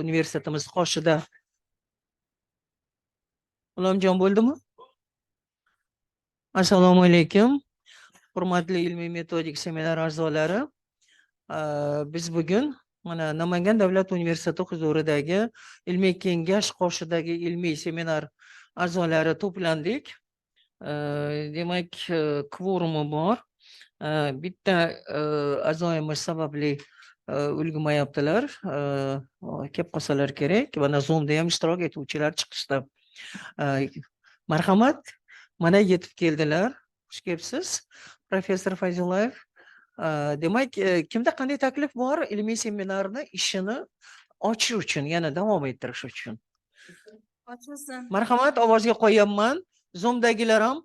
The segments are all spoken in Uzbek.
Universitetimiz qoshida. G'ulomjon, bo'ldimi? Assalomu alaykum, hurmatli ilmiy metodik seminar a'zolari. Biz bugun mana Namangan davlat universiteti huzuridagi ilmiy kengash qoshidagi ilmiy seminar a'zolari to'plandik. Demak, kvorumi bor. Bitta a'zoyimiz sababli ulgurmayaptilar. Kelib qolsalar kerak. Mana Zoomda ham ishtirok etuvchilar chiqishdi. Marhamat, mana yetib keldilar. Xush kelibsiz, professor Fayzullayev. Demak, kimda qanday taklif bor ilmiy seminarni ishini ochish uchun, yana davom ettirish uchun? Ochilsin. Marhamat, ovozga qo'yyapman. Zoomdagilar ham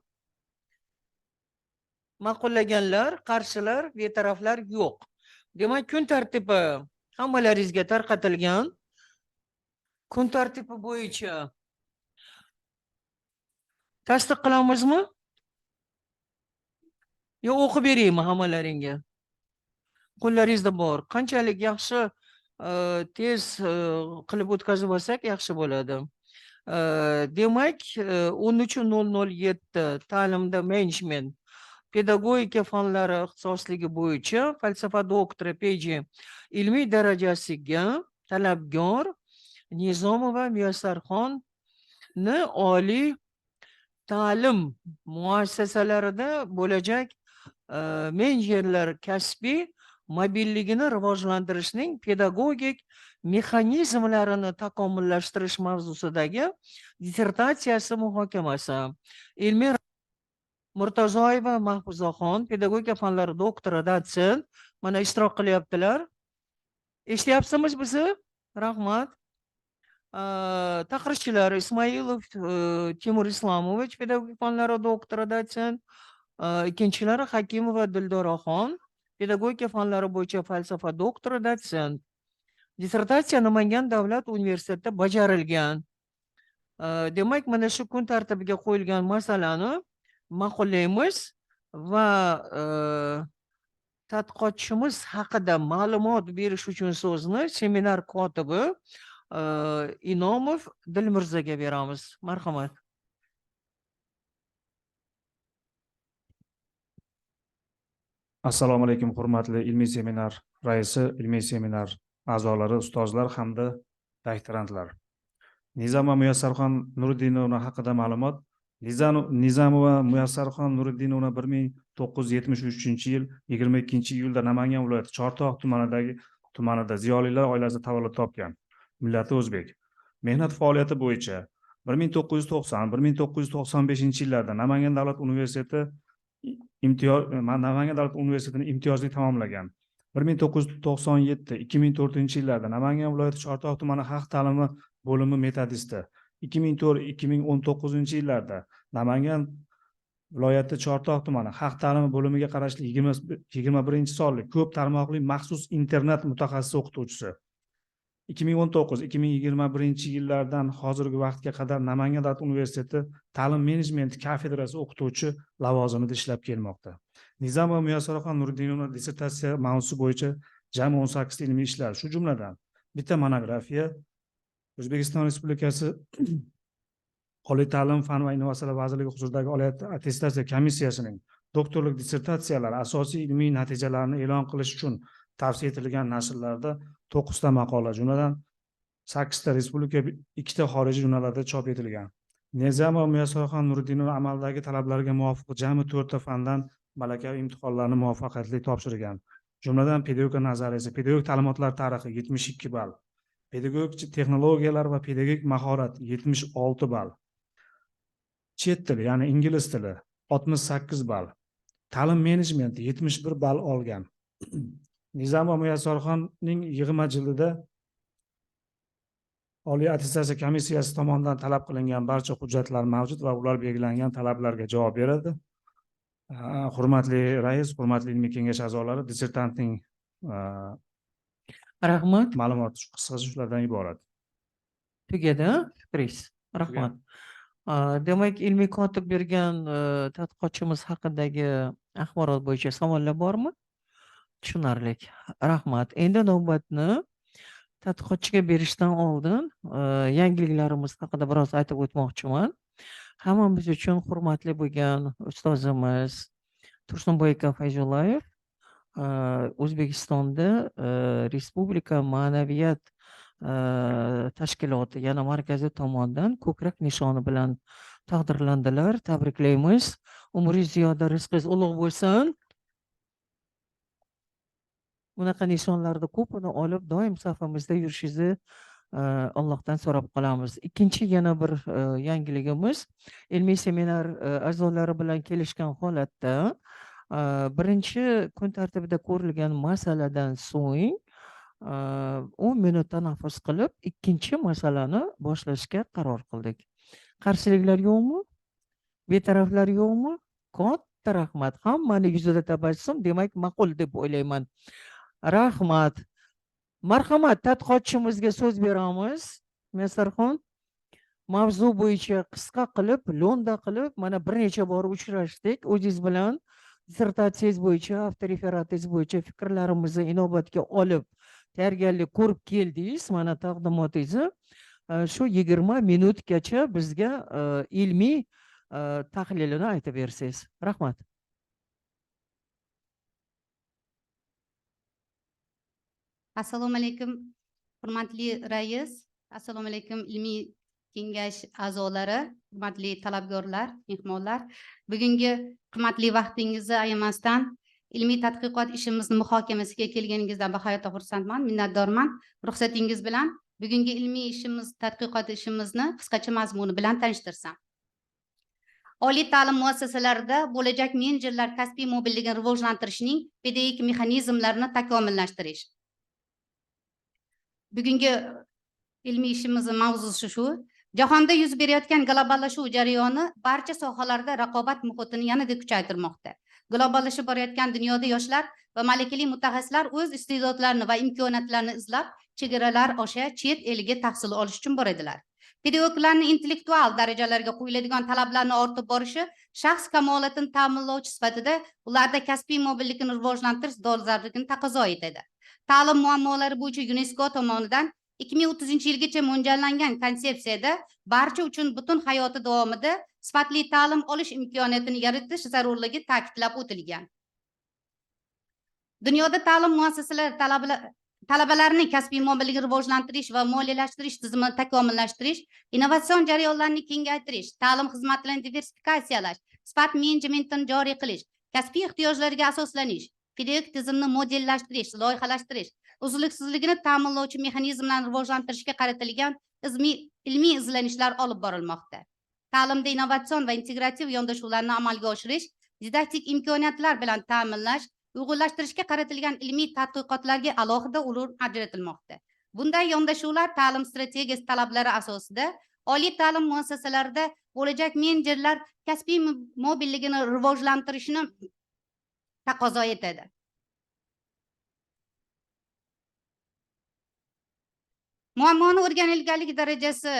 ma'qullaganlar, qarshilar, betaraflar yo'q. Demak, kun tartibi hammalaringizga tarqatilgan. Kun tartibi bo'yicha tasdiq qilamizmi yo o'qib beraymi hammalaringga? Qo'llaringizda bor. Qanchalik yaxshi tez qilib o'tkazib olsak, yaxshi bo'ladi. Demak, 13:007 ta'limda menejment pedagogika fanlari ixtisosligi bo'yicha falsafa doktori PG ilmiy darajasiga talabgor Nizomova Muyassarxonni oliy ta'lim muassasalarida bo'lajak menejerlar kasbiy mobilligini rivojlantirishning pedagogik mexanizmlarini takomillashtirish mavzusidagi dissertatsiyasi muhokamasi. Ilmiy Murtazoyeva Mahfuzaxon, pedagogika fanlari doktori, dotsent, mana ishtirok qilyaptilar. Eshityapsizmi bizni? Rahmat. Taqrizchilar Ismoilov Timur Islamovich, pedagogika fanlari doktori, dotsent. Ikkinchilari Hakimova Dildoraxon, pedagogika fanlari bo'yicha falsafa doktori, dotsent. Dissertatsiya Namangan davlat universitetida bajarilgan. Demak, mana shu kun tartibiga qo'yilgan masalani ma'qullaymiz va tadqiqotchimiz haqida ma'lumot berish uchun so'zni seminar kotibi Inomov Dilmirzoga beramiz. Marhamat. Assalomu alaykum, hurmatli ilmiy seminar raisi, ilmiy seminar a'zolari, ustozlar hamda doktorantlar. Nizamova Muyassarxon Nuriddinovna haqida ma'lumot. Nizamova Muyassarxon Nuriddinovna 1973-yil 22-iyulda Namangan viloyati Chortoq tumanida ziyolilar oilasida tavallud topgan. Millati o'zbek. Mehnat faoliyati bo'yicha 1990-1995 yillarda Namangan davlat universitetini imtiyozli tamomlagan. 1997-2004 yillarda Namangan viloyati Chortoq tumani xalq ta'limi bo'limi metodisti. 2004-2019 yillarda Namangan viloyati Chortoq tumani xalq ta'limi bo'limiga qarashli 21-sonli ko'p tarmoqli maxsus internat mutaxassis o'qituvchisi. 2019-2021 yillardan hozirgi vaqtga qadar Namangan davlat universiteti ta'lim menejmenti kafedrasi o'qituvchi lavozimida ishlab kelmoqda. Nizamova Muyassaraxon Nuriddinovna dissertatsiya mavzusi bo'yicha jami 18 ta ilmiy ishlar, shu jumladan bitta monografiya, O'zbekiston Respublikasi Oliy ta'lim, fan va innovatsiyalar vazirligi huzuridagi Oliy attestatsiya komissiyasining doktorlik dissertatsiyalari asosiy ilmiy natijalarini e'lon qilish uchun tavsiya etilgan nashrlarda to'qqizta maqola, jumladan sakkizta respublika, ikkita xorijiy jurnallarda chop etilgan. Nizamova Muyassaraxon Nuriddinova amaldagi talablarga muvofiq jami to'rtta fandan malakaviy imtihonlarni muvaffaqiyatli topshirgan. Jumladan pedagogika nazariyasi, pedagogik ta'limotlar tarixi 72 ball, pedagogik texnologiyalar va pedagogik mahorat 76 ball, chet tili, ya'ni ingliz tili 68 ball, ta'lim menejmenti 71 ball olgan. Nizamova Muyassarxonning yig'ma jildida Oliy attestatsiya komissiyasi tomonidan talab qilingan barcha hujjatlar mavjud va ular belgilangan talablarga javob beradi. Hurmatli rais, hurmatli ilmiy kengash a'zolari, dissertantning Rahmat. ma'lumoti qisqacha shulardan iborat. Tugadi, fikringiz? Rahmat. Demak, ilmiy kotib bergan tadqiqotchimiz haqidagi axborot bo'yicha savollar bormi? Tushunarli. Rahmat. Endi navbatni Tadqiqotchiga berishdan oldin yangiliklarimiz haqida biroz aytib o'tmoqchiman. Hammamiz uchun hurmatli bo'lgan ustozimiz Tursunboy aka Fayzullayev O'zbekistonda Respublika ma'naviyat tashkiloti, yana markazi tomonidan ko'krak nishoni bilan taqdirlandilar. Tabriklaymiz. Umringiz ziyoda, rizqingiz ulug' bo'lsin. Bunaqa nishonlarni ko'pini olib doim safimizda yurishingizni Allohdan so'rab qolamiz. Ikkinchi yana bir yangiligimiz, ilmiy seminar a'zolari bilan kelishgan holatda birinchi kun tartibida ko'rilgan masaladan so'ng 10 minut tanaffus qilib, ikkinchi masalani boshlashga qaror qildik. Qarshiliklar yo'qmi? Betaraflar yo'qmi? Katta rahmat. Hammani yuzida tabassum, demak ma'qul deb o'ylayman. Rahmat. Marhamat, tadqiqotchimizga so'z beramiz. Muyassarxon, mavzu bo'yicha qisqa qilib, lo'nda qilib, mana bir necha bor uchrashdik o'zingiz bilan. Dissertatsiyangiz bo'yicha, avtoreferatingiz bo'yicha fikrlarimizni inobatga olib, tayyorgarlik ko'rib keldingiz. Mana taqdimotingizni shu 20 minutgacha bizga ilmiy tahlilini aytib bersangiz. Rahmat. Assalomu alaykum, hurmatli rais, assalomu alaykum ilmiy kengash a'zolari, hurmatli talabgorlar, mehmonlar. Bugungi qimmatli vaqtingizni ayamasdan ilmiy tadqiqot ishimizni muhokamasiga kelganingizdan bag'oyatda xursandman, minnatdorman. Ruxsatingiz bilan bugungi ilmiy ishimiz, tadqiqot ishimizni qisqacha mazmuni bilan tanishtirsam. Oliy ta'lim muassasalarida bo'lajak menejerlar kasbiy mobilligini rivojlantirishning pedagogik mexanizmlarini takomillashtirish. Bugungi ilmiy ishimizning mavzusi shu. Jahonda yuz berayotgan globallashuv jarayoni barcha sohalarda raqobat muhitini yanada kuchaytirmoqda. Globallashib borayotgan dunyoda yoshlar va malakali mutaxassislar o'z iste'dodlarini va imkoniyatlarini izlab, chegaralar osha chet elga tahsil olish uchun boradilar. Pedagoglarning intellektual darajalarga qo'yiladigan talablarni ortib borishi shaxs kamolatini ta'minlovchi sifatida ularda kasbiy mobillikni rivojlantirish dolzarbligini taqozo etadi. Ta'lim muammolari bo'yicha UNESCO tomonidan 2030-yilgacha mo'ljallangan konsepsiyada barcha uchun butun hayoti davomida sifatli ta'lim olish imkoniyatini yaratish zarurligi ta'kidlab o'tilgan. Dunyoda ta'lim muassasalari talabalarning kasbiy mobilligini rivojlantirish va moliyalashtirish tizimini takomillashtirish, innovatsion jarayonlarni kengaytirish, ta'lim xizmatlarini diversifikatsiyalash, sifat menejmentini joriy qilish, kasbiy ehtiyojlarga asoslanish, pedagogik tizimni modellashtirish, loyihalashtirish, uzluksizligini ta'minlovchi mexanizmlarni rivojlantirishga qaratilgan ilmiy izlanishlar olib borilmoqda. Ta'limda innovatsion va integrativ yondashuvlarni amalga oshirish, didaktik imkoniyatlar bilan ta'minlash, uyg'unlashtirishga qaratilgan ilmiy tadqiqotlarga alohida o'rin ajratilmoqda. Bunday yondashuvlar ta'lim strategiyasi talablari asosida oliy ta'lim muassasalarida bo'lajak menejerlar kasbiy mobilligini rivojlantirishni taqozo etadi. Muammoni o'rganilganlik darajasi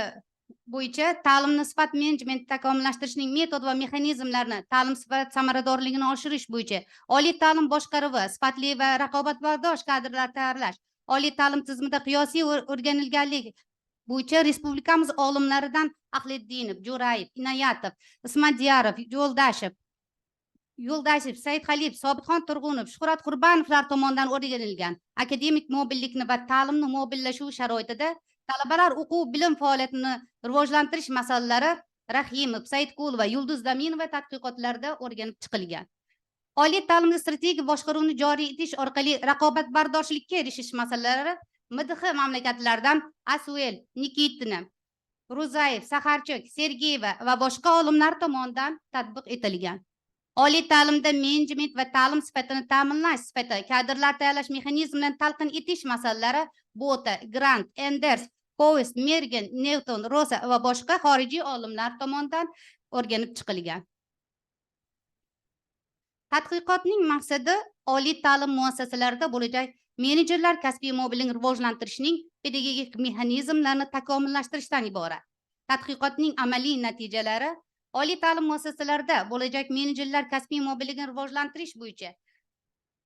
bo'yicha ta'limni sifat menejmenti takomillashtirishning metod va mexanizmlarini, ta'lim sifat samaradorligini oshirish bo'yicha oliy ta'lim boshqaruvi, sifatli va raqobatbardosh kadrlar tayyorlash, oliy ta'lim tizimida qiyosiy o'rganilganlik bo'yicha respublikamiz olimlaridan Ahliddinov, Jo'rayev, Inoyatov, Ismadiyarov, Yo'ldashev, Saidxaliyev, Sobitxon Turg'unov, Shuhrat Qurbanovlar tomonidan o'rganilgan akademik mobillikni va ta'limni mobillashuv sharoitida talabalar o'quv bilim faoliyatini rivojlantirish masalalari Rahimov, Saidqulova, Yulduz Daminova tadqiqotlarida o'rganib chiqilgan. Oliy ta'limda strategik boshqaruvni joriy etish orqali raqobatbardoshlikka erishish masalalari MDH mamlakatlaridan Asuel, Nikitina, Ruzayev, Saharchuk, Sergeyeva va boshqa olimlar tomonidan tatbiq etilgan. Oliy ta'limda menejment va ta'lim sifatini ta'minlash sifati, kadrlar tayyorlash mexanizmlarini talqin etish masalalari Bota, Grant, Enders, Koest, Mergen, Newton, Rosa va boshqa xorijiy olimlar tomonidan o'rganib chiqilgan. Tadqiqotning maqsadi oliy ta'lim muassasalarida bo'lajak menejerlar kasbiy mobilligini rivojlantirishning pedagogik mexanizmlarini takomillashtirishdan iborat. Tadqiqotning amaliy natijalari oliy ta'lim muassasalarida bo'lajak menejerlar kasbiy mobilligini rivojlantirish bo'yicha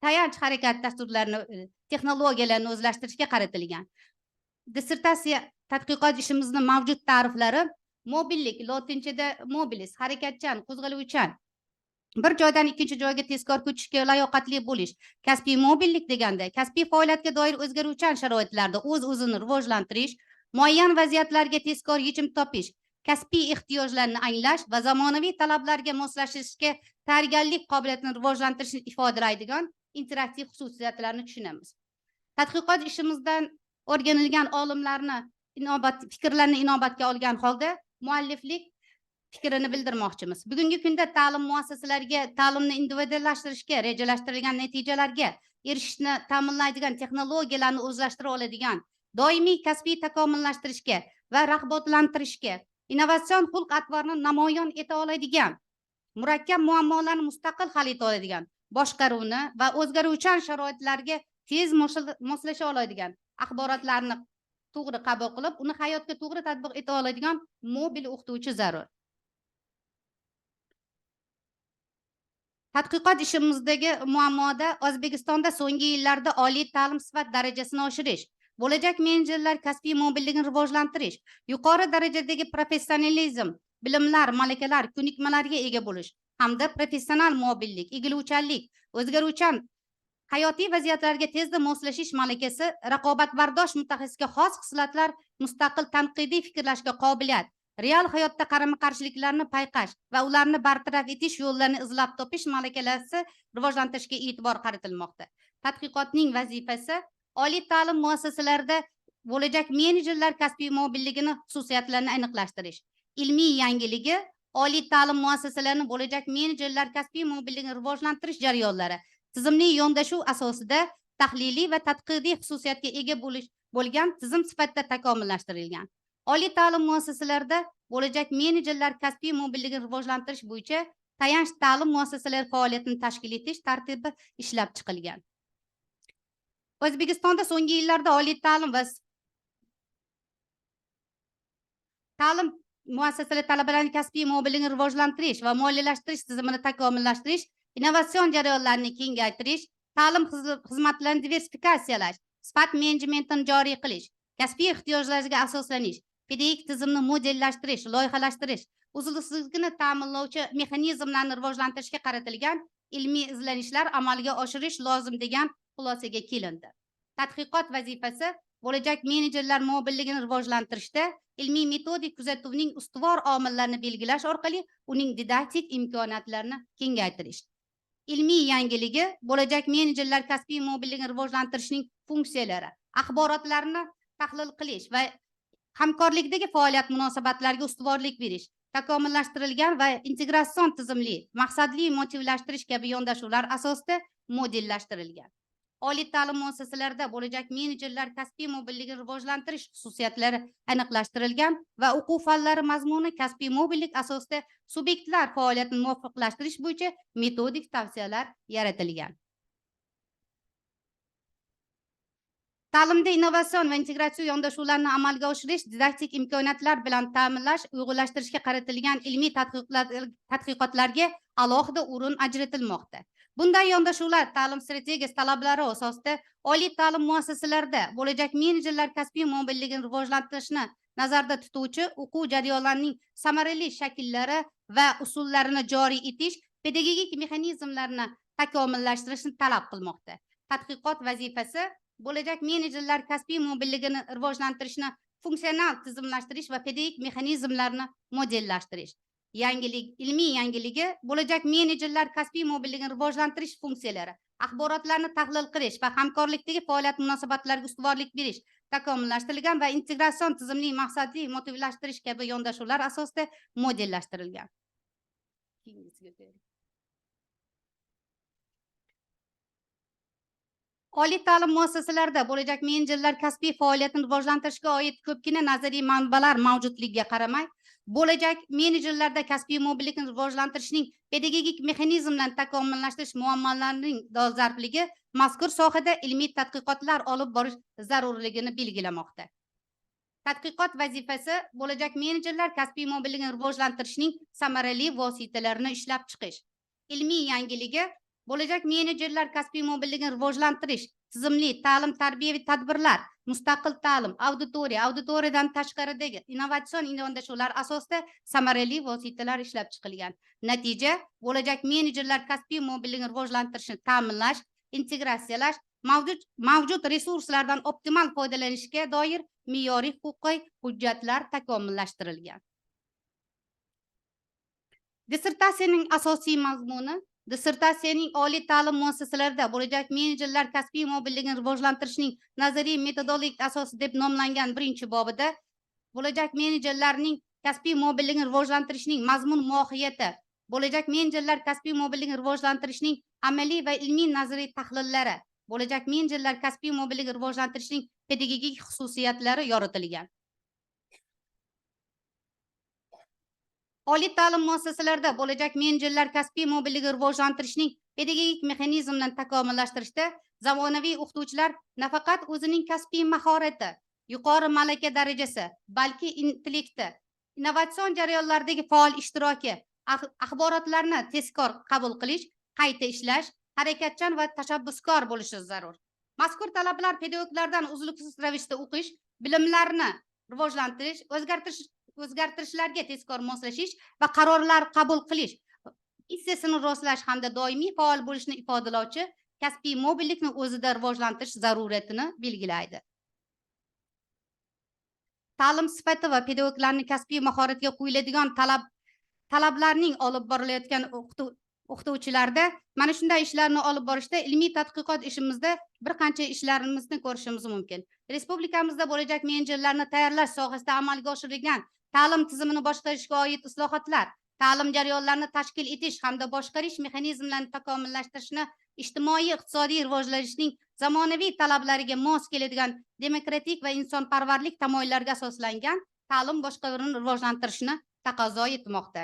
tayanch harakat dasturlarini, texnologiyalarni o'zlashtirishga qaratilgan. Dissertatsiya tadqiqot ishimizni mavjud ta'riflari: mobillik, lotinchada mobilis, harakatchan, qo'zg'aluvchan, bir joydan ikkinchi joyga tezkor ko'chishga layoqatli bo'lish. Kasbiy mobillik deganda kasbiy faoliyatga doir o'zgaruvchan sharoitlarda o'z o'zini rivojlantirish, muayyan vaziyatlarga tezkor yechim topish, kasbiy ehtiyojlarni anglash va zamonaviy talablarga moslashishga tayyorgarlik qobiliyatini rivojlantirishni ifodalaydigan interaktiv xususiyatlarni tushunamiz. Tadqiqot ishimizdan o'rganilgan olimlarni inobat fikrlarini inobatga olgan holda mualliflik fikrini bildirmoqchimiz. Bugungi kunda ta'lim muassasalariga ta'limni individuallashtirishga, rejalashtirilgan natijalarga erishishni ta'minlaydigan texnologiyalarni o'zlashtira oladigan, doimiy kasbiy takomillashtirishga va rag'batlantirishga, innovatsion xulq atvorni namoyon eta oladigan, murakkab muammolarni mustaqil hal eta oladigan, boshqaruvni va o'zgaruvchan sharoitlarga tez moslasha oladigan, axborotlarni to'g'ri qabul qilib, uni hayotga to'g'ri tatbiq eta oladigan mobil o'qituvchi zarur. Tadqiqot ishimizdagi muammoda O'zbekistonda so'nggi yillarda oliy ta'lim sifat darajasini oshirish, bo'lajak menejerlar kasbiy mobilligini rivojlantirish, yuqori darajadagi professionalizm, bilimlar, malakalar, ko'nikmalarga ega bo'lish hamda professional mobillik, egiluvchanlik, o'zgaruvchan hayotiy vaziyatlarga tezda moslashish malakasi, raqobatbardosh mutaxassisga xos xislatlar, mustaqil tanqidiy fikrlashga qobiliyat, real hayotda qarama-qarshiliklarni payqash va ularni bartaraf etish yo'llarini izlab topish malakalari rivojlantirishga e'tibor qaratilmoqda. Tadqiqotning vazifasi oliy ta'lim muassasalarida bo'lajak menejerlar kasbiy mobilligini xususiyatlarini aniqlashtirish. Ilmiy yangiligi oliy ta'lim muassasalarini bo'lajak menejerlar kasbiy mobilligini rivojlantirish jarayonlari tizimli yondashuv asosida tahliliy va tadqiqiy xususiyatga ega bo'lgan tizim sifatida takomillashtirilgan. Oliy ta'lim muassasalarida bo'lajak menejerlar kasbiy mobilligini rivojlantirish bo'yicha tayanch ta'lim muassasalari faoliyatini tashkil etish tartibi ishlab chiqilgan. O'zbekistonda so'nggi yillarda oliy ta'lim va ta'lim muassasalari talabalarining kasbiy mobilligini rivojlantirish va moliyalashtirish tizimini takomillashtirish, innovatsion jarayonlarni kengaytirish, ta'lim xizmatlarini diversifikatsiyalash, sifat menejmentini joriy qilish, kasbiy ehtiyojlarga asoslanish, pedagogik tizimni modellashtirish, loyihalashtirish, uzluksizligini ta'minlovchi mexanizmlarni rivojlantirishga qaratilgan ilmiy izlanishlar amalga oshirish lozim degan xulosaga kelindi. Tadqiqot vazifasi bo'lajak menejerlar mobilligini rivojlantirishda ilmiy metodik kuzatuvning ustuvor omillarini belgilash orqali uning didaktik imkoniyatlarini kengaytirish. Ilmiy yangiligi bo'lajak menejerlar kasbiy mobilligini rivojlantirishning funksiyalari, axborotlarni tahlil qilish va hamkorlikdagi faoliyat munosabatlariga ustuvorlik berish, takomillashtirilgan va integratsion tizimli, maqsadli motivlashtirish kabi yondashuvlar asosida modellashtirilgan. Oliy ta'lim muassasalarida bo'lajak menejerlar kasbiy mobilligini rivojlantirish xususiyatlari aniqlashtirilgan va o'quv fanlari mazmuni kasbiy mobillik asosida subyektlar faoliyatini muvofiqlashtirish bo'yicha metodik tavsiyalar yaratilgan. Ta'limda innovatsion va integratsion yondashuvlarni amalga oshirish, didaktik imkoniyatlar bilan ta'minlash, uyg'unlashtirishga qaratilgan ilmiy tadqiqotlarga alohida o'rin ajratilmoqda. Bunday yondashuvlar ta'lim strategiyasi talablari asosida oliy ta'lim muassasalarida bo'lajak menejerlar kasbiy mobilligini rivojlantirishni nazarda tutuvchi o'quv jarayonlarining samarali shakllari va usullarini joriy etish, pedagogik mexanizmlarni takomillashtirishni talab qilmoqda. Tadqiqot vazifasi bo'lajak menejerlar kasbiy mobilligini rivojlantirishni funksional tizimlashtirish va pedagogik mexanizmlarni modellashtirish. Yangilik, ilmiy yangiligi bo'lajak menejerlar kasbiy mobilligini rivojlantirish funksiyalari, axborotlarni tahlil qilish va hamkorlikdagi faoliyat munosabatlariga ustuvorlik berish, takomillashtirilgan va integratsion tizimli maqsadli motivlashtirish kabi yondashuvlar asosida modellashtirilgan. Oliy ta'lim muassasalarida bo'lajak menejerlar kasbiy faoliyatini rivojlantirishga oid ko'pgina nazariy manbalar mavjudligiga qaramay, bo'lajak menejerlarda kasbiy mobillikni rivojlantirishning pedagogik mexanizmlarini takomillashtirish muammolarining dolzarbligi mazkur sohada ilmiy tadqiqotlar olib borish zarurligini belgilamoqda. Tadqiqot vazifasi bo'lajak menejerlar kasbiy mobilligini rivojlantirishning samarali vositalarini ishlab chiqish. Ilmiy yangiligi bo'lajak menejerlar kasbiy mobilligini rivojlantirish tizimli ta'lim tarbiyaviy tadbirlar mustaqil ta'lim, auditoriya, auditoriyadan tashqaridagi innovatsion yondashuvlar asosida samarali vositalar ishlab chiqilgan. Natija, bo'lajak menejerlar kasbiy mobilligini rivojlantirishni ta'minlash, integratsiyalash, mavjud resurslardan optimal foydalanishga doir me'yoriy huquqiy hujjatlar takomillashtirilgan. Dissertatsiyaning asosiy mazmuni: dissertatsiyaning oliy ta'lim muassasalarida bo'lajak menejerlar kasbiy mobilligini rivojlantirishning nazariy metodik asosi deb nomlangan birinchi bobida bo'lajak menejerlarning kasbiy mobilligini rivojlantirishning mazmun mohiyati, bo'lajak menejerlar kasbiy mobilligini rivojlantirishning amaliy va ilmiy nazariy tahlillari, bo'lajak menejerlar kasbiy mobilligini rivojlantirishning pedagogik xususiyatlari yoritilgan. Oliy ta'lim muassasalarida bo'lajak menejerlar kasbiy mobilligini rivojlantirishning pedagogik mexanizmlarini takomillashtirishda zamonaviy o'qituvchilar nafaqat o'zining kasbiy mahorati, yuqori malaka darajasi, balki intellekti, innovatsion jarayonlardagi faol ishtiroki, axborotlarni tezkor qabul qilish, qayta ishlash, harakatchan va tashabbuskor bo'lishi zarur. Mazkur talablar pedagoglardan uzluksiz ravishda o'qish, bilimlarni rivojlantirish, o'zgartirishlarga tezkor moslashish va qarorlar qabul qilish, hissasini rostlash hamda doimiy faol bo'lishni ifodalovchi kasbiy mobillikni o'zida rivojlantirish zaruriyatini belgilaydi. Ta'lim sifati va pedagoglarning kasbiy mahoratiga qo'yiladigan talablarning olib borilayotgan o'qituvchilarda mana shunday ishlarni olib borishda ilmiy tadqiqot ishimizda bir qancha ishlarimizni ko'rishimiz mumkin. Respublikamizda bo'lajak menejerlarni tayyorlash sohasida amalga oshirilgan ta'lim tizimini boshqarishga oid islohotlar, ta'lim jarayonlarini tashkil etish hamda boshqarish mexanizmlarini takomillashtirishni ijtimoiy iqtisodiy rivojlanishning zamonaviy talablariga mos keladigan demokratik va insonparvarlik tamoyillariga asoslangan ta'lim boshqaruvini rivojlantirishni taqozo etmoqda.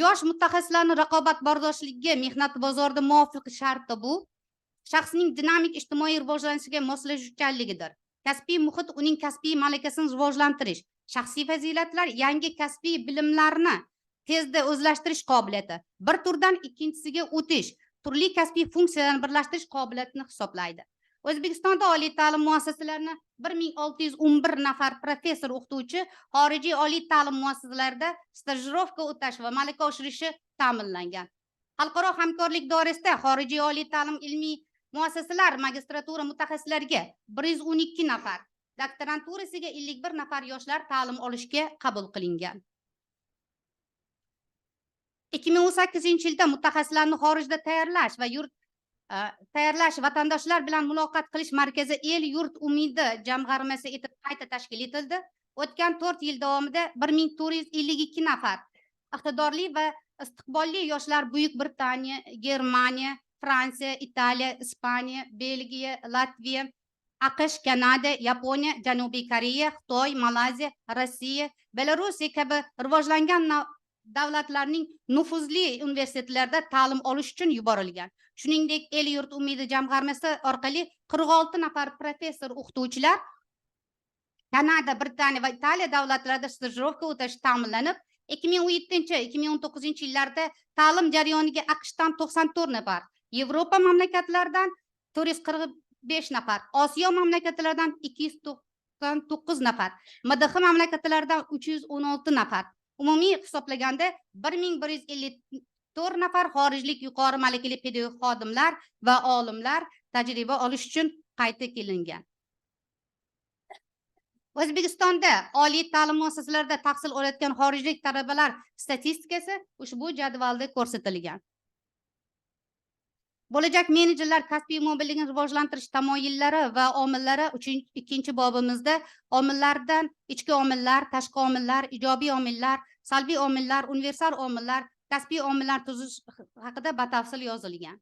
Yosh mutaxassislarning raqobatbardoshligiga mehnat bozorida muvofiq sharti bu shaxsning dinamik ijtimoiy rivojlanishiga moslashuvchanligidir. Kasbiy muhit uning kasbiy malakasini rivojlantirish, shaxsiy fazilatlar, yangi kasbiy bilimlarni tezda o'zlashtirish qobiliyati, bir turdan ikkinchisiga o'tish, turli kasbiy funksiyalarni birlashtirish qobiliyatini hisoblaydi. O'zbekistonda oliy ta'lim muassasalarini 1611 nafar professor o'qituvchi xorijiy oliy ta'lim muassasalarida stajirovka o'tash va malaka oshirishi ta'minlangan. Xalqaro hamkorlik doirasida xorijiy oliy ta'lim ilmiy muassasalar magistratura mutaxassislariga 112 nafar, doktoranturasiga 51 nafar yoshlar ta'lim olishga qabul qilingan. 2018-yilda mutaxassislarni xorijda tayyorlash va yurt tayyorlash vatandoshlar bilan muloqot qilish markazi El yurt umidi jamg'armasi etib qayta tashkil etildi. O'tgan 4 yil davomida 1452 nafar iqtidorli va istiqbolli yoshlar Buyuk Britaniya, Germaniya, Fransiya, Italiya, Ispaniya, Belgiya, Latviya, AQSh, Kanada, Yaponiya, Janubiy Koreya, Xitoy, Malayziya, Rossiya, Belarus kabi rivojlangan davlatlarning nufuzli universitetlarida ta'lim olish uchun yuborilgan. Shuningdek, El yurt umidi jamg'armasi orqali 46 nafar professor o'qituvchilar Kanada, Britaniya va Italiya davlatlarida stajirovka o'tash ta'minlanib, 2017-2019 yillarda ta'lim jarayoniga AQShdan 94 nafar, Yevropa mamlakatlaridan 445 nafar, Osiyo mamlakatlaridan 299 nafar, MDH mamlakatlaridan 316 nafar. Umumiy hisoblaganda 1154 nafar xorijlik yuqori malakali pedagog xodimlar va olimlar tajriba olish uchun qayta kelingan. O'zbekistonda oliy ta'lim muassasalarida tahsil olayotgan xorijlik talabalar statistikasi ushbu jadvalda ko'rsatilgan. Bo'lajak menejerlar kasbiy mobilligini rivojlantirish tamoyillari va omillari ikkinchi bobimizda omillardan ichki omillar, tashqi omillar, ijobiy omillar, salbiy omillar, universal omillar, kasbiy omillar tuzish haqida batafsil yozilgan.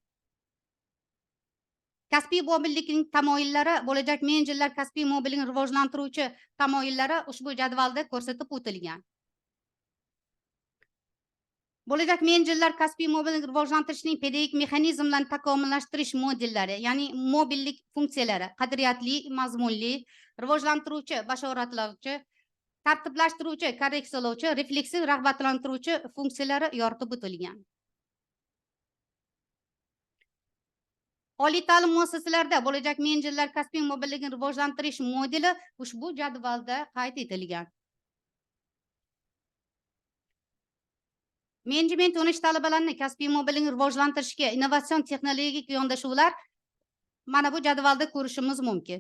Kasbiy mobillikning tamoyillari, bo'lajak menejerlar kasbiy mobilligini rivojlantiruvchi tamoyillari ushbu jadvalda ko'rsatib o'tilgan. Bo'lajak menejerlar kasbiy mobillikni rivojlantirishning pedagogik mexanizmlarini takomillashtirish modellari, ya'ni mobillik funksiyalari, qadriyatli, mazmunli, rivojlantiruvchi, bashoratlovchi, tartiblashtiruvchi, korreksiyalovchi, refleksiv, rag'batlantiruvchi funksiyalari yoritib o'tilgan. Oliy ta'lim muassasalarida bo'lajak menejerlar kasbiy mobilligini rivojlantirish modeli ushbu jadvalda qayd etilgan. Menejment yo'nalish talabalarini kasbiy mobilligini rivojlantirishga innovatsion texnologik yondashuvlar mana bu jadvalda ko'rishimiz mumkin.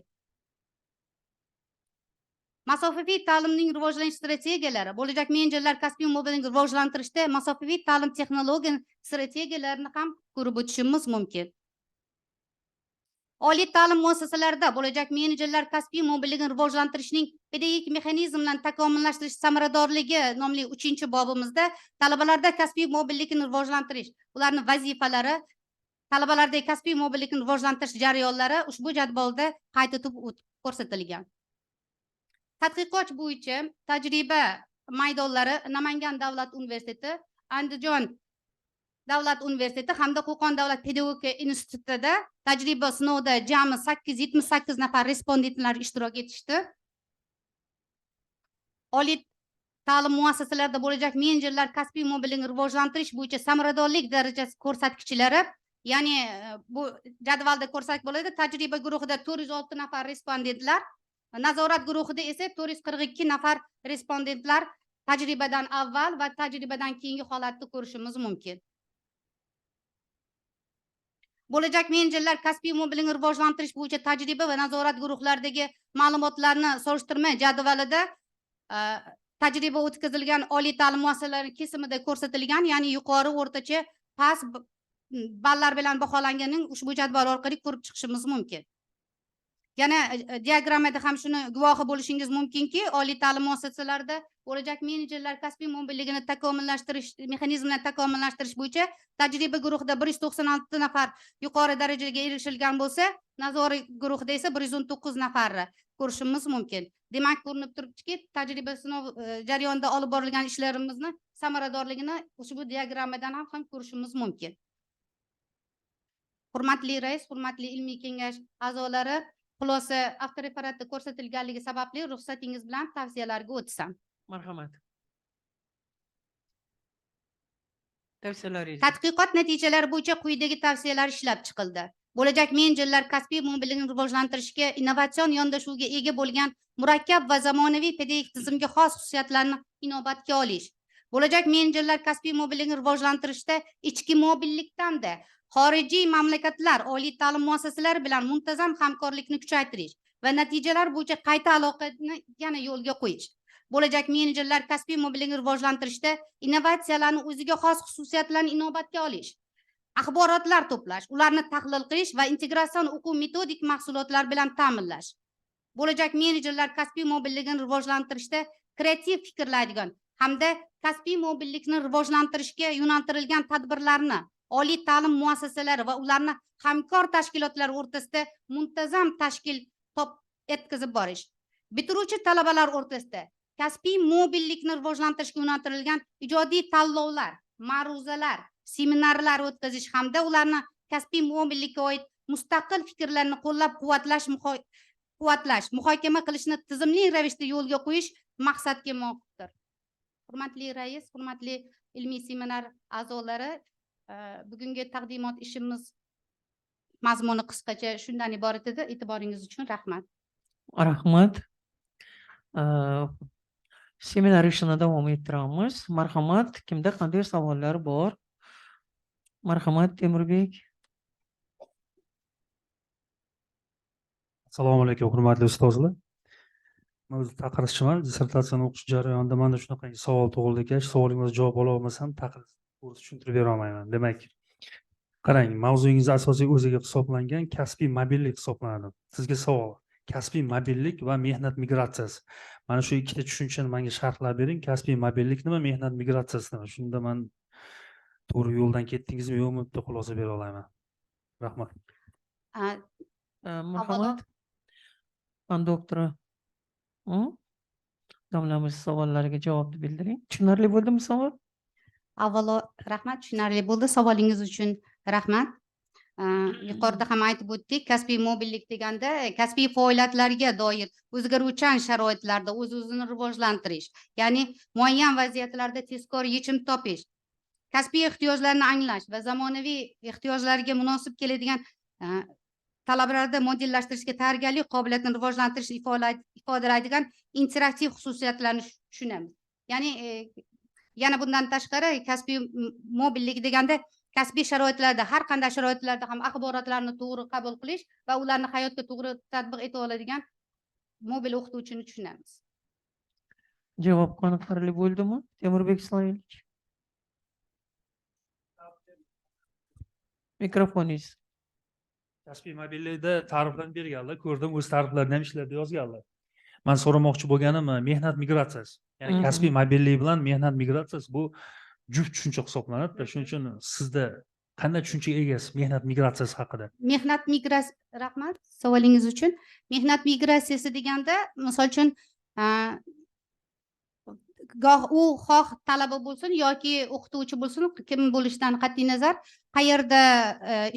Masofaviy ta'limning rivojlanish strategiyalari, bo'lajak menejerlar kasbiy mobilligini rivojlantirishda masofaviy ta'lim texnologiya strategiyalarini ham ko'rib o'tishimiz mumkin. Oliy ta'lim muassasalarida bo'lajak menejerlar kasbiy mobilligini rivojlantirishning pedagogik mexanizmlarini takomillashtirish samaradorligi nomli 3-bobimizda talabalarda kasbiy mobillikni rivojlantirish, ularning vazifalari, talabalarda kasbiy mobillikni rivojlantirish jarayonlari ushbu jadvalda qayd etib ko'rsatilgan. Tadqiqot bo'yicha tajriba maydonlari Namangan davlat universiteti, Andijon davlat universiteti hamda Qo'qon davlat pedagogika institutida tajriba sinovida jami 878 nafar respondentlar ishtirok etishdi. Oliy ta'lim muassasalarida bo'lajak menejerlar kasbiy mobilligini rivojlantirish bo'yicha samaradorlik darajasi ko'rsatkichlari, ya'ni bu jadvalda ko'rsak bo'ladi, tajriba guruhida 406 nafar respondentlar, nazorat guruhida esa 442 nafar respondentlar tajribadan avval va tajribadan keyingi holatni ko'rishimiz mumkin. Bo'lajak menejerlar kasbiy mobilligini rivojlantirish bo'yicha tajriba va nazorat guruhlaridagi ma'lumotlarni solishtirma jadvalida tajriba o'tkazilgan oliy ta'lim muassasalari kesimida ko'rsatilgan, ya'ni yuqori, o'rtacha, past ballar bilan baholanganini ushbu jadval orqali ko'rib chiqishimiz mumkin. Yana diagrammada ham shuni guvohi bo'lishingiz mumkinki, oliy ta'lim muassasalarida bo'lajak menejerlar kasbiy mobilligini takomillashtirish mexanizmlarini takomillashtirish bo'yicha tajriba guruhida 196 nafar yuqori darajaga erishilgan bo'lsa, nazorat guruhida esa 119 nafarni ko'rishimiz mumkin. Demak, ko'rinib turibdiki, tajriba sinov jarayonida olib borilgan ishlarimizni samaradorligini ushbu diagrammadan ham ko'rishimiz mumkin. Hurmatli rais, hurmatli ilmiy kengash a'zolari, xulosa avtoreferatda ko'rsatilganligi sababli ruxsatingiz bilan tavsiyalarga o'tsam. Marhamat. Tavsiyalaringiz. Tadqiqot natijalari bo'yicha quyidagi tavsiyalar ishlab chiqildi. Bo'lajak menejerlar kasbiy mobilligini rivojlantirishga innovatsion yondashuvga ega bo'lgan murakkab va zamonaviy pedagogik tizimga xos xususiyatlarni inobatga olish. Bo'lajak menejerlar kasbiy mobilligini rivojlantirishda ichki mobillikdan-da xorijiy mamlakatlar oliy ta'lim muassasalari bilan muntazam hamkorlikni kuchaytirish va natijalar bo'yicha qayta aloqani yana yo'lga qo'yish. Bo'lajak menejerlar kasbiy mobilligini rivojlantirishda innovatsiyalarni o'ziga xos xususiyatlarni inobatga olish, axborotlar to'plash, ularni tahlil qilish va integratsion o'quv metodik mahsulotlar bilan ta'minlash. Bo'lajak menejerlar kasbiy mobilligini rivojlantirishda kreativ fikrlaydigan hamda kasbiy mobillikni rivojlantirishga yo'naltirilgan tadbirlarni oliy ta'lim muassasalari va ularni hamkor tashkilotlar o'rtasida muntazam tashkil top etkazib borish. Bitiruvchi talabalar o'rtasida kasbiy mobillikni rivojlantirishga yo'naltirilgan ijodiy tanlovlar, ma'ruzalar, seminarlar o'tkazish hamda ularni kasbiy mobillikka oid mustaqil fikrlarni qo'llab-quvvatlash, muhokama qilishni tizimli ravishda yo'lga qo'yish maqsadga muvofiqdir. Hurmatli rais, hurmatli ilmiy seminar a'zolari, bugungi taqdimot ishimiz mazmuni qisqacha shundan iborat edi. E'tiboringiz uchun rahmat. Rahmat. Seminar ishini davom ettiramiz. Marhamat, kimda qanday savollar bor? Marhamat, Temurbek. Assalomu alaykum, hurmatli ustozlar. Men o'zi taqrizchiman. Dissertatsiyani o'qish jarayonida menda shunaqa savol tug'ildiki, savolingizga javob ola olmasam, taqriz to'g'risi tushuntirib bera olmayman. Demak, qarang, mavzuyingiz asosiy o'ziga hisoblangan kasbiy mobillik hisoblanadi. Sizga savol: kasbiy mobillik va mehnat migratsiyasi. Mana shu ikkita tushunchani menga sharhlab bering. Kasbiy mobillik nima, mehnat migratsiyasi nima? Shunda men to'g'ri yo'ldan ketdingizmi, yo'qmi bitta xulosa bera olaman. Rahmat. Marhamat. Fan doktori. Domlamiz savollariga javob bildiring. Tushunarli bo'ldimi savol? Avvalo rahmat, tushunarli bo'ldi. Savolingiz uchun rahmat. Yuqorida ham aytib o'tdik, kasbiy mobillik deganda kasbiy faoliyatlarga doir o'zgaruvchan sharoitlarda o'z-o'zini rivojlantirish, ya'ni muayyan vaziyatlarda tezkor yechim topish, kasbiy ehtiyojlarni anglash va zamonaviy ehtiyojlarga munosib keladigan Talabalarda modellashtirishga tayyorgarlik qobiliyatini rivojlantirishni ifodalaydigan interaktiv xususiyatlarni tushunamiz. Ya'ni yana bundan tashqari kasbiy mobillik deganda kasbiy sharoitlarda, har qanday sharoitlarda ham axborotlarni to'g'ri qabul qilish va ularni hayotga to'g'ri tatbiq eta oladigan mobil o'qituvchini tushunamiz. Javob qoniqarli bo'ldimi, Temurbek Isloilovich? Mikrofoningiz. Kasbiy mobillikda ta'riflarni berganlar, ko'rdim, o'z ta'riflarini ham ishlarda yozganlar. Man so'ramoqchi bo'lganim mehnat migratsiyasi. Ya'ni kasbiy mobillik bilan mehnat migratsiyasi bu juft tushuncha hisoblanadi. Shuning uchun sizda qanday tushunchaga egasiz mehnat migratsiyasi haqida? Mehnat migratsiyasi, rahmat savolingiz uchun. Mehnat migratsiyasi deganda, misol uchun, goh u xoh talaba bo'lsin yoki o'qituvchi bo'lsin, kim bo'lishidan qat'iy nazar, qayerda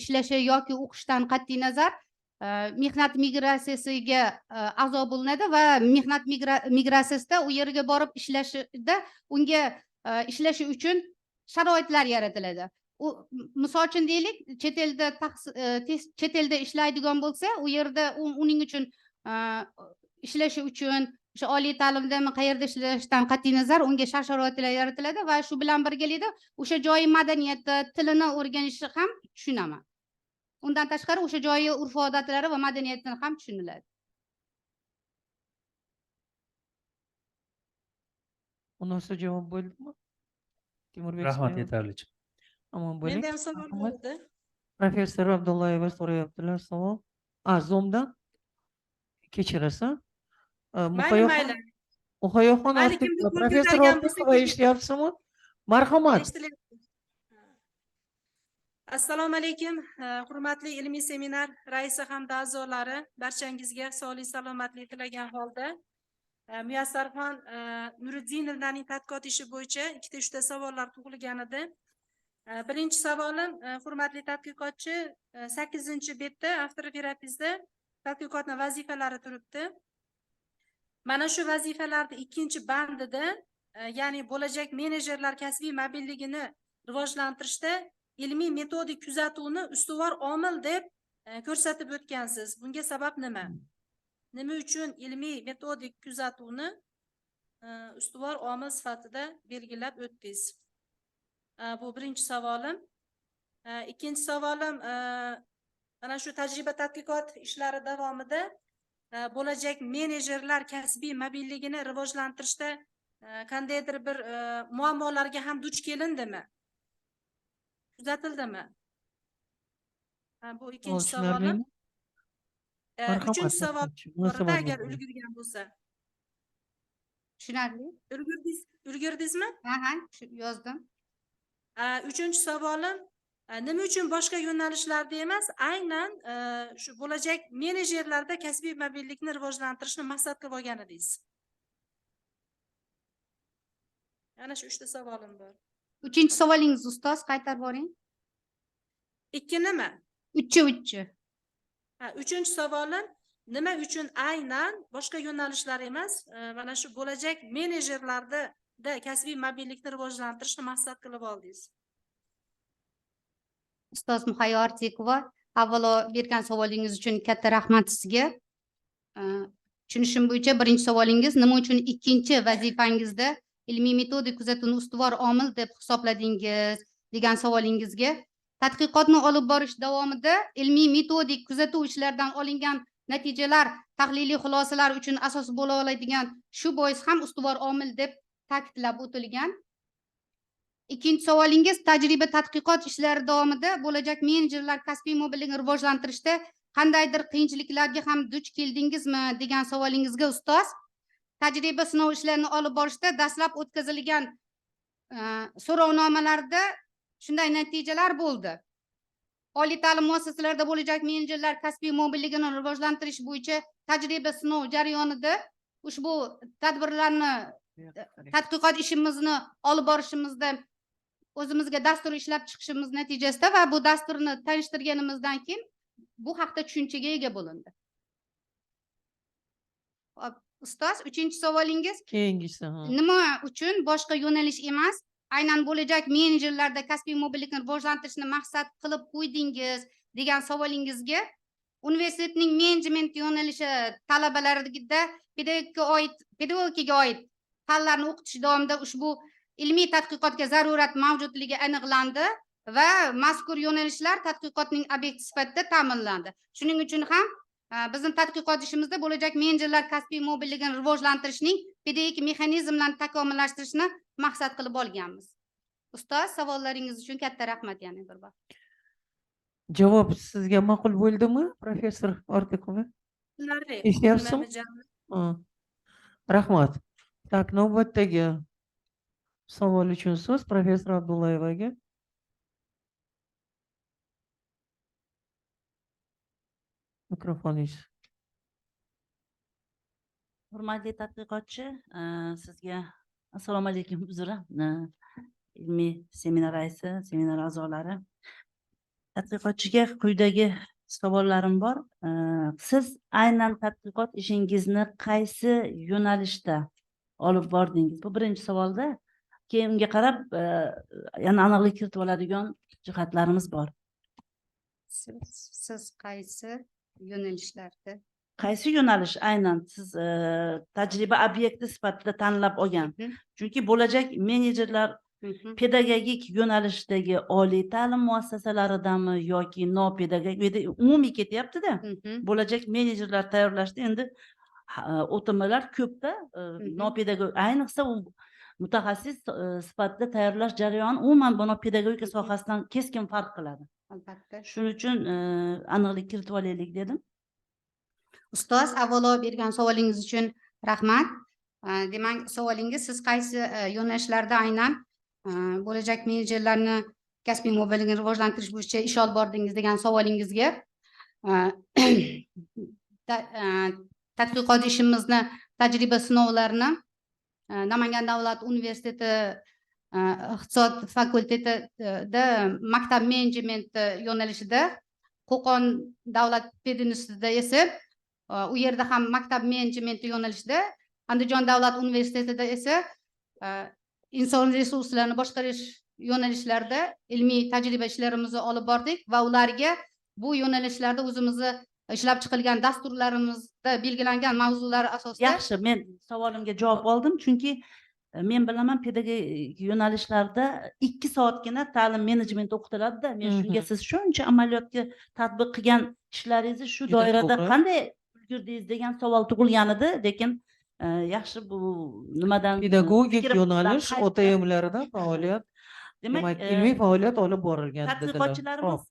ishlashi yoki o'qishdan qat'iy nazar, mehnat migratsiyasiga a'zo bo'linadi va mehnat migratsiyasida u yerga borib ishlashida unga ishlashi uchun sharoitlar yaratiladi. U misol uchun deylik, chet elda ishlaydigan bo'lsa, u yerda uning uchun ishlashi uchun o'sha oliy ta'limdami, qayerda ishlashdan qat'iy nazar unga shart sharoitlar yaratiladi va shu bilan birgalikda o'sha joyi madaniyati, tilini o'rganishi ham tushunaman. Undan tashqari o'sha joyi urf odatlari va madaniyatini ham tushuniladi. Unisi javob bo'ldimi? Temurbek Rahmat, Ismoilov. yetarlicha. Omon bo'ling. Menda ham savol Rahmat. bor edi. Professor Abdullayeva so'rayaptilar savol. A, Zoomdan? Kechirasiz. Mayli, Muhayyoxon mayli. Muhayyoxon Mayli, Artikova, kimdir qo'l professor ko'targan bo'lsa Ortiqova eshityapsizmi? Marhamat. Eshitilyapti. Assalomu alaykum, hurmatli ilmiy seminar raisi hamda a'zolari, barchangizga sog'lik salomatlik tilagan holda, Muyassarxon Nuriddinovnaning tadqiqot ishi bo'yicha ikkita uchta savollar tug'ilgan edi. Birinchi savolim, hurmatli tadqiqotchi, 8-betda avtoreferatingizda tadqiqotning vazifalari turibdi. Mana shu vazifalarning 2 bandida, ya'ni bo'lajak menejerlar kasbiy mobilligini rivojlantirishda ilmiy metodik kuzatuvni ustuvor omil deb ko'rsatib o'tgansiz. Bunga sabab nima? Nima uchun ilmiy metodik kuzatuvni ustuvor omil sifatida belgilab o'tdingiz? Bu birinchi savolim. Ikkinchi savolim, mana shu tajriba tadqiqot ishlari davomida bo'lajak menejerlar kasbiy mobilligini rivojlantirishda qandaydir bir muammolarga ham duch kelindimi? Kuzatildimi? Bu ikkinchi Savol tushunarlimi? savolim. Marhamat, Uchinchi savol marhamat. Munosabat bor edi, agar bildiring. ulgurgan bo'lsa. Tushunarli. Ulgurdingizmi? Aha, yozdim. Uchinchi savolim, nima uchun boshqa yo'nalishlarda emas, aynan shu bo'lajak menejerlarda kasbiy mobillikni rivojlantirishni maqsad qilib olgan edingiz? Ana shu uchta savolim bor. Uchinchi savolingiz ustoz, qaytarib boring. Ikki nima? Uchi, uchi. Ha, uchinchi savolim, nima uchun aynan boshqa yo'nalishlar emas, mana shu bo'lajak menejerlarda kasbiy mobillikni rivojlantirishni maqsad qilib oldingiz? Ustoz Muhayyo Artikova, avvalo bergan savolingiz uchun katta rahmat sizga. Tushunishim bo'yicha birinchi savolingiz, nima uchun ikkinchi vazifangizda ilmiy metodik kuzatuvni ustuvor omil deb hisobladingiz degan savolingizga, tadqiqotni olib borish davomida ilmiy metodik kuzatuv ishlaridan olingan natijalar tahliliy xulosalar uchun asos bo'la oladigan shu bois ham ustuvor omil deb ta'kidlab o'tilgan. Ikkinchi savolingiz, tajriba tadqiqot ishlari davomida bo'lajak menejerlar kasbiy mobilligini rivojlantirishda qandaydir qiyinchiliklarga ham duch keldingizmi degan savolingizga ustoz, tajriba sinov ishlarini olib borishda dastlab o'tkazilgan so'rovnomalarda shunday natijalar bo'ldi. Oliy ta'lim muassasalarida bo'lajak menejerlar kasbiy mobilligini rivojlantirish bo'yicha tajriba sinov jarayonida ushbu tadbirlarni tadqiqot ishimizni olib borishimizda o'zimizga dastur ishlab chiqishimiz natijasida va bu dasturni tanishtirganimizdan keyin bu haqda tushunchaga ega bo'lindi. Hop, ustoz, uchinchi savolingiz. Keyingisi, ha. Nima uchun boshqa yo'nalish emas, aynan bo'lajak menejerlarda kasbiy mobillikni rivojlantirishni maqsad qilib qo'ydingiz Degan savolingizga, universitetning menejment yo'nalishi talabalarida pedagogikaga oid fanlarni o'qitish davomida ushbu ilmiy tadqiqotga zarurat mavjudligi aniqlandi va mazkur yo'nalishlar tadqiqotning obyekti sifatida ta'minlandi. Shuning uchun ham bizning tadqiqot ishimizda bo'lajak menejerlar kasbiy mobilligini rivojlantirishning pedagogik mexanizmlarini takomillashtirishni maqsad qilib olganmiz. Ustoz, savollaringiz uchun katta rahmat yana bir bor. Javob sizga ma'qul bo'ldimi, professor Ortiqova? Tushunarli. Eshityapsizmi? Ha. Rahmat. Так, navbatdagi savol uchun so'z professor Abdullayevaga. Mikrofoningiz. Hurmatli tadqiqotchi, sizga assalomu alaykum, uzr, ilmiy seminar raisi, seminar a'zolari. Tadqiqotchiga quyidagi savollarim bor. Siz aynan tadqiqot ishingizni qaysi yo'nalishda olib bordingiz? Bu birinchi savolda. Keyin unga qarab yana aniqlik kiritib oladigan jihatlarimiz bor. Siz qaysi yo'nalishlarda? Qaysi yo'nalish aynan siz tajriba obyekti sifatida tanlab olgan? Chunki bo'lajak menejerlar pedagogik yo'nalishdagi oliy ta'lim muassasalaridami yoki nopedagogik, bu yerda umumiy ketyapti-da. Bo'lajak menejerlar tayyorlashda endi o'tmlar ko'pda, nopedagog, ayniqsa u mutaxassis sifatida tayyorlash jarayoni umuman buni pedagogika sohasidan keskin farq qiladi. Albatta. Shuning uchun aniqlik kiritib olaylik dedim. Ustoz, avvalo bergan savolingiz uchun rahmat. Demak, savolingiz siz qaysi yo'nalishlarda aynan bo'lajak menejerlarni kasbiy mobilligini rivojlantirish bo'yicha ish olib bordingiz degan savolingizga, tadqiqot ishimizni tajriba sinovlarini Namangan davlat universiteti iqtisod fakultetida maktab menejmenti yo'nalishida, Qo'qon davlat pedinstitutida esa u yerda ham maktab menejmenti yo'nalishida, Andijon davlat universitetida esa inson resurslarini boshqarish yo'nalishlarida ilmiy tajriba ishlarimizni olib bordik va ularga bu yo'nalishlarda o'zimizni ishlab chiqilgan dasturlarimizda belgilangan mavzular asosida. Yaxshi, men savolimga javob oldim, chunki men bilaman, pedagogik yo'nalishlarda 2 soatgina ta'lim menejmenti o'qitiladida. Men shunga siz shuncha amaliyotga tatbiq qilgan ishlaringizni shu Juda doirada to'g'ri. qanday ulgurdingiz degan savol tug'ilgan edi, lekin yaxshi, bu nimadan Pedagogik fikrimizdan yo'nalish qaytdi. OTMlarida faoliyat, Demak, demak, ilmiy faoliyat olib borilgan dedilar. tadqiqotchilarimiz Xo'p,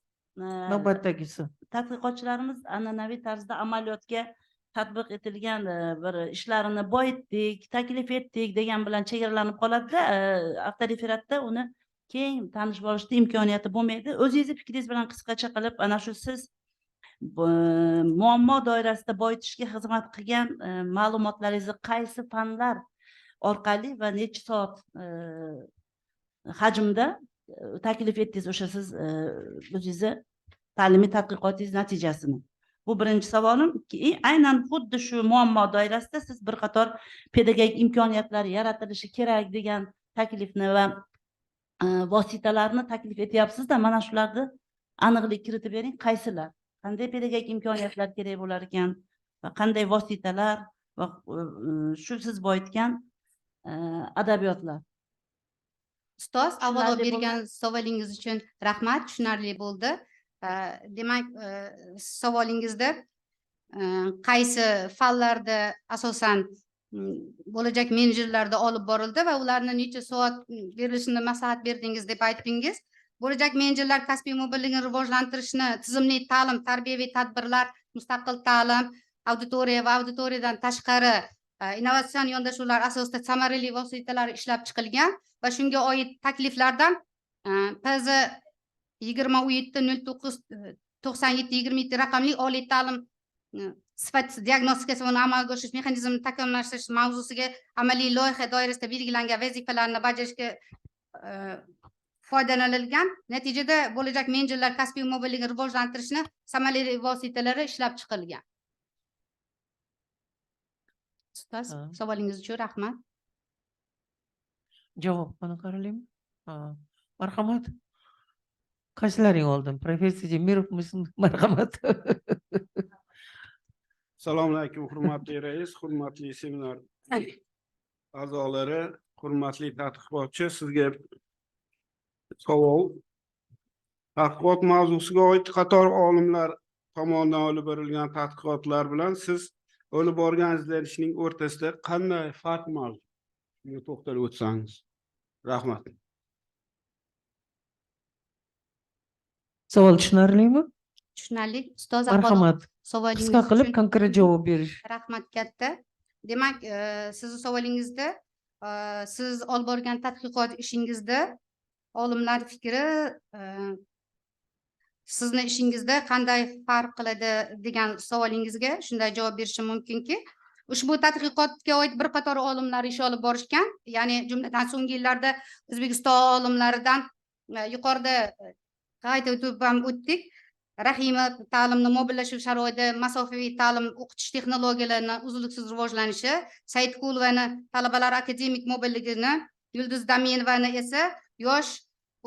navbatdagisi. Tadqiqotchilarimiz an'anaviy tarzda amaliyotga tatbiq etilgan bir ishlarini boyitdik, taklif etdik degan bilan chegaralanib qoladida, avtoreferatda uni keng tanishib olishda imkoniyati bo'lmaydi. O'zingizni fikringiz bilan qisqacha qilib, ana shu siz muammo doirasida boyitishga xizmat qilgan ma'lumotlaringizni qaysi fanlar orqali va necha soat hajmda taklif etdingiz o'sha siz o'zingizni ta'limiy tadqiqotingiz natijasini? Bu birinchi savolim. Aynan xuddi shu muammo doirasida siz bir qator pedagogik imkoniyatlar yaratilishi kerak degan taklifni va vositalarni taklif etyapsizda, mana shularni aniqlik kiritib bering, qaysilar, qanday pedagogik imkoniyatlar kerak bo'lar ekan va qanday vositalar va shu siz boyitgan adabiyotlar. Ustoz, avvalo Tushunarli bergan bo'ldi. Savolingiz uchun rahmat, tushunarli bo'ldi. Demak, savolingizda qaysi fanlarda asosan bo'lajak menejerlarda olib borildi va ularni necha soat berilishini maslahat berdingiz deb aytdingiz. Bo'lajak menejerlar kasbiy mobilligini rivojlantirishni tizimli ta'lim, tarbiyaviy tadbirlar, mustaqil ta'lim, auditoriya va auditoriyadan tashqari innovatsion yondashuvlar asosida samarali vositalar ishlab chiqilgan va shunga oid takliflardan PZ 27 09 97 27 raqamli oliy ta'lim sifat diagnostikasi va uni amalga oshirish mexanizmini takomillashtirish mavzusiga amaliy loyiha doirasida belgilangan vazifalarni bajarishga foydalanilgan. Natijada bo'lajak menejerlar kasbiy mobilligini rivojlantirishni samarali vositalari ishlab chiqilgan. Ustoz, savolingiz uchun rahmat. Javob qanaqa qaralimi? Ha. Marhamat. Qaysilaring oldin? Professor Temirovmisan? Marhamat. Assalomu alaykum, hurmatli rais, hurmatli seminar a'zolari, hurmatli tadqiqotchi, sizga savol. Tadqiqot mavzusiga oid qator olimlar tomonidan olib borilgan tadqiqotlar bilan siz olib borgan izlanishning o'rtasida qanday farq mavjud? Shunga to'xtalib o'tsangiz. Rahmat. Savol tushunarlimi? Tushunarli, ustoz. Avvalo Marhamat. savolingiz Qisqa qilib uchun konkret javob berish. Rahmat katta. Demak, sizni savolingizda siz olib borgan tadqiqot ishingizda olimlar fikri sizni ishingizda qanday farq qiladi degan savolingizga shunday javob berishim mumkinki, ushbu tadqiqotga oid bir qator olimlar ish olib borishgan, ya'ni jumladan so'nggi yillarda O'zbekiston olimlaridan yuqorida qayd etib ham o'tdik, Rahimov ta'limni mobillashuv sharoitida masofaviy ta'lim o'qitish texnologiyalarini uzluksiz rivojlanishi, Saidqulovani talabalar akademik mobilligini, Yulduz Daminovani esa yosh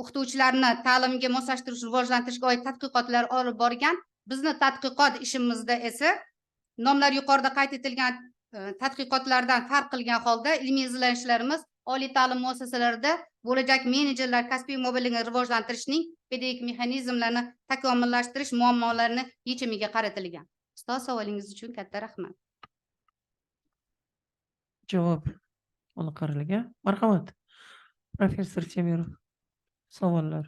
o'qituvchilarni ta'limga moslashtirish rivojlantirishga oid tadqiqotlar olib borgan. Bizni tadqiqot ishimizda esa nomlar yuqorida qayd etilgan tadqiqotlardan farq qilgan holda ilmiy izlanishlarimiz oliy ta'lim muassasalarida bo'lajak menejerlar kasbiy mobilligini rivojlantirishning pedagogik mexanizmlarini takomillashtirish muammolarini yechimiga qaratilgan. Ustoz, savolingiz uchun katta rahmat. Javob qoniqarli. Marhamat. Professor Temirov. Savollar.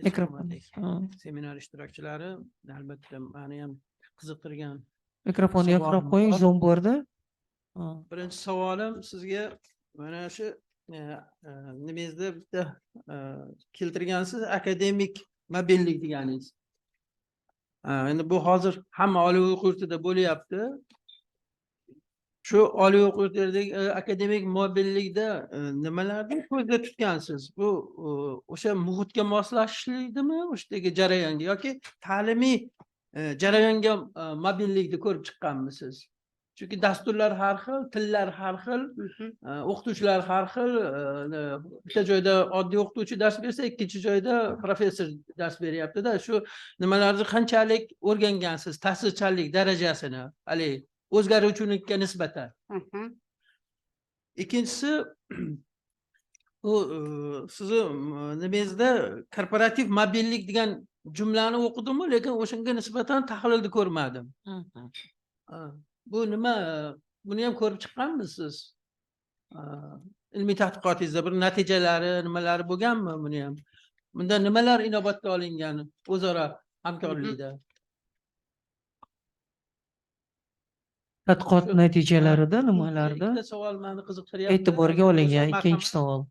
Mikrofon. Hurmatli seminar ishtirokchilari, albatta mani ham qiziqtirgan Mikrofonni yaqinroq savolim qo'ying, bor. Zoom borda. Birinchi savolim sizga mana shu nimangizda bitta keltirgansiz, akademik mobillik deganingiz. Endi bu hozir hamma oliy o'quv yurtida bo'lyapti. Shu oliy o'quv yurtlaridagi akademik mobillikda nimalarni ko'zda tutgansiz? Bu o'sha muhitga moslashishlikdimi, o'sha jarayonga yoki ta'limiy jarayonga mobillikni ko'rib chiqqanmisiz? Chunki dasturlar har xil, tillar har xil, o'qituvchilar har xil. Bitta joyda oddiy o'qituvchi dars bersa, ikkinchi joyda professor dars beryapti-da. Shu nimalarni qanchalik o'rgangansiz, ta'sirchanlik darajasini, haligi o'zgaruvchilikka nisbatan? Ikkinchisi, bu sizni nimangizda korporativ mobillik degan jumlani o'qidimu, lekin o'shanga nisbatan tahlilni ko'rmadim. Bu nima? Buni ham ko'rib chiqqanmisiz? Ilmiy tadqiqotingizda bir natijalari, nimalari bo'lganmi buni ham? Bunda nimalar inobatga olingan o'zaro hamkorlikda? Tadqiqot natijalarida nimalarda Ikkita savol meni qiziqtiryapti. e'tiborga olingan? Marhamat. Ikkinchi savol.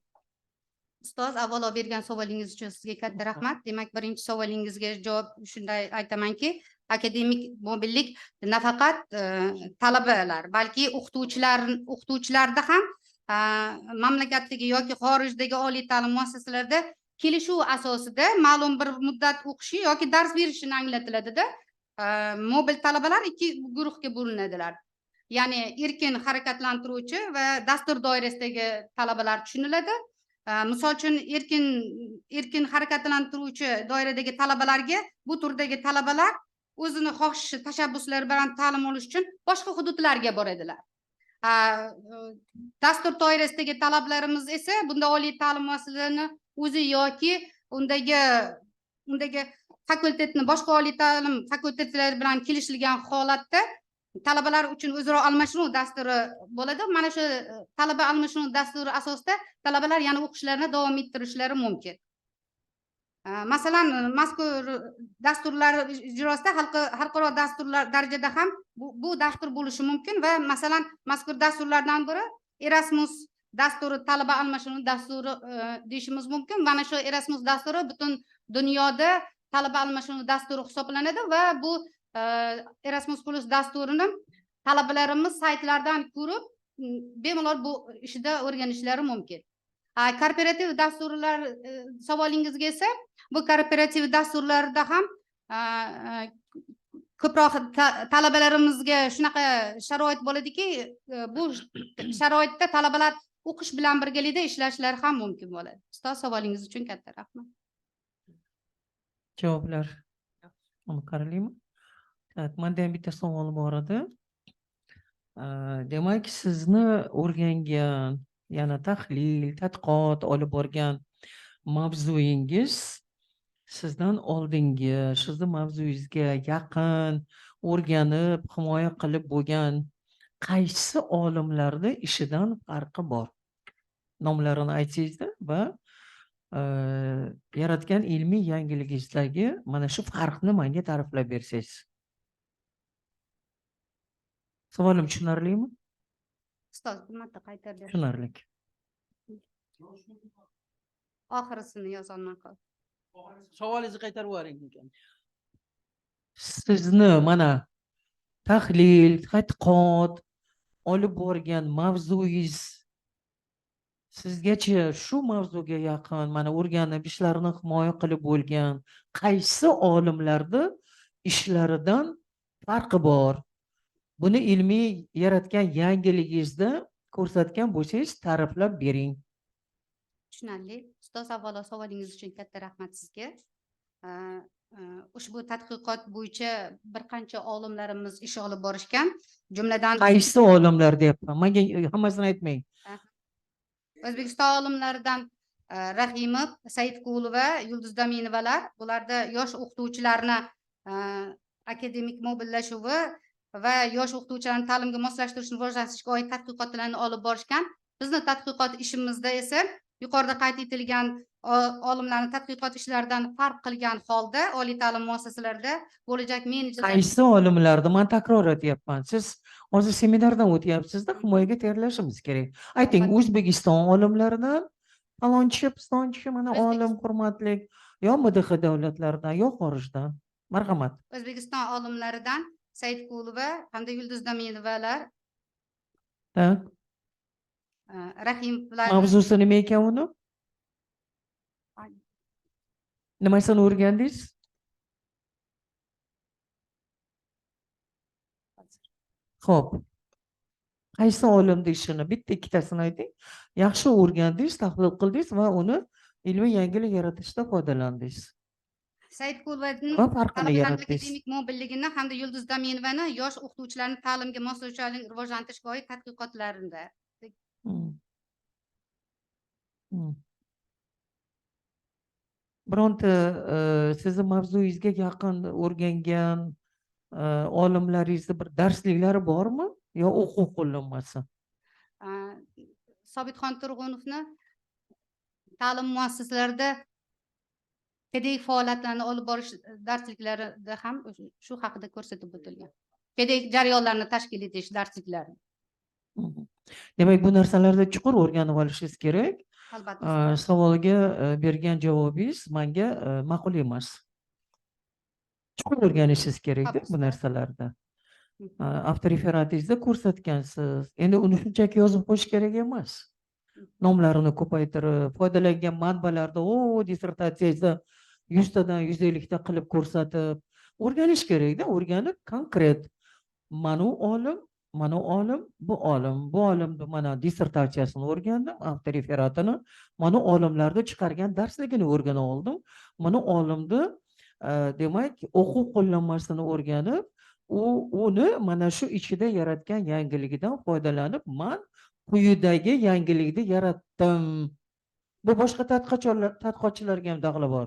Ustoz, avvalo bergan savolingiz uchun sizga katta rahmat. Demak, birinchi savolingizga javob shunday aytamanki, akademik mobillik nafaqat talabalar, balki o'qituvchilarda ham mamlakatdagi yoki xorijdagi oliy ta'lim muassasalarida kelishuv asosida ma'lum bir muddat o'qishi yoki dars berishini anglatiladida. Mobil talabalar ikki guruhga bo'linadilar. Ya'ni erkin harakatlantiruvchi va dastur doirasidagi talabalar tushuniladi. Misol uchun, erkin harakatlantiruvchi doiradagi talabalarga bu turdagi talabalar o'zini xohishi, tashabbuslari bilan ta'lim olish uchun boshqa hududlarga boradilar. Dastur doirasidagi talablarimiz esa bunda oliy ta'lim muassasalarini o'zi yoki undagi fakultetni boshqa oliy ta'lim fakultetlari bilan kelishilgan holatda talabalar uchun o'zaro almashinuv dasturi bo'ladi. Mana shu talaba almashinuv dasturi asosida talabalar yana o'qishlarini davom ettirishlari mumkin. Masalan, mazkur dasturlar ijrosida xalqaro dasturlar darajada ham bu dastur bo'lishi mumkin va masalan, mazkur dasturlardan biri Erasmus dasturi, talaba almashinuv dasturi deyishimiz mumkin. Mana shu Erasmus dasturi butun dunyoda talaba almashinuv dasturi hisoblanadi va bu Erasmus Plus dasturini talabalarimiz saytlardan ko'rib, bemalol bu ishida o'rganishlari mumkin. Korporativ dasturlar savolingizga esa bu korporativ dasturlarda ham ko'proq talabalarimizga shunaqa sharoit bo'ladiki, bu sharoitda talabalar o'qish bilan birgalikda ishlashlari ham mumkin bo'ladi. Ustoz, savolingiz uchun katta rahmat. Javoblar qiziqarlimi? Так, manda ham bitta savol bor edi. Demak, sizni o'rgangan, yana tahlil, tadqiqot olib borgan mavzuyingiz sizdan oldingi, sizni mavzuyingizga yaqin o'rganib, himoya qilib bo'lgan qaysi olimlarni ishidan farqi bor? Nomlarini aytsangizda va yaratgan ilmiy yangiligingizdagi mana shu farqni menga ta'riflab bersangiz. Savolim tushunarlimi? Ustoz, bir marta qaytarib bering. Tushunarli. Oxirisini yozolmay qoldim. Savolingizni qaytarib yuboring ekan. Sizni mana tahlil, tadqiqot olib borgan mavzuyingiz sizgacha shu mavzuga yaqin mana o'rganib, ishlarini himoya qilib bo'lgan qaysi olimlarni ishlaridan farqi bor? Buni ilmiy yaratgan yangiligingizda ko'rsatgan bo'lsangiz, ta'riflab bering. Tushunarli. Ustoz, avvalo savolingiz uchun katta rahmat sizga. Ushbu tadqiqot bo'yicha bir qancha olimlarimiz ish olib borishgan. Jumladan Qaysi olimlar deyapman? Menga hammasini aytmang. O'zbekiston olimlaridan Rahimov, Saidqulova, Yulduz Daminovalar, bularda yosh o'qituvchilarni akademik mobillashuvi va yosh o'qituvchilarni ta'limga moslashtirishni rivojlantirishga oid tadqiqotlarni olib borishgan. Bizni tadqiqot ishimizda esa yuqorida qayd etilgan olimlarning tadqiqot ishlaridan farq qilgan holda oliy ta'lim muassasalarida bo'lajak menejerlar Qaysi olimlarni? Man takror aytyapman. Siz hozir seminardan o'tyapsizda, himoyaga tayyorlashimiz kerak. Ayting, O'zbekiston olimlaridan falonchi, pistonchi, mana olim hurmatli, yo MDH davlatlaridan, yo xorijdan. Marhamat. O'zbekiston olimlaridan Saidqulova hamda Yulduz Daminovalar, Rahimovlar. Mavzusi nima ekan uni? Ay. Nimasini o'rgandingiz? Xo'p. Qaysi olimni ishini bitta ikkitasini ayting. Yaxshi o'rgandingiz, tahlil qildingiz va uni ilmiy yangilik yaratishda foydalandingiz. Saidqulovaning Va farqini talabalarning yaratdingiz. akademik mobilligini hamda Yulduz Daminovani yosh o'qituvchilarni ta'limga moslashuvchanlik rivojlantirishga oid tadqiqotlarida. Bironta sizni mavzuyingizga yaqin o'rgangan olimlaringizni bir darsliklari bormi yo o'quv qo'llanmasi? Sobitxon Turg'unovni ta'lim muassasalarida pedagogik faoliyatlarni olib borish darsliklarida ham shu haqida ko'rsatib o'tilgan. Pedagogik jarayonlarni tashkil etish darsliklari. Demak, bu narsalarni chuqur o'rganib olishingiz kerak. Albatta. Savolga bergan javobingiz menga ma'qul emas. Chuqur o'rganishingiz kerakda bu narsalarni. Avtoreferatingizda ko'rsatgansiz. Endi uni shunchaki yozib qo'yish kerak emas. Nomlarini ko'paytirib, foydalangan manbalarda, o dissertatsiyangizda 100 tadan 150 ta qilib ko'rsatib, o'rganish kerakda, o'rganib konkret mana u olim, mana u olim, bu olim, bu olimni mana dissertatsiyasini o'rgandim, avtoreferatini, mana olimlarni chiqargan darsligini o'rganib oldim. Mana olimni demak, o'quv qo'llanmasini o'rganib, uni mana shu ichida yaratgan yangiligidan foydalanib, man quyidagi yangilikni yaratdim. Bu boshqa tadqiqotchilarga ham daxli bor.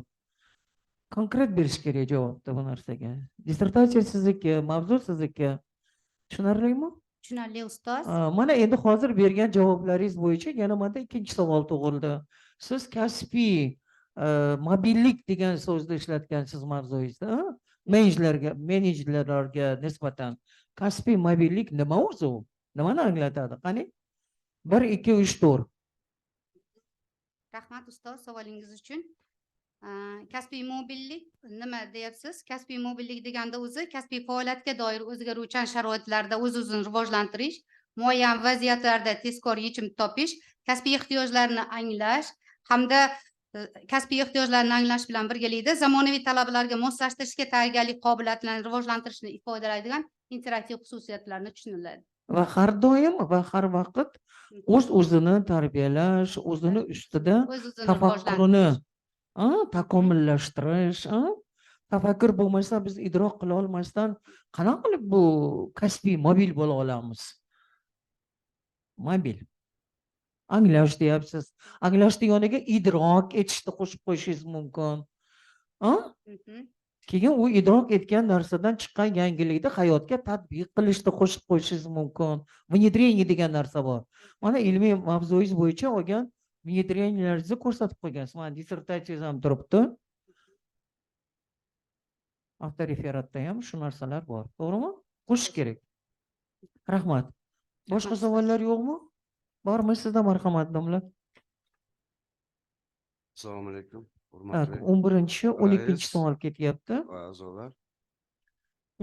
Konkret berish kerak javobni bu narsaga. Dissertatsiya sizniki, mavzu sizniki. Tushunarlimi? Tushunarli, ustoz. Mana endi hozir bergan javoblaringiz bo'yicha yana menda ikkinchi savol tug'ildi. Siz kasbiy mobillik degan so'zni ishlatgansiz mavzuyingizda, a? Menejerlarga nisbatan kasbiy mobillik nima o'zi u? Nimani anglatadi? Qani? 1, 2, 3, 4. Rahmat ustoz savolingiz uchun. Kasbiy mobillik nima deyapsiz? Kasbiy mobillik deganda o'zi kasbiy faoliyatga doir o'zgaruvchan sharoitlarda o'z-o'zini rivojlantirish, muayyan vaziyatlarda tezkor yechim topish, kasbiy ehtiyojlarni anglash hamda kasbiy ehtiyojlarni anglash bilan birgalikda zamonaviy talablarga moslashtirishga tayyorgarlik qobiliyatlarini rivojlantirishni ifodalaydigan interaktiv xususiyatlarni tushuniladi. Va har doim va har vaqt o'z-o'zini tarbiyalash, o'zini ustida O'z-o'zini tafakkurini, rivojlantirish. takomillashtirish, Tafakkur bo'lmasa, biz idrok qila olmasdan qanaqa qilib bu kasbiy mobil bo'la olamiz? Mobil. Anglash deyapsiz. Anglashni yoniga idrok etishni qo'shib qo'yishingiz mumkin. A? Keyin u idrok etgan narsadan chiqqan yangilikni hayotga tatbiq qilishni qo'shib qo'yishingiz mumkin. Внедрение degan narsa bor. Mana ilmiy mavzuyingiz bo'yicha olgan внедрениelaringizni ko'rsatib qo'ygansiz. Mana dissertatsiyangiz ham turibdi. Avtoreferatda ham shu narsalar bor. To'g'rimi? Qo'shish kerak. Rahmat. Boshqa Rahmat. savollar yo'qmi? Bormi sizda? Marhamat, domla. Assalomu alaykum, Так, hurmatli 11, 12 rais savol ketyapti. va a'zolar.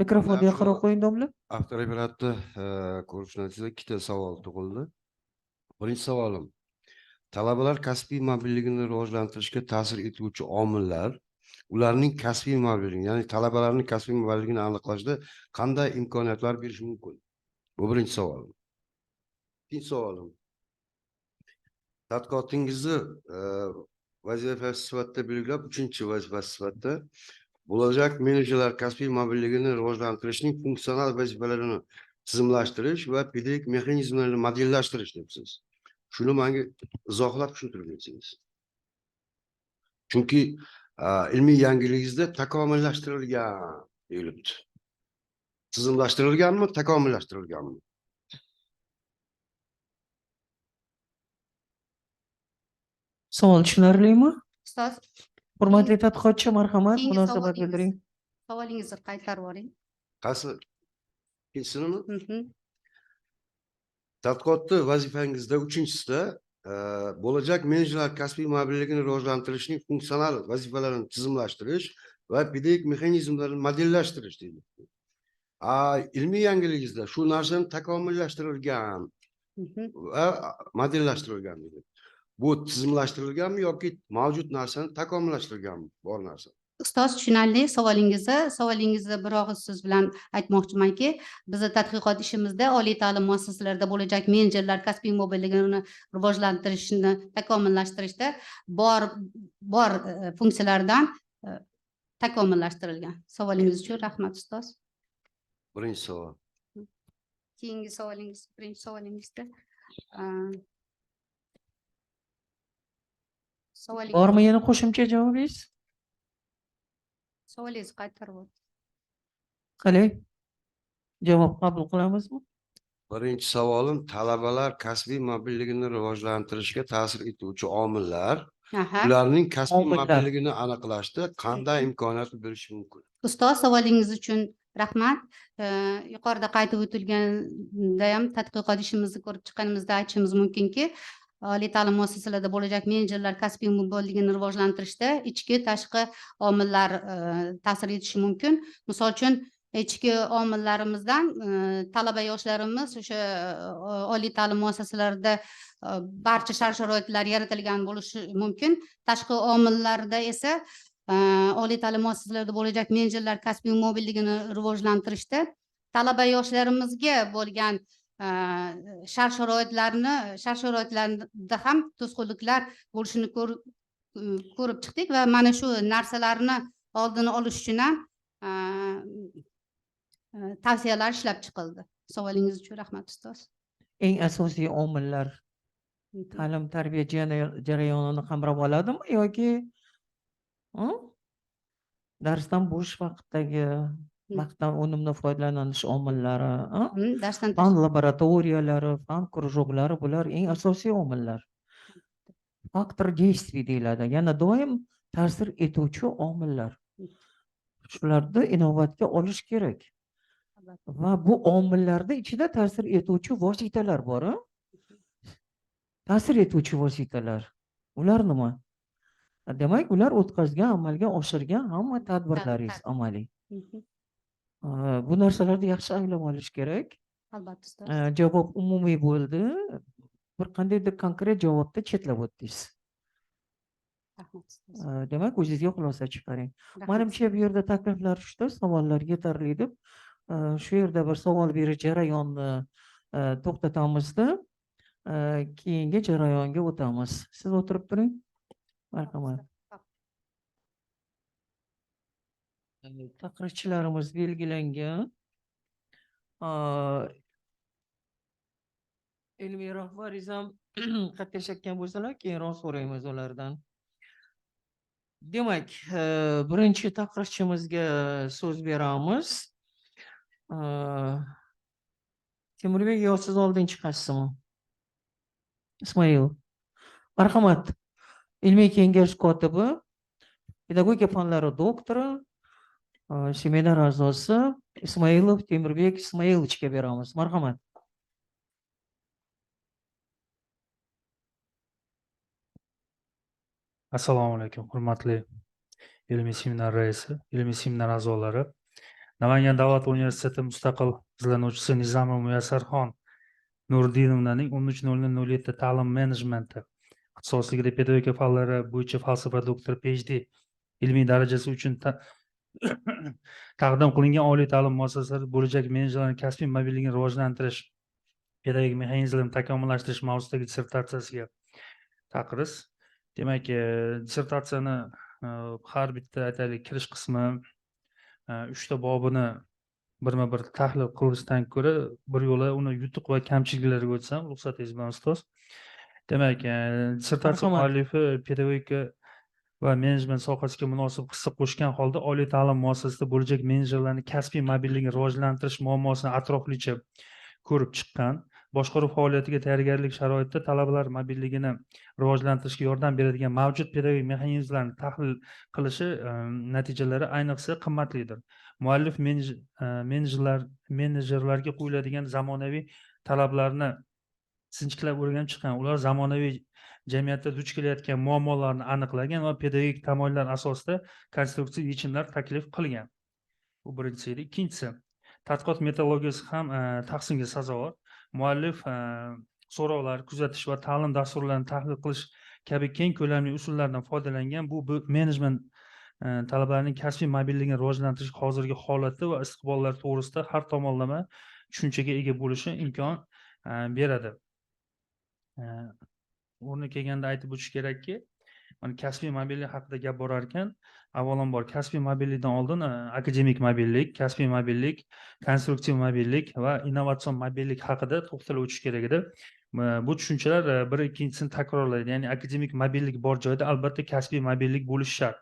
Mikrofonni Mana yaqinroq shu qo'ying, domla. Avtoreferatni ko'rish natijasida ikkita savol tug'ildi. Birinchi savolim: talabalar kasbiy mobilligini rivojlantirishga ta'sir etuvchi omillar, ularning kasbiy mobilligini, ya'ni talabalarning kasbiy mobilligini aniqlashda qanday imkoniyatlar berishi mumkin? Bu birinchi savolim. Ikkinchi savolim: tadqiqotingizni vazifasi sifatida belgilab, uchinchi vazifasi sifatida bo'lajak menejerlar kasbiy mobilligini rivojlantirishning funksional vazifalarini tizimlashtirish va pedagogik mexanizmlarni modellashtirish debsiz. Shuni menga izohlab tushuntirib bersangiz. Chunki ilmiy yangiligingizda takomillashtirilgan deyilibdi. Tizimlashtirilganmi, takomillashtirilganmi? Savol tushunarlimi? Ustoz, Hurmatli tadqiqotchi, marhamat, keyingi munosabat savolingiz- bildiring. Savolingizni qaytarib yuboring. Qaysi? Ikkinchisinimi? Mhm. Tadqiqotni vazifangizda uchinchisida bo'lajak menejerlar kasbiy mobilligini rivojlantirishning funksional vazifalarini tizimlashtirish va pedagogik mexanizmlarni modellashtirish deydi. Ilmiy yangiligingizda shu narsani takomillashtirilgan va modellashtirilgan deydi. Bu tizimlashtirilganmi yoki mavjud narsani takomillashtirilganmi? Bor narsa. Ustoz, tushunarli savolingizni. Savolingizni bir og'iz so'z bilan aytmoqchimanki, bizni tadqiqot ishimizda oliy ta'lim muassasalarida bo'lajak menejerlar kasbiy mobilligini rivojlantirishni takomillashtirishda bor funksiyalardan takomillashtirilgan. Savolingiz uchun rahmat, ustoz. Birinchi savol. Keyingi savolingiz, birinchi savolingizda, savolingiz Bormi yana qo'shimcha javobingiz? Savolingizni qaytarib o'ting. Qalay? Javob qabul qilamizmi? Birinchi savolim: talabalar kasbiy mobilligini rivojlantirishga ta'sir etuvchi omillar, ularning kasbiy Omillar. mobilligini aniqlashda qanday imkoniyat berishi mumkin? Ustoz, savolingiz uchun rahmat. Yuqorida qayd o'tilganda ham tadqiqot ishimizni ko'rib chiqqanimizda aytishimiz mumkinki, oliy ta'lim muassasalarida bo'lajak menejerlar kasbiy mobilligini rivojlantirishda ichki, tashqi omillar ta'sir etishi mumkin. Misol uchun, ichki omillarimizdan talaba yoshlarimiz o'sha oliy ta'lim muassasalarida barcha shart sharoitlar yaratilgan bo'lishi mumkin. Tashqi omillarda esa oliy ta'lim muassasalarida bo'lajak menejerlar kasbiy mobilligini rivojlantirishda talaba yoshlarimizga bo'lgan shart sharoitlarni, shart sharoitlarda ham to'sqinliklar bo'lishini ko'rib chiqdik va mana shu narsalarni oldini olish uchun ham tavsiyalar ishlab chiqildi. Savolingiz uchun rahmat, ustoz. Eng asosiy omillar ta'lim tarbiya jarayonini qamrab oladimi yoki darsdan bo'sh vaqtdagi vaqtdan unumli foydalanish omillari, a? Darsdan Fan laboratoriyalari, fan krujoklari, bular eng asosiy omillar. Фактор действий deyiladi. Yana doim ta'sir etuvchi omillar. Shularni inobatga olish kerak. Va bu omillarni ichida ta'sir etuvchi vositalar bor, a? Ta'sir etuvchi vositalar. Ular nima? Demak, ular o'tkazgan, amalga oshirgan hamma tadbirlaringiz amaliy. Bu narsalarni yaxshi anglab olish kerak. Albatta, ustoz. Javob umumiy bo'ldi. Bir qandaydir konkret javobda chetlab o'tdingiz. Rahmat, ustoz. Demak, o'zingizga xulosa chiqaring. Rahmat. Manimcha, bu yerda takliflar tushdi, savollar yetarli deb. Shu yerda bir savol berish jarayonni to'xtatamizda, keyingi jarayonga o'tamiz. Siz o'tirib turing. Marhamat. Taqrizchilarimiz belgilangan. Ilmiy rahbaringiz ham qatnashayotgan bo'lsalar, keyinroq so'raymiz ulardan. Demak, birinchi taqrizchimizga so'z beramiz. Temurbek, yo siz oldin chiqasizmi? Ismoil. Marhamat. Ilmiy kengash kotibi, pedagogika fanlari doktori, seminar a'zosi Ismoilov Temurbek Ismoilovichga beramiz. Marhamat. Assalomu alaykum, hurmatli ilmiy seminar raisi, ilmiy seminar a'zolari. Namangan davlat universiteti mustaqil izlanuvchisi Nizamova Muyassarxon Nurdinovnaning 13.00.07 ta'lim menejmenti ixtisosligida pedagogika fanlari bo'yicha falsafa doktori PhD ilmiy darajasi uchun taqdim qilingan oliy ta'lim muassasalari bo'lajak menejerlarning kasbiy mobilligini rivojlantirish pedagogik mexanizmlarini takomillashtirish mavzusidagi dissertatsiyasiga taqriz. Demak, dissertatsiyani har bitta, aytaylik, kirish qismi, 3 ta bobini birma-bir tahlil qilishdan ko'ra bir yo'la uni yutuq va kamchiliklariga o'tsam, ruxsatingiz bilan, ustoz. Demak, dissertatsiya muallifi pedagogika va menejment sohasiga munosib hissa qo'shgan holda oliy ta'lim muassasasida bo'lajak menejerlarning kasbiy mobilligini rivojlantirish muammosini atroflicha ko'rib chiqqan. Boshqaruv faoliyatiga tayyorgarlik sharoitida talabalar mobilligini rivojlantirishga yordam beradigan mavjud pedagogik mexanizmlarni tahlil qilishi natijalari ayniqsa qimmatlidir. Muallif menejerlarga qo'yiladigan zamonaviy talablarni sinchiklab o'rganib chiqqan. Ular zamonaviy jamiyatda duch kelayotgan muammolarni aniqlagan va pedagogik tamoyillar asosida konstruktiv yechimlar taklif qilgan. Bu birinchisi edi. Ikkinchisi, tadqiqot metodologiyasi ham tahsinga sazovor. Muallif so'rovlar, kuzatish va ta'lim dasturlarini tahlil qilish kabi keng ko'lamli usullardan foydalangan. Bu menejment talabalarning kasbiy mobilligini rivojlantirish hozirgi holati va istiqbollari to'g'risida har tomonlama tushunchaga ega bo'lishi imkon beradi. O'rni kelganda aytib o'tish kerakki, mana kasbiy mobillik haqida gap borar ekan, avvalambor kasbiy mobillikdan oldin akademik mobillik, kasbiy mobillik, konstruktiv mobillik va innovatsion mobillik haqida to'xtalib o'tish kerak edi. Bu tushunchalar biri ikkinchisini takrorlaydi. Ya'ni akademik mobillik bor joyda albatta kasbiy mobillik bo'lishi shart.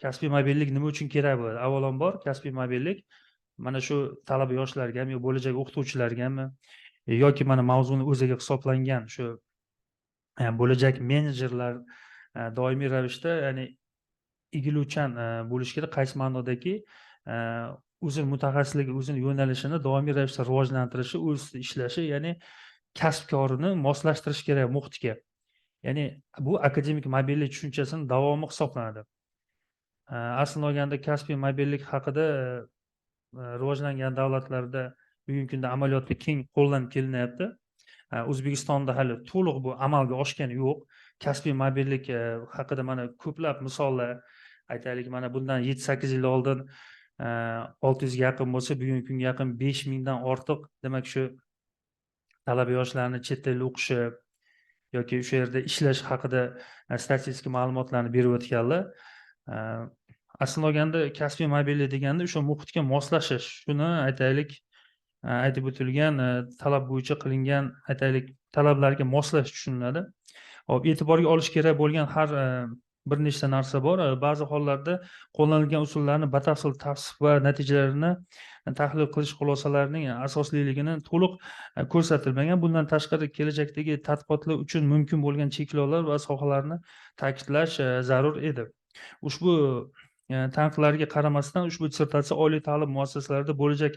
Kasbiy mobillik nima uchun kerak bo'ladi? Avvalambor kasbiy mobillik mana shu talaba yoshlargami yo bo'lajak o'qituvchilargami yoki mana mavzuni o'ziga hisoblangan shu bo'lajak menejerlar doimiy ravishda, ya'ni egiluvchan bo'lishi kerak. Qaysi ma'nodaki, o'zini mutaxassisligi, o'zini yo'nalishini doimiy ravishda rivojlantirishi, o'z ishlashi, ya'ni kasbkorini moslashtirish kerak muhitga. Ya'ni bu akademik mobillik tushunchasining davomi hisoblanadi. Aslini olganda kasbiy mobillik haqida rivojlangan davlatlarda bugungi kunda amaliyotda keng qo'llanib kelinyapti. O'zbekistonda hali to'liq bu amalga oshgani yo'q. Kasbiy mobillik haqida mana ko'plab misollar, aytaylik, mana bundan 7-8 yil oldin 600 ga yaqin bo'lsa, bugungi kunga yaqin 5000 dan ortiq, demak, shu talaba yoshlarni chet elda o'qishi yoki o'sha yerda ishlash haqida statistik ma'lumotlarni berib o'tganlar. Aslini olganda kasbiy mobillik deganda o'sha muhitga moslashish, shuni aytaylik, aytib o'tilgan talab bo'yicha qilingan, aytaylik, talablarga moslashish tushuniladi. Hop, e'tiborga olish kerak bo'lgan har bir nechta narsa bor. Ba'zi hollarda qo'llanilgan usullarni batafsil tavsif va natijalarini tahlil qilish xulosalarining asosliligini to'liq ko'rsatilmagan. Bundan tashqari kelajakdagi tadqiqotlar uchun mumkin bo'lgan cheklovlar va sohalarni ta'kidlash zarur edi. Ushbu tanqidlarga qaramasdan ushbu dissertatsiya oliy ta'lim muassasalarida bo'lajak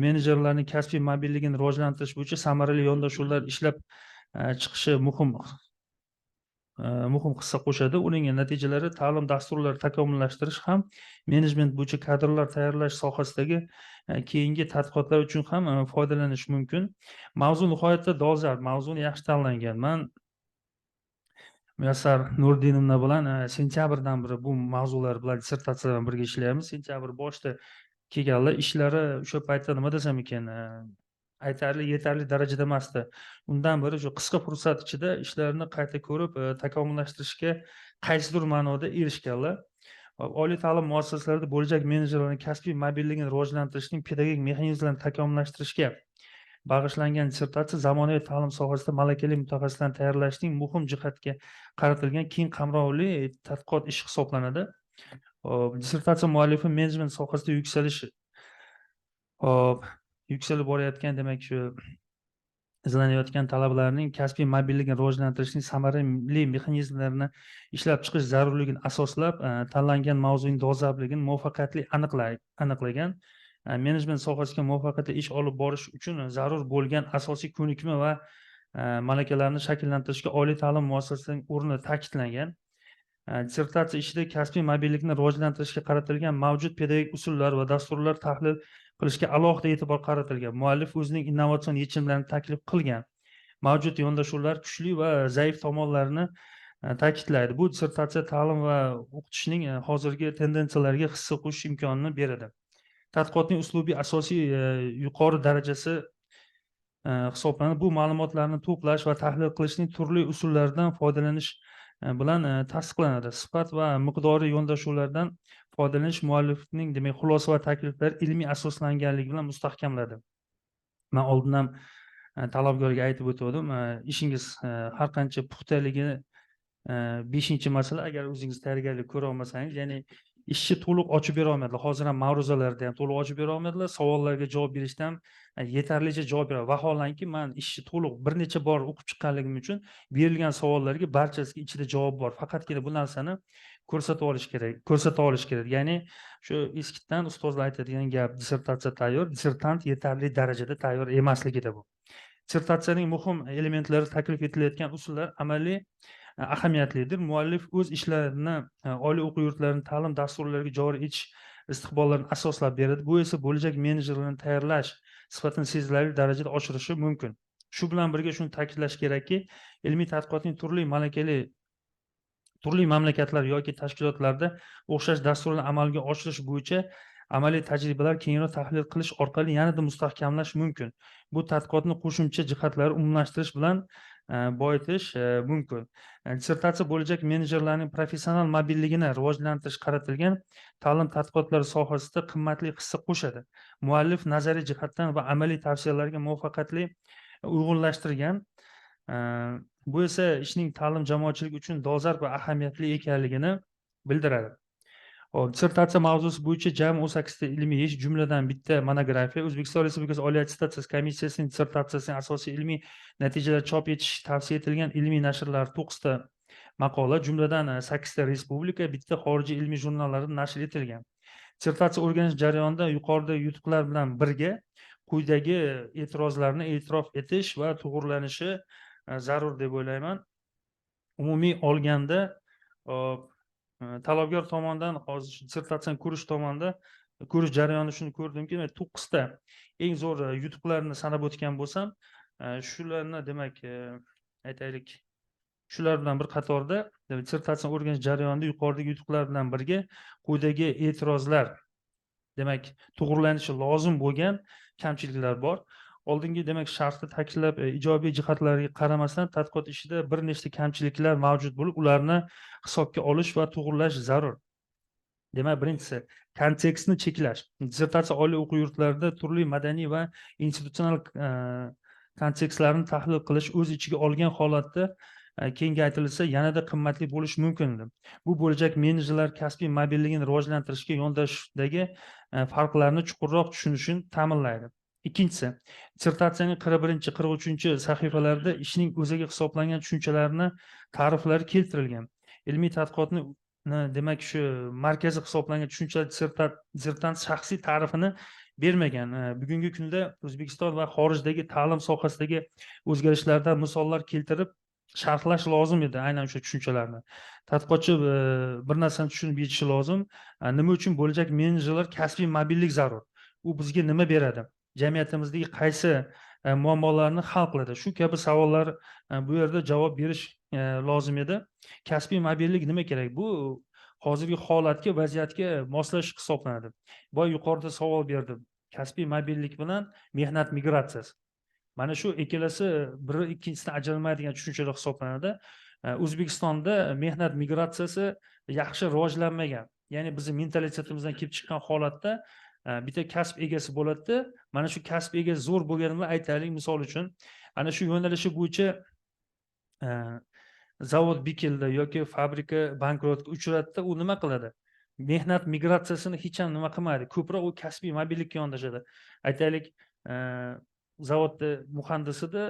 menejerlarning kasbiy mobilligini rivojlantirish bo'yicha samarali yondashuvlar ishlab chiqishi muhim hissa qo'shadi. Uning natijalari ta'lim dasturlari takomillashtirish ham menejment bo'yicha kadrlar tayyorlash sohasidagi keyingi tadqiqotlar uchun ham foydalanish mumkin. Mavzu nihoyatda dolzarb, mavzuni yaxshi tanlangan. Man Muyassar Nurdinovna bilan sentyabrdan beri bu mavzular bilan, dissertatsiya bilan birga ishlayapmiz. Sentyabr boshida kelganlar, ishlari o'sha paytda nima desam ekan, aytarli yetarli darajada emasdi. Undan beri shu qisqa fursat ichida ishlarni qayta ko'rib, takomillashtirishga qaysidir ma'noda erishganlar. Oliy ta'lim muassasalarida bo'lajak menejerlarning kasbiy mobilligini rivojlantirishning pedagogik mexanizmlarini takomillashtirishga bag'ishlangan dissertatsiya zamonaviy ta'lim sohasida malakali mutaxassislarni tayyorlashning muhim jihatga qaratilgan keng qamrovli tadqiqot ishi hisoblanadi. Hop, dissertatsiya muallifi menejment sohasida yuksalish, hop, yuksalib borayotgan, demak, shu izlanayotgan talabalarning kasbiy mobilligini rivojlantirishning samarali mexanizmlarini ishlab chiqish zarurligini asoslab, tanlangan mavzuning dolzarbligini muvaffaqiyatli aniqlagan. Menejment sohasiga muvaffaqiyatli ish olib borish uchun zarur bo'lgan asosiy ko'nikma va malakalarni shakllantirishga oliy ta'lim muassasasining o'rni ta'kidlangan. Dissertatsiya ishida kasbiy mobillikni rivojlantirishga qaratilgan mavjud pedagogik usullar va dasturlar tahlil qilishga alohida e'tibor qaratilgan. Muallif o'zining innovatsion yechimlarini taklif qilgan. Mavjud yondashuvlar kuchli va zaif tomonlarini ta'kidlaydi. Bu dissertatsiya ta'lim va o'qitishning hozirgi tendensiyalariga hissa qo'shish imkonini beradi. Tadqiqotning uslubiy asosiy yuqori darajasi hisoblanib, bu ma'lumotlarni to'plash va tahlil qilishning turli usullaridan foydalanish bilan tasdiqlanadi. Sifat va miqdoriy yondashuvlardan foydalanish muallifning, demak, xulosa va takliflari ilmiy asoslanganligi bilan mustahkamladi. Men oldin ham talabgorga aytib o'tgandim, ishingiz har qancha puxtaligi, 5 masala, agar o'zingiz tayyorgarlik ko'ra olmasangiz, ya'ni ishni to'liq ochib bera olmadilar. Hozir ham ma'ruzalarda ham to'liq ochib bera olmadilar, savollarga javob berishda ham yetarlicha javob beradi. Vaholanki, men ishni to'liq bir necha bor o'qib chiqqanligim uchun berilgan savollarga barchasiga ichida javob bor. Faqatgina bu narsani ko'rsatib olish kerak, ko'rsata olish kerak. Ya'ni shu eskitdan ustozlar aytadigan gap, dissertatsiya tayyor, dissertant yetarli darajada tayyor emasligi bu. Dissertatsiyaning muhim elementlari taklif etilayotgan usullar amaliy ahamiyatlidir. Muallif o'z ishlarini oliy o'quv yurtlarining ta'lim dasturlariga joriy etish istiqbollarini asoslab beradi. Bu esa bo'lajak menejerlarni tayyorlash sifatini sezilarli darajada oshirishi mumkin. Shu bilan birga shuni ta'kidlash kerakki, ilmiy tadqiqotning turli malakali turli mamlakatlar yoki tashkilotlarda o'xshash dasturlarni amalga oshirish bo'yicha amaliy tajribalar kengroq tahlil qilish orqali yanada mustahkamlash mumkin. Bu tadqiqotni qo'shimcha jihatlari umumlashtirish bilan boyitish mumkin. Dissertatsiya bo'lajak menejerlarning professional mobilligini rivojlantirish qaratilgan ta'lim tadqiqotlari sohasida qimmatli hissa qo'shadi. Muallif nazariy jihatdan va amaliy tavsiyalarga muvaffaqiyatli uyg'unlashtirgan. Bu esa ishning ta'lim jamoatchilik uchun dolzarb va ahamiyatli ekanligini bildiradi. Hop, dissertatsiya mavzusi bo'yicha jami 18 ta ilmiy ish, jumladan bitta monografiya, O'zbekiston Respublikasi Oliy attestatsiya komissiyasining dissertatsiyasining asosiy ilmiy natijalar chop etish tavsiya etilgan ilmiy nashrlar 9 ta maqola, jumladan 8 ta respublika, bitta xorijiy ilmiy jurnallarda nashr etilgan. Dissertatsiya o'rganish jarayonida yuqoridagi yutuqlar bilan birga quyidagi e'tirozlarni e'tirof etish va to'g'rilanishi zarur deb o'ylayman. Umumiy olganda, talabgor tomonidan hozir dissertatsiyani ko'rish tomonida ko'rish jarayonida shuni ko'rdimki, men 9 ta eng zo'r yutuqlarni sanab o'tgan bo'lsam, shularni, demak, aytaylik, shular bilan bir qatorda, demak, dissertatsiyani o'rganish jarayonida yuqoridagi yutuqlar bilan birga quyidagi e'tirozlar, demak, to'g'rilanishi lozim bo'lgan kamchiliklar bor. Oldingi, demak, shartni ta'kidlab, ijobiy jihatlarga qaramasdan tadqiqot ishida bir nechta kamchiliklar mavjud bo'lib, ularni hisobga olish va to'g'rilash zarur. Demak, birinchisi kontekstni cheklash. Dissertatsiya oliy o'quv yurtlarida turli madaniy va institutsional kontekstlarni tahlil qilish o'z ichiga olgan holatda kengaytirilsa yanada qimmatli bo'lishi mumkin edi. Bu bo'lajak menejerlar kasbiy mobilligini rivojlantirishga yondashishdagi farqlarni chuqurroq tushunishini ta'minlaydi. Ikkinchisi, dissertatsiyaning 41, 43 sahifalarida ishning o'zagi hisoblangan tushunchalarni ta'riflari keltirilgan. Ilmiy tadqiqotni, demak, shu markazi hisoblangan tushunchalar dissertant shaxsiy ta'rifini bermagan. Bugungi kunda O'zbekiston va xorijdagi ta'lim sohasidagi o'zgarishlardan misollar keltirib sharhlash lozim edi aynan o'sha tushunchalarni. Tadqiqotchi bir narsani tushunib yetishi lozim. Nima uchun bo'lajak menejerlar kasbiy mobillik zarur? U bizga nima beradi? Jamiyatimizdagi qaysi muammolarni hal qiladi? Shu kabi savollar bu yerda javob berish lozim edi. Kasbiy mobillik nima kerak? Bu hozirgi holatga, vaziyatga moslashish hisoblanadi. Boya yuqorida savol berdim. Kasbiy mobillik bilan mehnat migratsiyasi. Mana shu ikkalasi biri ikkinchisidan ajralmaydigan tushunchalar hisoblanadi. O'zbekistonda mehnat migratsiyasi yaxshi rivojlanmagan. Ya'ni bizni mentalitetimizdan kelib chiqqan holatda bitta kasb egasi bo'ladida, mana shu kasb egasi zo'r bo'lgani bilan, aytaylik, misol uchun, ana shu yo'nalishi bo'yicha zavod bekildi yoki fabrika bankrotga uchradida, u nima qiladi? Mehnat migratsiyasini hech ham nima qilmaydi, ko'proq u kasbiy mobillikka yondashadi. Aytaylik, zavodda muhandisida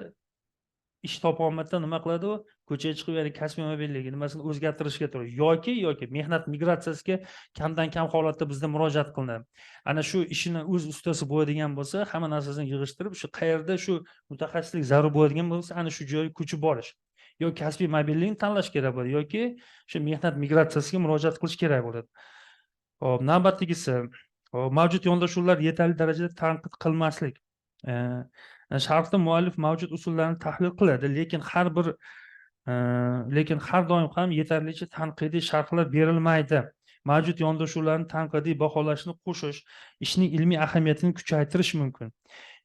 ish topolmadida nima qiladi? U ko'chaga chiqib, ya'ni kasbiy mobilligi nimasini o'zgartirishga turadi yoki mehnat migratsiyasiga kamdan kam holatda bizda murojaat qilinadi. Ana shu ishini o'z ustasi bo'ladigan bo'lsa, hamma narsasini yig'ishtirib, shu qayerda shu mutaxassislik zarur bo'ladigan bo'lsa, ana shu joyga ko'chib borish, yo kasbiy mobillikni tanlash kerak bo'ladi yoki shu mehnat migratsiyasiga murojaat qilish kerak bo'ladi. Hop, navbatdagisi, hop, mavjud yondashuvlar yetarli darajada tanqid qilmaslik. Sharhda muallif mavjud usullarni tahlil qiladi, lekin har doim ham yetarlicha tanqidiy sharhlar berilmaydi. Mavjud yondashuvlarni tanqidiy baholashni qo'shish ishning ilmiy ahamiyatini kuchaytirish mumkin.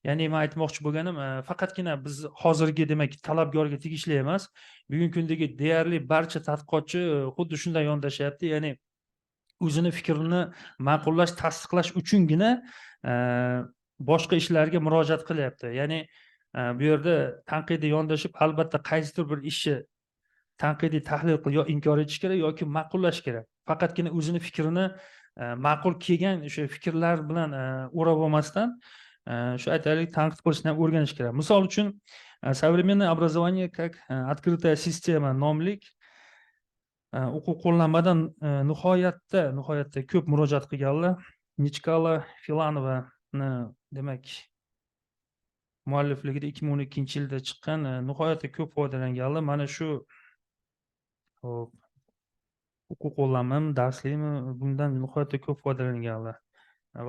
Ya'ni man aytmoqchi bo'lganim, faqatgina biz hozirgi, demak, talabgorga tegishli emas, bugungi kundagi deyarli barcha tadqiqotchi xuddi shunday yondashyapti. Ya'ni o'zini fikrini ma'qullash, tasdiqlash uchungina boshqa ishlarga murojaat qilyapti. Ya'ni bu yerda tanqidiy yondashib, albatta qaysidir bir ishni tanqidiy tahlil qilib, yo inkor etish kerak yoki ma'qullash kerak. Faqatgina o'zini fikrini ma'qul kelgan o'sha fikrlar bilan o'rab olmasdan, shu, aytaylik, tanqid qilishni ham o'rganish kerak. Misol uchun, "Современное образование как открытая система" nomlik o'quv qo'llanmadan nihoyatda ko'p murojaat qilganlar. Nichkala Filanovani, demak, muallifligida 2012-yilda chiqqan, nihoyatda ko'p foydalanganlar. Mana shu, hop, o'quv qo'llanmami, darslikmi, bundan nihoyatda ko'p foydalanganlar.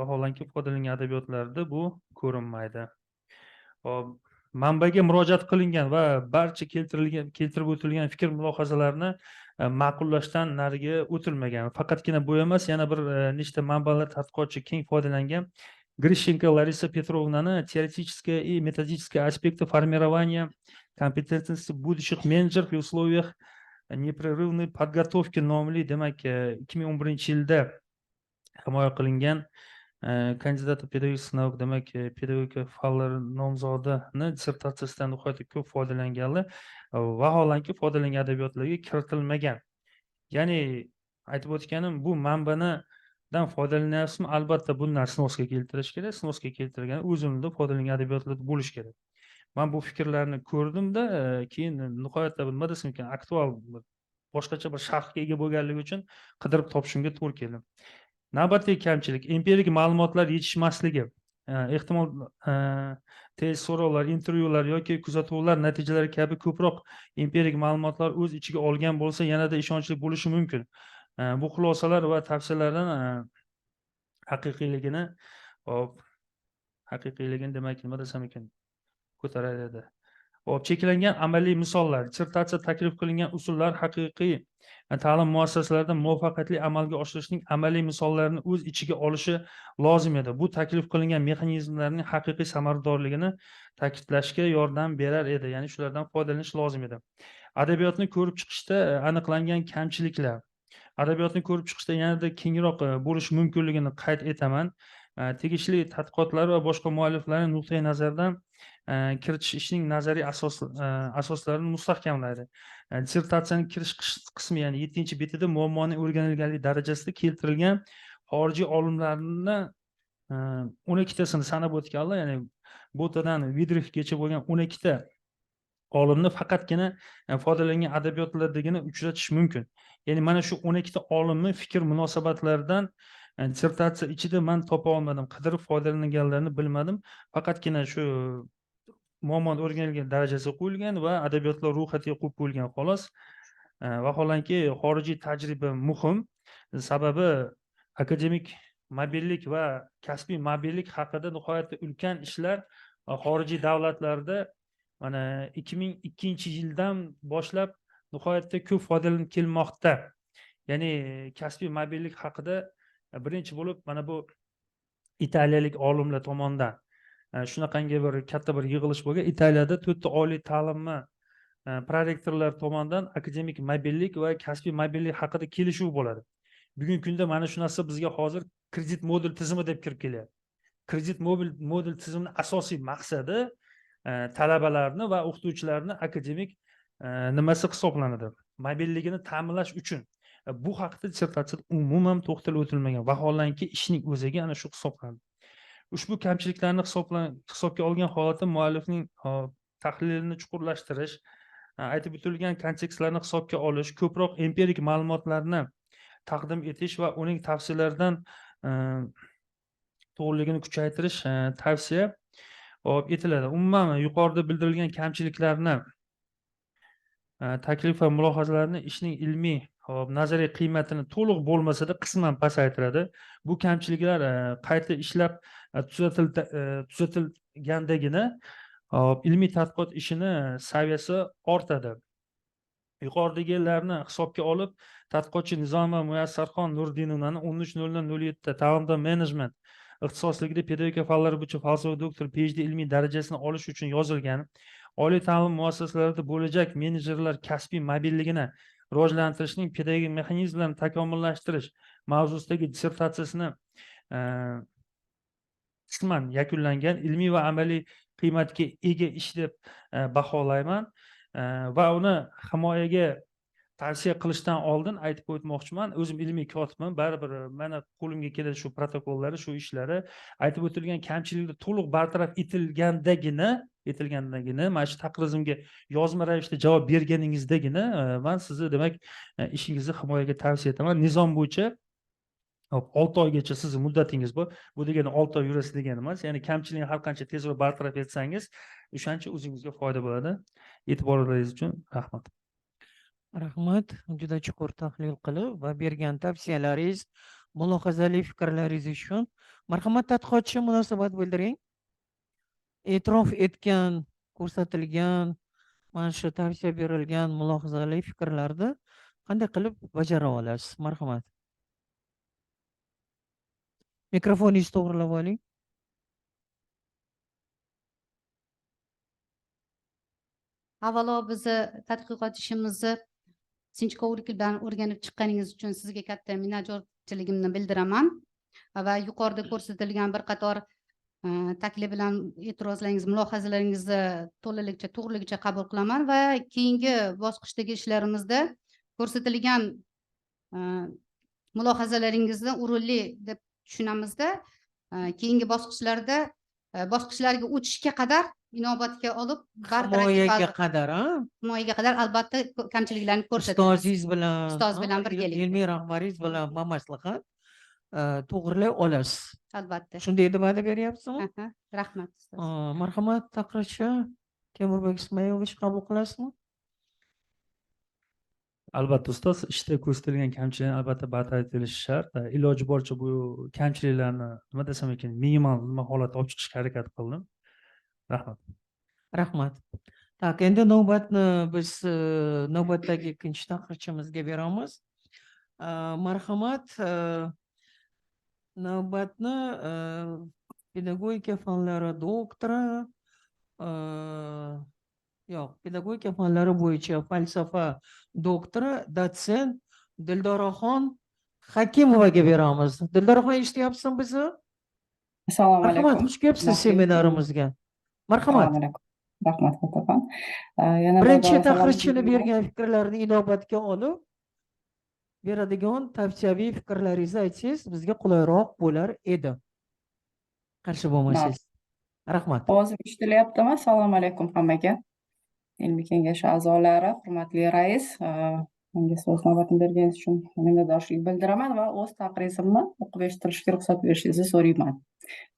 Vaholanki, foydalangan adabiyotlarda bu ko'rinmaydi. Hop, manbaga murojaat qilingan va barcha keltirib o'tilgan fikr mulohazalarni ma'qullashdan nariga o'tilmagan. Faqatgina bu emas, yana bir nechta manbalar tadqiqotchi keng foydalangan. Грищенко Лариса Петровнани "Теоретическое и методические аспекты формирования компетентности будущих менеджеров в условиях непрерывной подготовки" nomli, demak, 2011-yilda himoya qilingan кандидат педагогических наук, demak, pedagogika fanlari nomzodini dissertatsiyasidan nihoyatda ko'p foydalanganlar. Vaholanki, foydalangan adabiyotlarga kiritilmagan. Ya'ni aytib o'tganim, bu manbanidan foydalanyapsizmi, albatta bundan сноска keltirish kerak. Сноска keltirgan o'zimda foydalangan adabiyotlarda bo'lishi kerak. Man bu fikrlarni ko'rdimda, keyin nihoyatda, nima desam ekan, aktual, boshqacha bir sharhga ega bo'lganligi uchun qidirib topishimga to'g'ri keldi. Navbatdagi kamchilik: empirik ma'lumotlar yetishmasligi. Ehtimol, test so'rovlar, intervyular yoki kuzatuvlar natijalari kabi ko'proq empirik ma'lumotlar o'z ichiga olgan bo'lsa, yanada ishonchli bo'lishi mumkin. Bu xulosalar va tavsiyalardan haqiqiyligini, hop, haqiqiyligini, demak, nima desam ekan, ko'tarar edi. Hop, cheklangan amaliy misollar. Dissertatsiya taklif qilingan usullar haqiqiy ta'lim muassasalarida muvaffaqiyatli amalga oshirishning amaliy misollarini o'z ichiga olishi lozim edi. Bu taklif qilingan mexanizmlarning haqiqiy samaradorligini ta'kidlashga yordam berar edi, ya'ni shulardan foydalanish lozim edi. Adabiyotni ko'rib chiqishda aniqlangan kamchiliklar. Adabiyotni ko'rib chiqishda yanada kengroq bo'lishi mumkinligini qayd etaman. Tegishli tadqiqotlar va boshqa mualliflarning nuqtai nazaridan kiritish ishning nazariy asoslarini mustahkamlaydi. Dissertatsiyaning kirish qismi, ya'ni yettinchi betida muammoning o'rganilganlik darajasida keltirilgan xorijiy olimlarni 12tasini sanab o'tganlar, ya'ni Botadan Vidrixgacha bo'lgan 12ta olimni faqatgina foydalangan adabiyotlardagina uchratish mumkin. Ya'ni mana shu 12ta olimni fikr munosabatlaridan dissertatsiya ichida man topa olmadim, qidirib foydalanganlarini bilmadim. Faqatgina shu muammoni o'rganilgan darajasi qo'yilgan va adabiyotlar ro'yxatiga qo'yib qo'yilgan, xolos. Vaholanki, xorijiy tajriba muhim, sababi akademik mobillik va kasbiy mobillik haqida nihoyatda ulkan ishlar xorijiy davlatlarda mana 2002-yildan boshlab nihoyatda ko'p foydalanib kelmoqda. Ya'ni kasbiy mobillik haqida birinchi bo'lib mana bu italiyalik olimlar tomonidan shunaqangi bir katta bir yig'ilish bo'lgan Italiyada. To'rtta oliy ta'limni prorektorlar tomonidan akademik mobillik va kasbiy mobillik haqida kelishuv bo'ladi. Bugungi kunda mana shu narsa bizga hozir kredit modul tizimi deb kirib kelyapti. Kredit modul tizimining asosiy maqsadi talabalarni va o'qituvchilarni akademik nimasi hisoblanadi, mobilligini ta'minlash uchun. Bu haqda dissertatsiyada umuman to'xtalib o'tilmagan, vaholanki ishning o'zagi ana shu hisoblanadi. Ushbu kamchiliklarni hisobga olgan holatda muallifning tahlilini chuqurlashtirish, aytib o'tilgan kontekstlarni hisobga olish, ko'proq empirik ma'lumotlarni taqdim etish va uning tavsiyalaridan to'g'riligini kuchaytirish tavsiya etiladi. Umuman yuqorida bildirilgan kamchiliklarni, taklif va mulohazalarni ishning ilmiy nazariy qiymatini to'liq bo'lmasa-da qisman pasaytiradi. Bu kamchiliklar qayta ishlab tuzatilgandagina ilmiy tadqiqot ishini saviyasi ortadi. Yuqoridagilarni hisobga olib, tadqiqotchi Nizomova Muyassarxon Nurdinovnani 13.00.07 ta'limda menejment ixtisosligida pedagogika fanlari bo'yicha falsafa doktori PhD ilmiy darajasini olish uchun yozilgan oliy ta'lim muassasalarida bo'lajak menejerlar kasbiy mobilligini rivojlantirishning pedagogik mexanizmlarini takomillashtirish mavzusidagi dissertatsiyasini qisman yakunlangan ilmiy va amaliy qiymatga ega ish deb baholayman va uni himoyaga tavsiya qilishdan oldin aytib o'tmoqchiman, o'zim ilmiy kotibman, baribir mana qo'limga keladi shu protokollari, shu ishlari, aytib o'tilgan kamchiliklar to'liq bartaraf etilgandagina mana shu taqrizimga yozma ravishda javob berganingizdagina man sizni demak ishingizni himoyaga tavsiya etaman. Nizom bo'yicha 6 oygacha sizni muddatingiz bor. Bu degani 6 oy yurasiz degani emas. Ya'ni kamchilikni har qancha tezroq bartaraf etsangiz, o'shancha o'zingizga foyda bo'ladi. E'tiboringiz uchun rahmat. Rahmat, juda chuqur tahlil qilib va bergan tavsiyalaringiz, mulohazali fikrlaringiz uchun. Marhamat, tadqiqotchi, munosabat bildiring. E'tirof etgan, ko'rsatilgan, mana shu tavsiya berilgan mulohazali fikrlarni qanday qilib bajara olasiz? Marhamat. Mikrofoningizni to'g'rilab oling. Avvalo bizni tadqiqot ishimizni sinchkovlik bilan o'rganib chiqqaningiz uchun sizga katta minnatdorchiligimni bildiraman va yuqorida ko'rsatilgan bir qator taklif bilan e'tirozlaringiz, mulohazalaringizni to'laligicha, to'g'riligicha qabul qilaman va keyingi bosqichdagi ishlarimizda ko'rsatilgan mulohazalaringizni o'rinli deb tushunamizda, keyingi bosqichlarda bosqichlarga o'tishga qadar inobatga olib bartaraf Himoyaga qadar, ha? Himoyaga qadar albatta kamchiliklarni ko'rsatamiz. Ustozingiz bilan, Ustoz bilan birgalikda. Ilmiy rahbaringiz bilan bamaslahat to'g'rilay olasiz. Albatta. Shunday deb va'da beryapsizmi? Aha, rahmat ustoz. Marhamat, taqrizchi Temurbek Ismoilovich qabul qilasizmi? Albatta ustoz, ishda ko'rsatilgan kamchiliklar albatta bartaraf etilishi shart. Iloji boricha bu kamchiliklarni nima desam ekan, minimal nima holatda olib chiqishga harakat qildim. Rahmat. Rahmat. Tak, endi navbatni biz navbatdagi ikkinchi taqrizchimizga beramiz. Marhamat, navbatni pedagogika fanlari doktori, yo'q, pedagogika fanlari bo'yicha falsafa doktori, dotsent Dildoraxon Hakimovaga beramiz. Dildoraxon, eshityapsizmi bizni? Assalomu Marhamat, alaykum. xush kelibsiz seminarimizga. Marhamat. Assalomu alaykum. Rahmat, Fotimaxon. Yana bir Birinchi bora salom taqrizchini berdim. bergan fikrlarni inobatga olib, beradigan tavsiyaviy fikrlaringizni aytsangiz, bizga qulayroq bo'lar edi. Qarshi bo'lmasangiz. Rahmat. Ovozim eshitilyaptimi? Assalomu alaykum hammaga. Ilmiy kengashi a'zolari, hurmatli rais, menga so'z navbatini berganingiz uchun minnatdorchilik bildiraman va o'z taqrizimni o'qib eshittirishga ruxsat berishingizni so'rayman.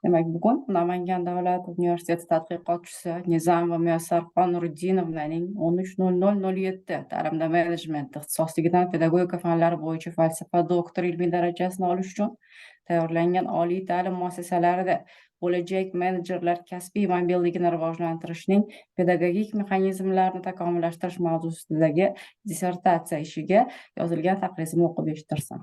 Demak, bugun Namangan davlat universiteti tadqiqotchisi Nizamova Muyassarxon Nuruddinovnaning 13.00.07 ta'limda menejment ixtisosligidan pedagogika fanlari bo'yicha falsafa doktori ilmiy darajasini olish uchun tayyorlangan oliy ta'lim muassasalarida bo'lajak menejerlar kasbiy mobilligini rivojlantirishning pedagogik mexanizmlarini takomillashtirish mavzusidagi dissertatsiya ishiga yozilgan taqrizimni o'qib eshittirsam.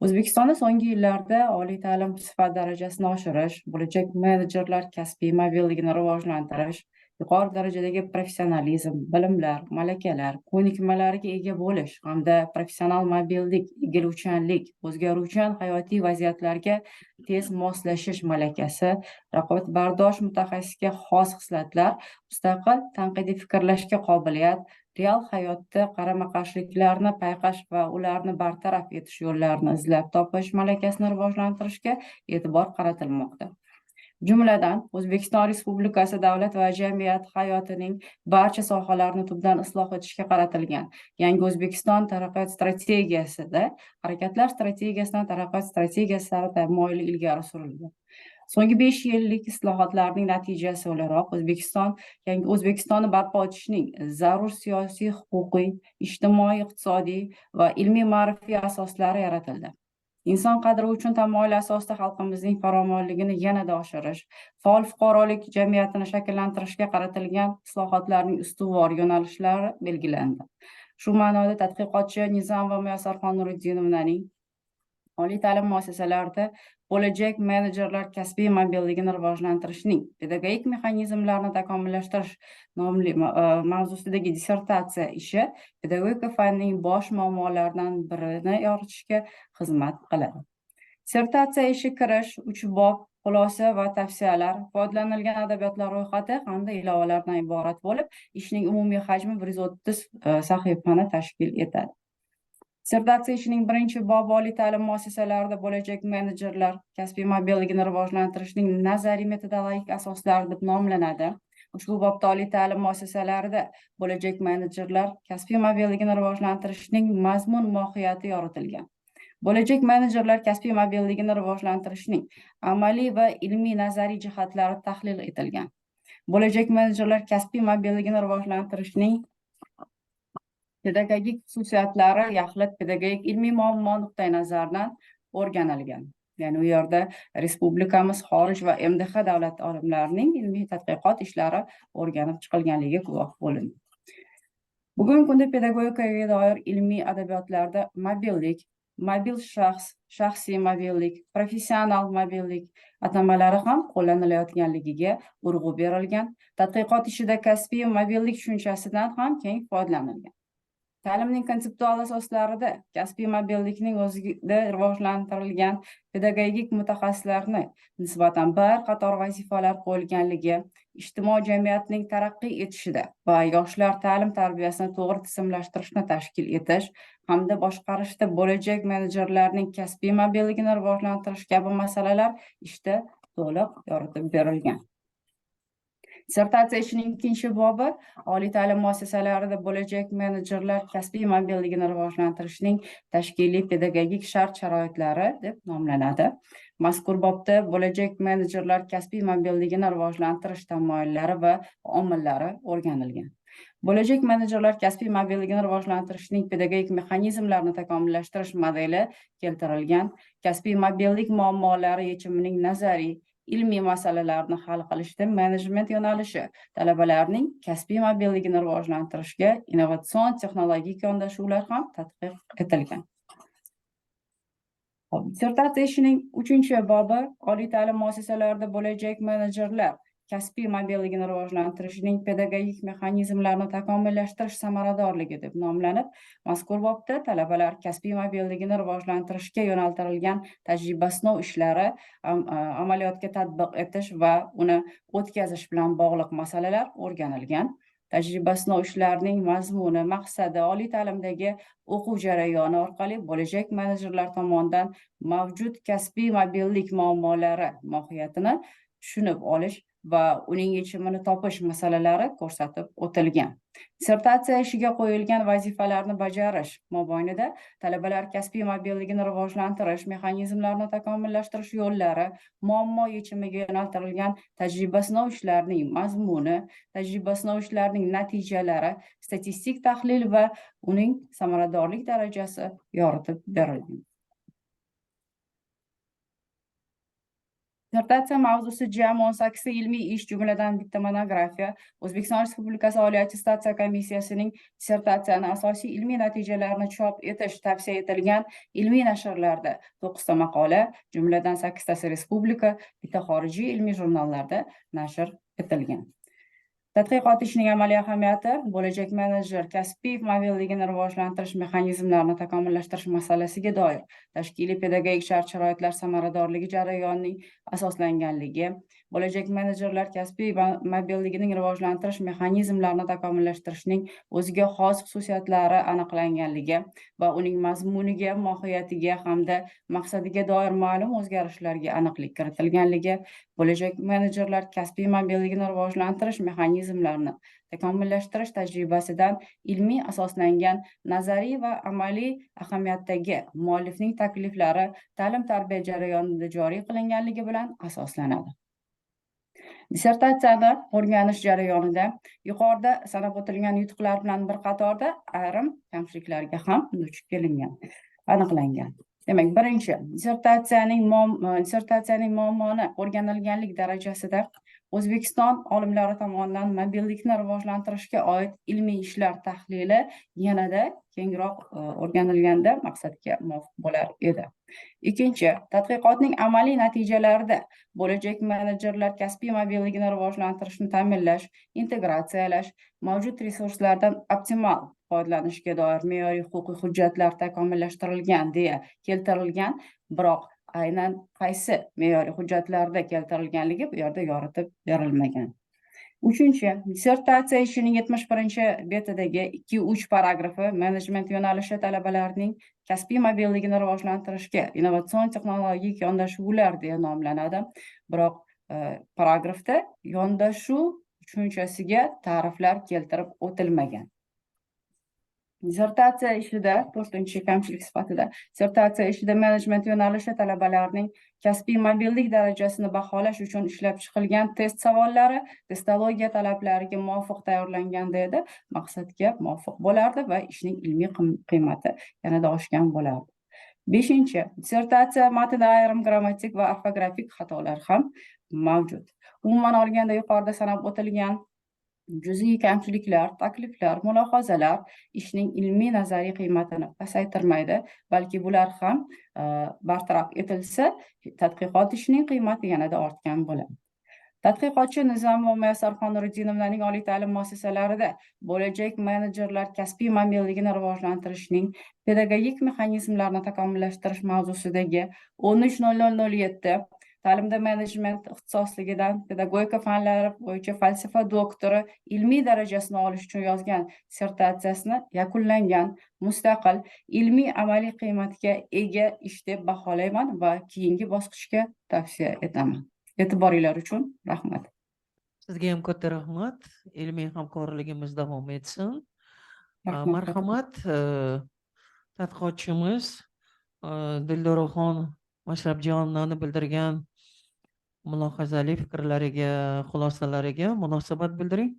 O'zbekistonda so'nggi yillarda oliy ta'lim sifat darajasini oshirish, bo'lajak menejerlar kasbiy mobilligini rivojlantirish, Yuqori darajadagi professionalizm, bilimlar, malakalar, ko'nikmalarga ega bo'lish hamda professional mobillik, egiluvchanlik, o'zgaruvchan hayotiy vaziyatlarga tez moslashish malakasi, raqobatbardosh mutaxassisga xos xislatlar, mustaqil tanqidiy fikrlashga qobiliyat, real hayotda qarama-qarshiliklarni payqash va ularni bartaraf etish yo'llarini izlab topish malakasini rivojlantirishga e'tibor qaratilmoqda. Jumladan, O'zbekiston Respublikasi davlat va jamiyat hayotining barcha sohalarini tubdan isloh etishga qaratilgan Yangi O'zbekiston taraqqiyot strategiyasida harakatlar strategiyasidan taraqqiyot strategiyasi sari tamoyili ilgari surildi. So'nggi 5 yillik islohotlarning natijasi o'laroq O'zbekiston Yangi O'zbekistonni barpo etishning zarur siyosiy, huquqiy, ijtimoiy, iqtisodiy va ilmiy ma'rifiy asoslari yaratildi. Inson qadri uchun tamoyil asosida xalqimizning farovonligini yanada oshirish, faol fuqarolik jamiyatini shakllantirishga qaratilgan islohotlarning ustuvor yo'nalishlari belgilandi. Shu ma'noda tadqiqotchi Nizamova Muyassarxon Nuruddinovnaning oliy ta'lim muassasalarida bo'lajak menejerlar kasbiy mobilligini rivojlantirishning pedagogik mexanizmlarini takomillashtirish nomli mavzusidagi dissertatsiya ishi pedagogika fanining bosh muammolaridan birini yoritishga xizmat qiladi. Dissertatsiya ishi kirish, 3 bob, xulosa va tavsiyalar, foydalanilgan adabiyotlar ro'yxati hamda ilovalardan iborat bo'lib, ishning umumiy hajmi 130 sahifani tashkil etadi. Dissertatsiya ishining birinchi bobi oliy ta'lim muassasalarida bo'lajak menejerlar kasbiy mobilligini rivojlantirishning nazariy metodologik asoslari deb nomlanadi. Ushbu bobda oliy ta'lim muassasalarida bo'lajak menejerlar kasbiy mobilligini rivojlantirishning mazmun mohiyati yoritilgan. Bo'lajak menejerlar kasbiy mobilligini rivojlantirishning amaliy va ilmiy nazariy jihatlari tahlil etilgan. Bo'lajak menejerlar kasbiy mobilligini rivojlantirishning pedagogik xususiyatlari yaxlit pedagogik ilmiy muammo nuqtai nazaridan o'rganilgan. Ya'ni u yerda respublikamiz, xorij va MDH davlat olimlarining ilmiy tadqiqot ishlari o'rganib chiqilganligiga guvoh bo'lindi. Bugungi kunda pedagogikaga doir ilmiy adabiyotlarda mobillik, mobil shaxs, shaxsiy mobillik, professional mobillik atamalari ham qo'llanilayotganligiga urg'u berilgan. Tadqiqot ishida kasbiy mobillik tushunchasidan ham keng foydalanilgan. Ta'limning konseptual asoslarida kasbiy mobillikning o'zida rivojlantirilgan pedagogik mutaxassislarni nisbatan bir qator vazifalar qo'yilganligi, ijtimoiy jamiyatning taraqqiy etishida va yoshlar ta'lim tarbiyasini to'g'ri tizimlashtirishni tashkil etish hamda boshqarishda bo'lajak menejerlarning kasbiy mobilligini rivojlantirish kabi masalalar ishda to'liq yoritib berilgan. Dissertatsiya ishining ikkinchi bobi oliy ta'lim muassasalarida bo'lajak menejerlar kasbiy mobilligini rivojlantirishning tashkiliy pedagogik shart-sharoitlari deb nomlanadi. Mazkur bobda bo'lajak menejerlar kasbiy mobilligini rivojlantirish tamoyillari va omillari o'rganilgan. Bo'lajak menejerlar kasbiy mobilligini rivojlantirishning pedagogik mexanizmlarini takomillashtirish modeli keltirilgan. Kasbiy mobillik muammolari yechimining nazariy ilmiy masalalarni hal qilishda menejment yo'nalishi talabalarning kasbiy mobilligini rivojlantirishga innovatsion texnologik yondashuvlar ham tadqiq etilgan. Dissertatsiya ishining uchinchi bobi oliy ta'lim muassasalarida bo'lajak menejerlar kasbiy mobilligini rivojlantirishning pedagogik mexanizmlarini takomillashtirish samaradorligi deb nomlanib, mazkur bobda talabalar kasbiy mobilligini rivojlantirishga yo'naltirilgan tajriba sinov ishlari amaliyotga tatbiq etish va uni o'tkazish bilan bog'liq masalalar o'rganilgan. Tajriba sinov ishlarining mazmuni, maqsadi oliy ta'limdagi o'quv jarayoni orqali bo'lajak menejerlar tomonidan mavjud kasbiy mobillik muammolari mohiyatini tushunib olish va uning yechimini topish masalalari ko'rsatib o'tilgan. Dissertatsiya ishiga qo'yilgan vazifalarni bajarish mobaynida talabalar kasbiy mobilligini rivojlantirish mexanizmlarini takomillashtirish yo'llari, muammo yechimiga yo'naltirilgan tajriba sinov ishlarining mazmuni, tajriba sinov ishlarining natijalari, statistik tahlil va uning samaradorlik darajasi yoritib berilgan. Dissertatsiya mavzusi jami 18 ta ilmiy ish, jumladan bitta monografiya, O'zbekiston Respublikasi Oliy attestatsiya komissiyasining dissertatsiyani asosiy ilmiy natijalarini chop etish tavsiya etilgan ilmiy nashrlarda 9 ta maqola, jumladan 8 tasi respublika, bitta xorijiy ilmiy jurnallarda nashr etilgan. Tadqiqot ishining amaliy ahamiyati bo'lajak menejer kasbiy mobilligini rivojlantirish mexanizmlarini takomillashtirish masalasiga doir tashkiliy pedagogik shart-sharoitlar samaradorligi jarayonining asoslanganligi, bo'lajak menejerlar kasbiy mobilligining rivojlantirish mexanizmlarini takomillashtirishning o'ziga xos xususiyatlari aniqlanganligi va uning mazmuniga, mohiyatiga hamda maqsadiga doir ma'lum o'zgarishlarga aniqlik kiritilganligi, bo'lajak menejerlar kasbiy mobilligini rivojlantirish mexanizmlarini takomillashtirish tajribasidan ilmiy asoslangan nazariy va amaliy ahamiyatdagi muallifning takliflari ta'lim-tarbiya jarayonida joriy qilinganligi bilan asoslanadi. Dissertatsiyani o'rganish jarayonida yuqorida sanab o'tilgan yutuqlar bilan bir qatorda ayrim kamchiliklarga ham duch kelingan, aniqlangan. Demak, birinchi, dissertatsiyaning muammoni o'rganilganlik darajasida O'zbekiston olimlari tomonidan mobillikni rivojlantirishga oid ilmiy ishlar tahlili yanada kengroq o'rganilganda maqsadga muvofiq bo'lar edi. Ikkinchi, tadqiqotning amaliy natijalarida bo'lajak menejerlar kasbiy mobilligini rivojlantirishni ta'minlash, integratsiyalash, mavjud resurslardan optimal foydalanishga doir me'yoriy huquqiy hujjatlar takomillashtirilgan deya keltirilgan, biroq aynan qaysi me'yoriy hujjatlarda keltirilganligi bu yerda yoritib berilmagan. Uchinchi, dissertatsiya ishining 71-betidagi 2-3 paragrafi menejment yo'nalishi talabalarining kasbiy mobilligini rivojlantirishga innovatsion texnologik yondashuvlar deya nomlanadi. Biroq paragrafda yondashuv tushunchasiga ta'riflar keltirib o'tilmagan. Dissertatsiya ishida to'rtinchi kamchilik sifatida dissertatsiya ishida menejment yo'nalishi talabalarining kasbiy mobillik darajasini baholash uchun ishlab chiqilgan test savollari testologiya talablariga muvofiq tayyorlanganda edi, maqsadga muvofiq bo'lardi va ishning ilmiy qiymati yanada oshgan bo'lardi. Beshinchi, dissertatsiya matnida ayrim grammatik va orfografik xatolar ham mavjud. Umuman olganda yuqorida sanab o'tilgan juz'iy kamchiliklar, takliflar, mulohazalar ishning ilmiy nazariy qiymatini pasaytirmaydi, balki bular ham bartaraf etilsa, tadqiqot ishining qiymati yanada ortgan bo'ladi. Tadqiqotchi Nizomova Muyassarxon Nuruddinovnaning oliy ta'lim muassasalarida bo'lajak menejerlar kasbiy mobilligini rivojlantirishning pedagogik mexanizmlarini takomillashtirish mavzusidagi 13.0007 ta'limda menejment ixtisosligidan pedagogika fanlari bo'yicha falsafa doktori ilmiy darajasini olish uchun yozgan dissertatsiyasini yakunlangan mustaqil ilmiy amaliy qiymatga ega ish deb baholayman va keyingi bosqichga tavsiya etaman. E'tiboringlar uchun rahmat. Sizga ham katta rahmat. Ilmiy hamkorligimiz davom etsin. Marhamat, tadqiqotchimiz Dildoraxon Mashrabjonani bildirgan mulohazali fikrlariga, xulosalariga munosabat bildiring.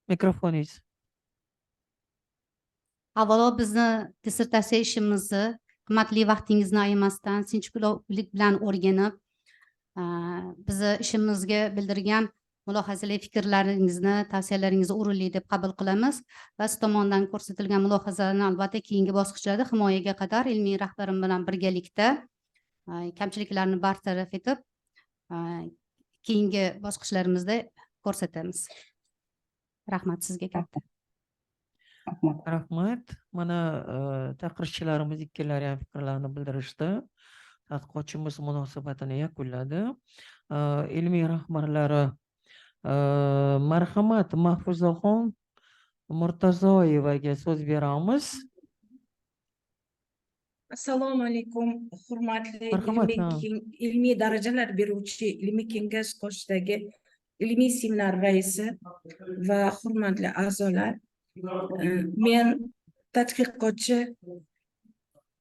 Mikrofoningiz. Avvalo bizni dissertatsiya ishimizni qimmatli vaqtingizni ayamasdan sinchkovlik bilan o'rganib, bizni ishimizga bildirgan mulohazali fikrlaringizni, tavsiyalaringizni o'rinli deb qabul qilamiz va siz tomonidan ko'rsatilgan mulohazalarni albatta keyingi bosqichlarda himoyaga qadar ilmiy rahbarim bilan birgalikda kamchiliklarni bartaraf etib, keyingi bosqichlarimizda ko'rsatamiz. Rahmat sizga katta. Rahmat. Mana taqrizchilarimiz ikkalari ham fikrlarini bildirishdi. Tadqiqotchimiz munosabatini yakunladi. Ilmiy rahbarlari marhamat Mahfuzaxon Murtazoyevaga so'z beramiz. Assalomu alaykum, hurmatli ilmiy darajalar beruvchi ilmiy kengash qoshidagi ilmiy seminar raisi va hurmatli a'zolar. Men tadqiqotchi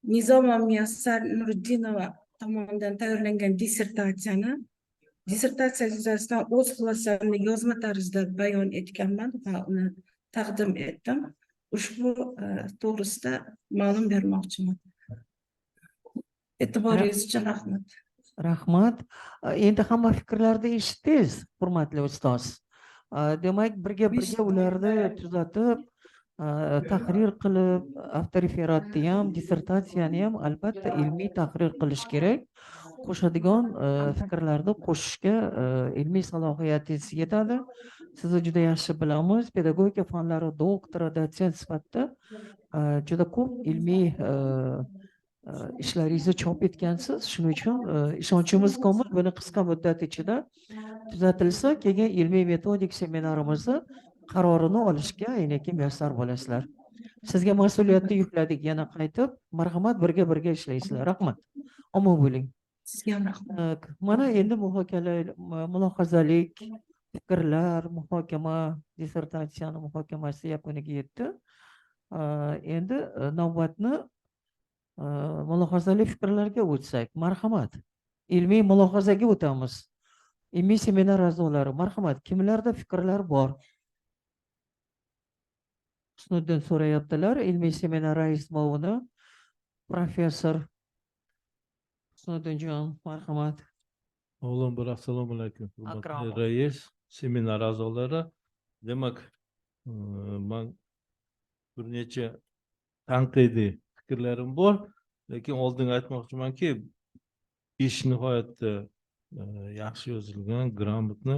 Nizomova Muyassar Nuriddinova tomonidan tayyorlangan dissertatsiyani dissertatsiya yuzasidan o'z xulosamni yozma tarzda bayon etganman va uni taqdim etdim. Ushbu to'g'risida ma'lum bermoqchiman. E'tiboringiz uchun rahmat. Rahmat. Endi hamma fikrlarni eshitdingiz, hurmatli ustoz. Demak, birga ularni tuzatib, tahrir qilib, avtoreferatni ham, dissertatsiyani ham albatta ilmiy tahrir qilish kerak. Qo'shadigan fikrlarni qo'shishga ilmiy salohiyatingiz yetadi. Sizni juda yaxshi bilamiz, pedagogika fanlari doktori, dotsent sifatida juda ko'p ilmiy ishlaringizni chop etgansiz. Shuning uchun ishonchimiz komil, buni qisqa muddat ichida tuzatilsa, keyin ilmiy metodik seminarimizni qarorini olishga ayniki muyassar bo'lasizlar. Sizga mas'uliyatni yukladik yana qaytib. Marhamat, birga birga ishlaysizlar. Rahmat, omon bo'ling. Sizga ham rahmat. Mana endi mulohazalik fikrlar, muhokama, dissertatsiyani muhokamasi yakuniga yetdi. Endi navbatni mulohazali fikrlarga o'tsak, marhamat. Ilmiy mulohazaga o'tamiz. Ilmiy seminar a'zolari, marhamat, kimlarda fikrlar bor? Husniddin so'rayaptilar, ilmiy seminar rais muovini professor Husniddinjon, marhamat. Avvalambor assalomu alaykum, hurmatli Akramov. rais, seminar a'zolari. Demak, man bir necha tanqidiy fikrlarim bor, lekin oldin aytmoqchimanki, ish nihoyatda yaxshi yozilgan, грамотно.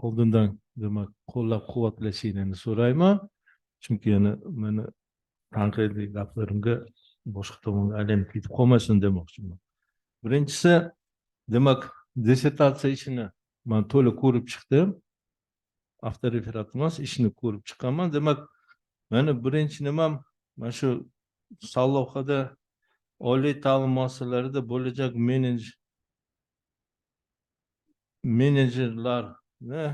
Oldindan demak qo'llab quvvatlashinglarni so'rayman, chunki yana mani tanqidiy gaplarimga boshqa tomonga aylanib ketib qolmasin demoqchiman. Birinchisi, demak, dissertatsiya ishini man to'la ko'rib chiqdim, avtoreferat emas, ishni ko'rib chiqqanman. Demak, mani birinchi nimam mana shu sarlavhada oliy ta'lim muassasalarida bo'lajak menejerlarni,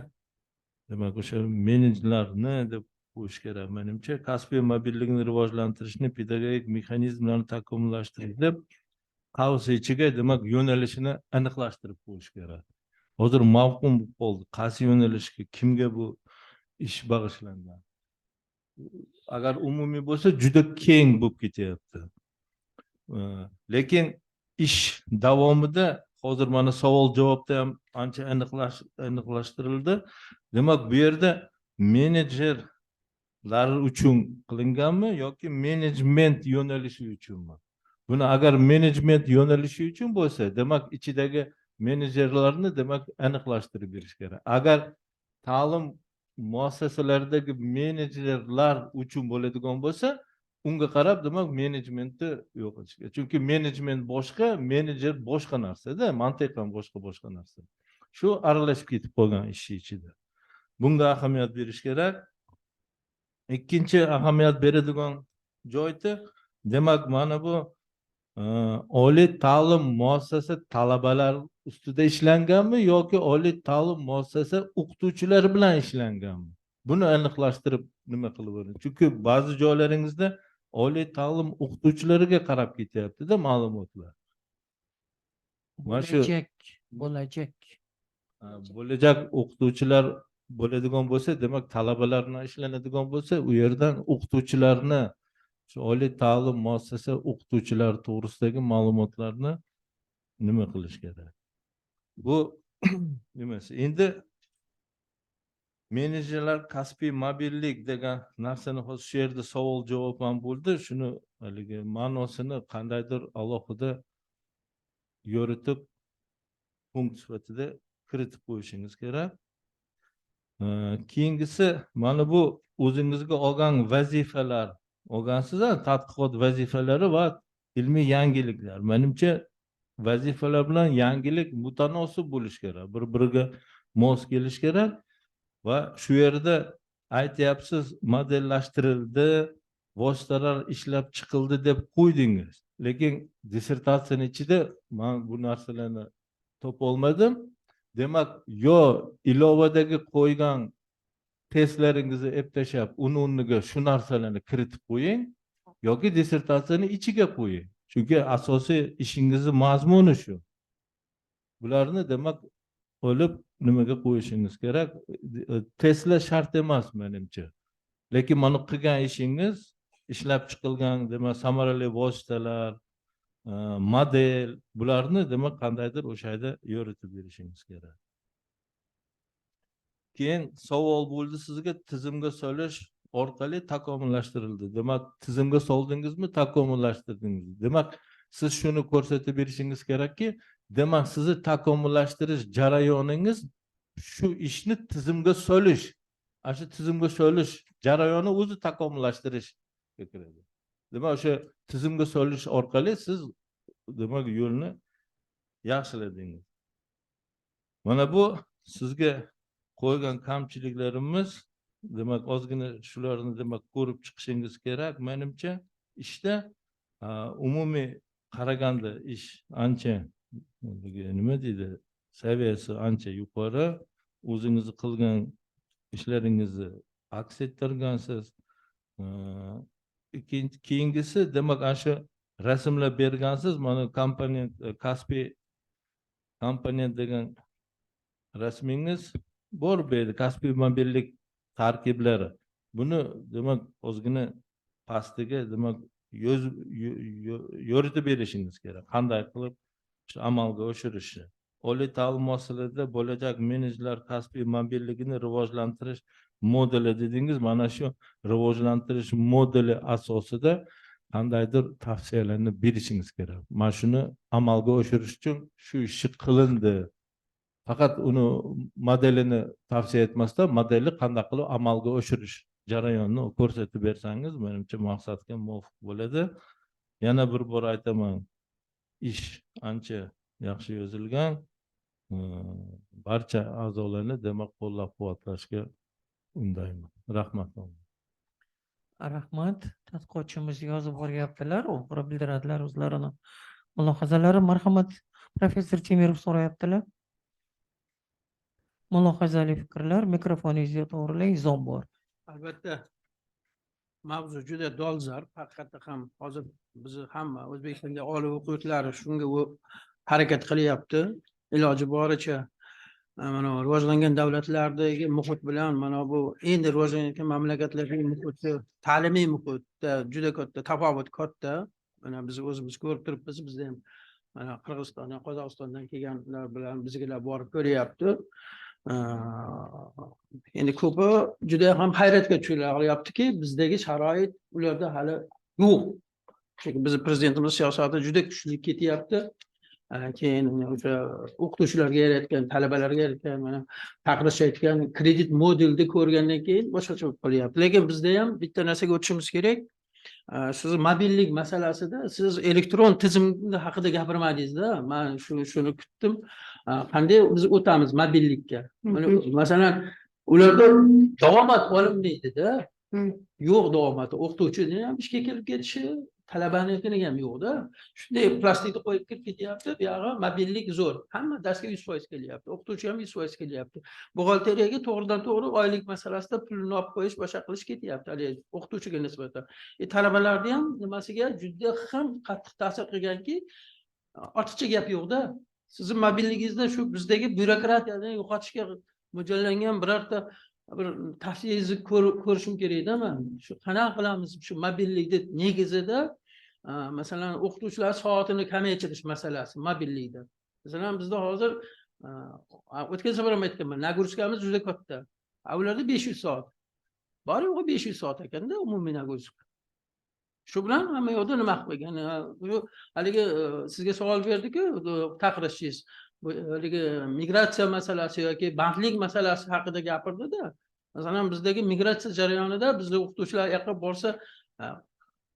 demak, o'sha menejerlarni deb qo'yish kerak menimcha, kasbiy mobillikni rivojlantirishni pedagogik mexanizmlarni takomillashtirish deb qavs ichiga, demak, yo'nalishini aniqlashtirib qo'yish kerak. Hozir mavhum bo'lib qoldi, qaysi yo'nalishga, kimga bu ish bag'ishlangan. Agar umumiy bo'lsa, juda keng bo'lib ketyapti. Lekin ish davomida hozir mana savol javobda ham ancha aniqlashtirildi. Demak, bu yerda menejerlar uchun qilinganmi yoki menejment yo'nalishi uchunmi? Buni agar menejment yo'nalishi uchun bo'lsa, demak, ichidagi menejerlarni, demak, aniqlashtirib berish kerak. Agar ta'lim muassasalaridagi menejerlar uchun bo'ladigan bo'lsa, unga qarab, demak, menejmentni yo'q qilish kerak, chunki menejment boshqa, menejer boshqa narsada, mantiqan boshqa boshqa narsa. Shu aralashib ketib qolgan ishni ichida, bunga ahamiyat berish kerak. Ikkinchi ahamiyat beradigan joyda, demak, mana bu oliy ta'lim muassasa talabalar ustida ishlanganmi yoki oliy ta'lim muassasa o'qituvchilari bilan ishlanganmi, buni aniqlashtirib nima qilib o'ring, chunki ba'zi joylaringizda oliy ta'lim o'qituvchilariga qarab ketyaptida ma'lumotlar. Mana shu Bo'lajak, bo'lajak. Ha, bo'lajak o'qituvchilar bo'ladigan bo'lsa, demak, talabalar bilan ishlanadigan bo'lsa, u yerdan o'qituvchilarni, shu oliy ta'lim muassasa o'qituvchilari to'g'risidagi ma'lumotlarni nima qilish kerak. Bu nimasi endi, menejerlar kasbiy mobillik degan narsani hozir shu yerda savol javob ham bo'ldi. Shuni haligi ma'nosini qandaydir alohida yoritib, punkt sifatida kiritib qo'yishingiz kerak. Keyingisi, mana bu o'zingizga olgan vazifalar olgansiz, tadqiqot vazifalari va ilmiy yangiliklar. Manimcha, vazifalar bilan yangilik mutanosib bo'lishi kerak, bir biriga mos kelishi kerak. Va shu yerda aytyapsiz, modellashtirildi, vositalar ishlab chiqildi deb qo'ydingiz, lekin dissertatsiyani ichida man bu narsalarni topolmadim. Demak, yo ilovadagi qo'ygan testlaringizni ep tashlab, uni o'rniga shu narsalarni kiritib qo'ying yoki dissertatsiyani ichiga qo'ying, chunki asosiy ishingizni mazmuni shu. Bularni, demak, olib nimaga qo'yishingiz kerak. Testlar shart emas menimcha, lekin mana qilgan ishingiz, ishlab chiqilgan, demak, samarali vositalar, model, bularni, demak, qandaydir o'sha yerda yoritib berishingiz kerak. Keyin savol bo'ldi sizga, tizimga solish orqali takomillashtirildi. Demak, tizimga soldingizmi, takomillashtirdingizmi? Demak, Siz shuni ko'rsatib berishingiz kerakki, demak, sizni takomillashtirish jarayoningiz shu ishni tizimga solish, ana shu tizimga solish jarayoni o'zi takomillashtirishga kiradi. Demak, o'sha tizimga solish orqali siz, demak, yo'lni yaxshiladingiz. Mana bu sizga qo'ygan kamchiliklarimiz, demak, ozgina shularni, demak, ko'rib chiqishingiz kerak. Menimcha, ishda umumiy qaraganda ish ancha, nima deydi, saviyasi ancha yuqori. O'zingizni qilgan ishlaringizni aks ettirgansiz. Ikkinchi, keyingisi, demak, ana shu rasmlar bergansiz. Mana komponent, kasbiy komponent degan rasmingiz bor bu yerda, kasbiy mobillik tarkiblari. Buni, demak, ozgina pastiga, demak, yo'ritib berishingiz kerak, qanday qilib shu amalga oshirishni. Oliy ta'lim muassasalarida bo'lajak menejerlar kasbiy mobilligini rivojlantirish modeli dedingiz. Mana shu rivojlantirish modeli asosida qandaydir tavsiyalarni berishingiz kerak. Mana shuni amalga oshirish uchun shu ishi qilindi. Faqat uni modelini tavsiya etmasdan, modelni qanday qilib amalga oshirish jarayonini ko'rsatib bersangiz, menimcha, maqsadga muvofiq bo'ladi. Yana bir bor aytaman, ish ancha yaxshi yozilgan. Barcha a'zolarni, demak, qo'llab quvvatlashga undayman. Rahmat. Rahmat. Tadqiqotchimiz yozib boryaptilar, oxiri bildiradilar o'zlarini mulohazalari. Marhamat, professor Temirov so'rayaptilar. Mulohazali fikrlar, mikrofoningizga to'g'rilang, izoh bor. Albatta, mavzu juda dolzarb. Haqiqatda ham hozir bizni hamma O'zbekistonda oliy o'quv yurtlari shunga harakat qilyapti. Iloji boricha mana rivojlangan davlatlardagi muhit bilan mana bu endi rivojlanayotgan mamlakatlardagi muhitni, ta'limiy muhitda juda katta tafovut katta. Mana biz o'zimiz ko'rib turibmiz, bizda ham mana Qirg'izistondan, Qozog'istondan kelganlar bilan bizgilar borib ko'ryapti. Endi ko'pi juda ham hayratga tushyaptiki, bizdagi sharoit ularda hali yo'q. Chunki bizni prezidentimiz siyosati juda kuchli ketyapti. Keyin o'sha o'qituvchilarga yaratgan, talabalarga yaratgan, mana taqrish aytgan kredit modelni ko'rgandan keyin boshqacha bo'lib qolyapti. Lekin bizda ham bitta narsaga o'tishimiz kerak. Siz mobillik masalasida siz elektron tizim haqida gapirmadingizda. Men shuni kutdim. Qanday biz o'tamiz mobillikka? Mana masalan, ularda davomat olinmaydida. Yo'q davomati. O'qituvchini ham ishga kelib ketishi, talabanikini ham yo'qda. Shunday plastikni qo'yib kirib ketyapti, bu yog'i mobillik zo'r. Hamma darsga 100% kelyapti, o'qituvchi ham 100% kelyapti. Buxgalteriyaga to'g'ridan to'g'ri oylik masalasida pulni olib qo'yish, boshqa qilish ketyapti haligi o'qituvchiga nisbatan. Talabalarni ham nimasiga juda ham qattiq ta'sir qilganki, ortiqcha gap yo'qda. Sizni mobilligingizda shu bizdagi byurokratiyani yo'qotishga mo'ljallangan birorta bir tavsiyangizni ko'rishim kerakda man. Shu qanaqa qilamiz shu mobillikni negizida, masalan, o'qituvchilar soatini kamaytirish masalasi mobillikda. Masalan, bizda hozir, o'tgan safar ham aytganman, нагрузка miz juda katta. Ularda 500 soat. Bor yo'g'i 500 soat ekanda umumiy нагрузка. Shu bilan hamma yoqda nima qilib qo'ygan? Bu haligi sizga savol berdiku, taqrishchingiz. Bu haligi migratsiya masalasi yoki bandlik masalasi haqida gapirdida. Masalan, bizdagi migratsiya jarayonida bizda o'qituvchilar yoqqa borsa,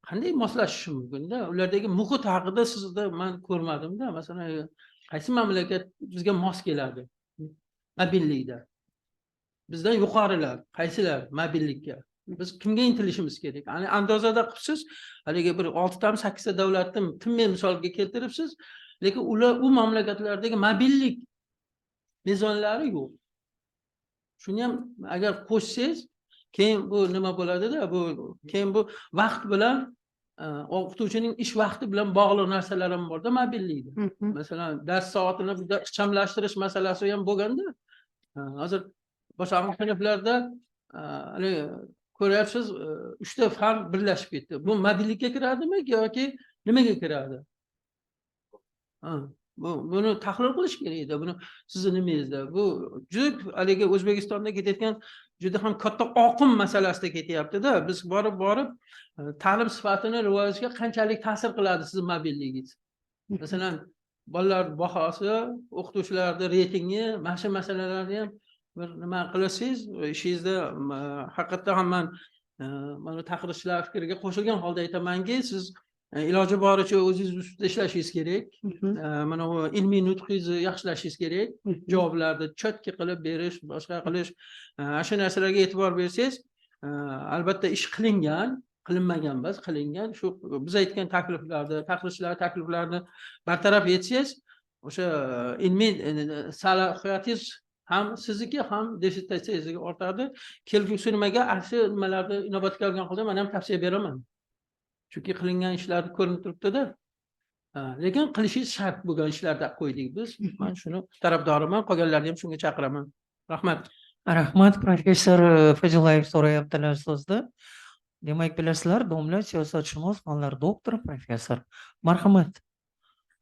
qanday moslashishi mumkin-da? Ulardagi muhit haqida sizda men ko'rmadim-da. Masalan, qaysi mamlakat bizga mos keladi mobillikda? Bizdan yuqorilar, qaysilar mobillikka? Biz kimga intilishimiz kerak? Ya'ni andozada qilibsiz, haligi bir 6tami 8ta davlatni tinmay misolga keltiribsiz, lekin ular u mamlakatlardagi mobillik mezonlari yo'q. Shuni ham agar qo'shsangiz, keyin bu nima bo'ladida, bu keyin bu vaqt bilan, o'qituvchining ish vaqti bilan bog'liq narsalar ham borda mobillikda. Masalan, dars soatini bitta ixchamlashtirish masalasi ham bo'lganda, hozir boshlang'ich sinflarda, haligi ko'ryapsiz, 3ta fan birlashib ketdi. Bu mobillikka kiradimi yoki nimaga kiradi? Ha, buni tahlil qilish kerak edi. Buni sizni nimangizda? Bu juda haligi O'zbekistonda ketayotgan juda ham katta oqim masalasida ketyapti-da. Biz borib-borib, ta'lim sifatini rivojga qanchalik ta'sir qiladi sizni mobilligingiz? Masalan, bolalar bahosi, o'qituvchilarni reytingi, mana shu masalalarni ham bir nima qilsangiz, ishingizda haqiqatdan ham man mana taqrizchilar fikriga qo'shilgan holda aytamanki, siz iloji boricha o'zingiz ustida ishlashingiz kerak. Mana bu ilmiy nutqingizni yaxshilashingiz kerak. Javoblarni чётко qilib berish, boshqa qilish, shu narsalarga e'tibor bersangiz, albatta ish qilingan, qilinmagan emas, qilingan. Shu biz aytgan takliflarni, taqrizchilar takliflarini bartaraf etsangiz, o'sha ilmiy salohiyatingiz ham sizniki, ham dissertatsiyangizga ortadi. Kelgusi nimaga shu nimalarni inobatga olgan holda men ham tavsiya beraman. Chunki qilingan ishlar ko'rinib turibdi-da. Lekin qilishingiz shart bo'lgan ishlarda qo'ydik biz. Men shuni tarafdoriman, qolganlarni ham shunga chaqiraman. Rahmat. Rahmat, professor Fayzullayev so'rayaptilar so'zni. Demak, bilasizlar, domla siyosatshunos, fanlar doktori, professor. Marhamat.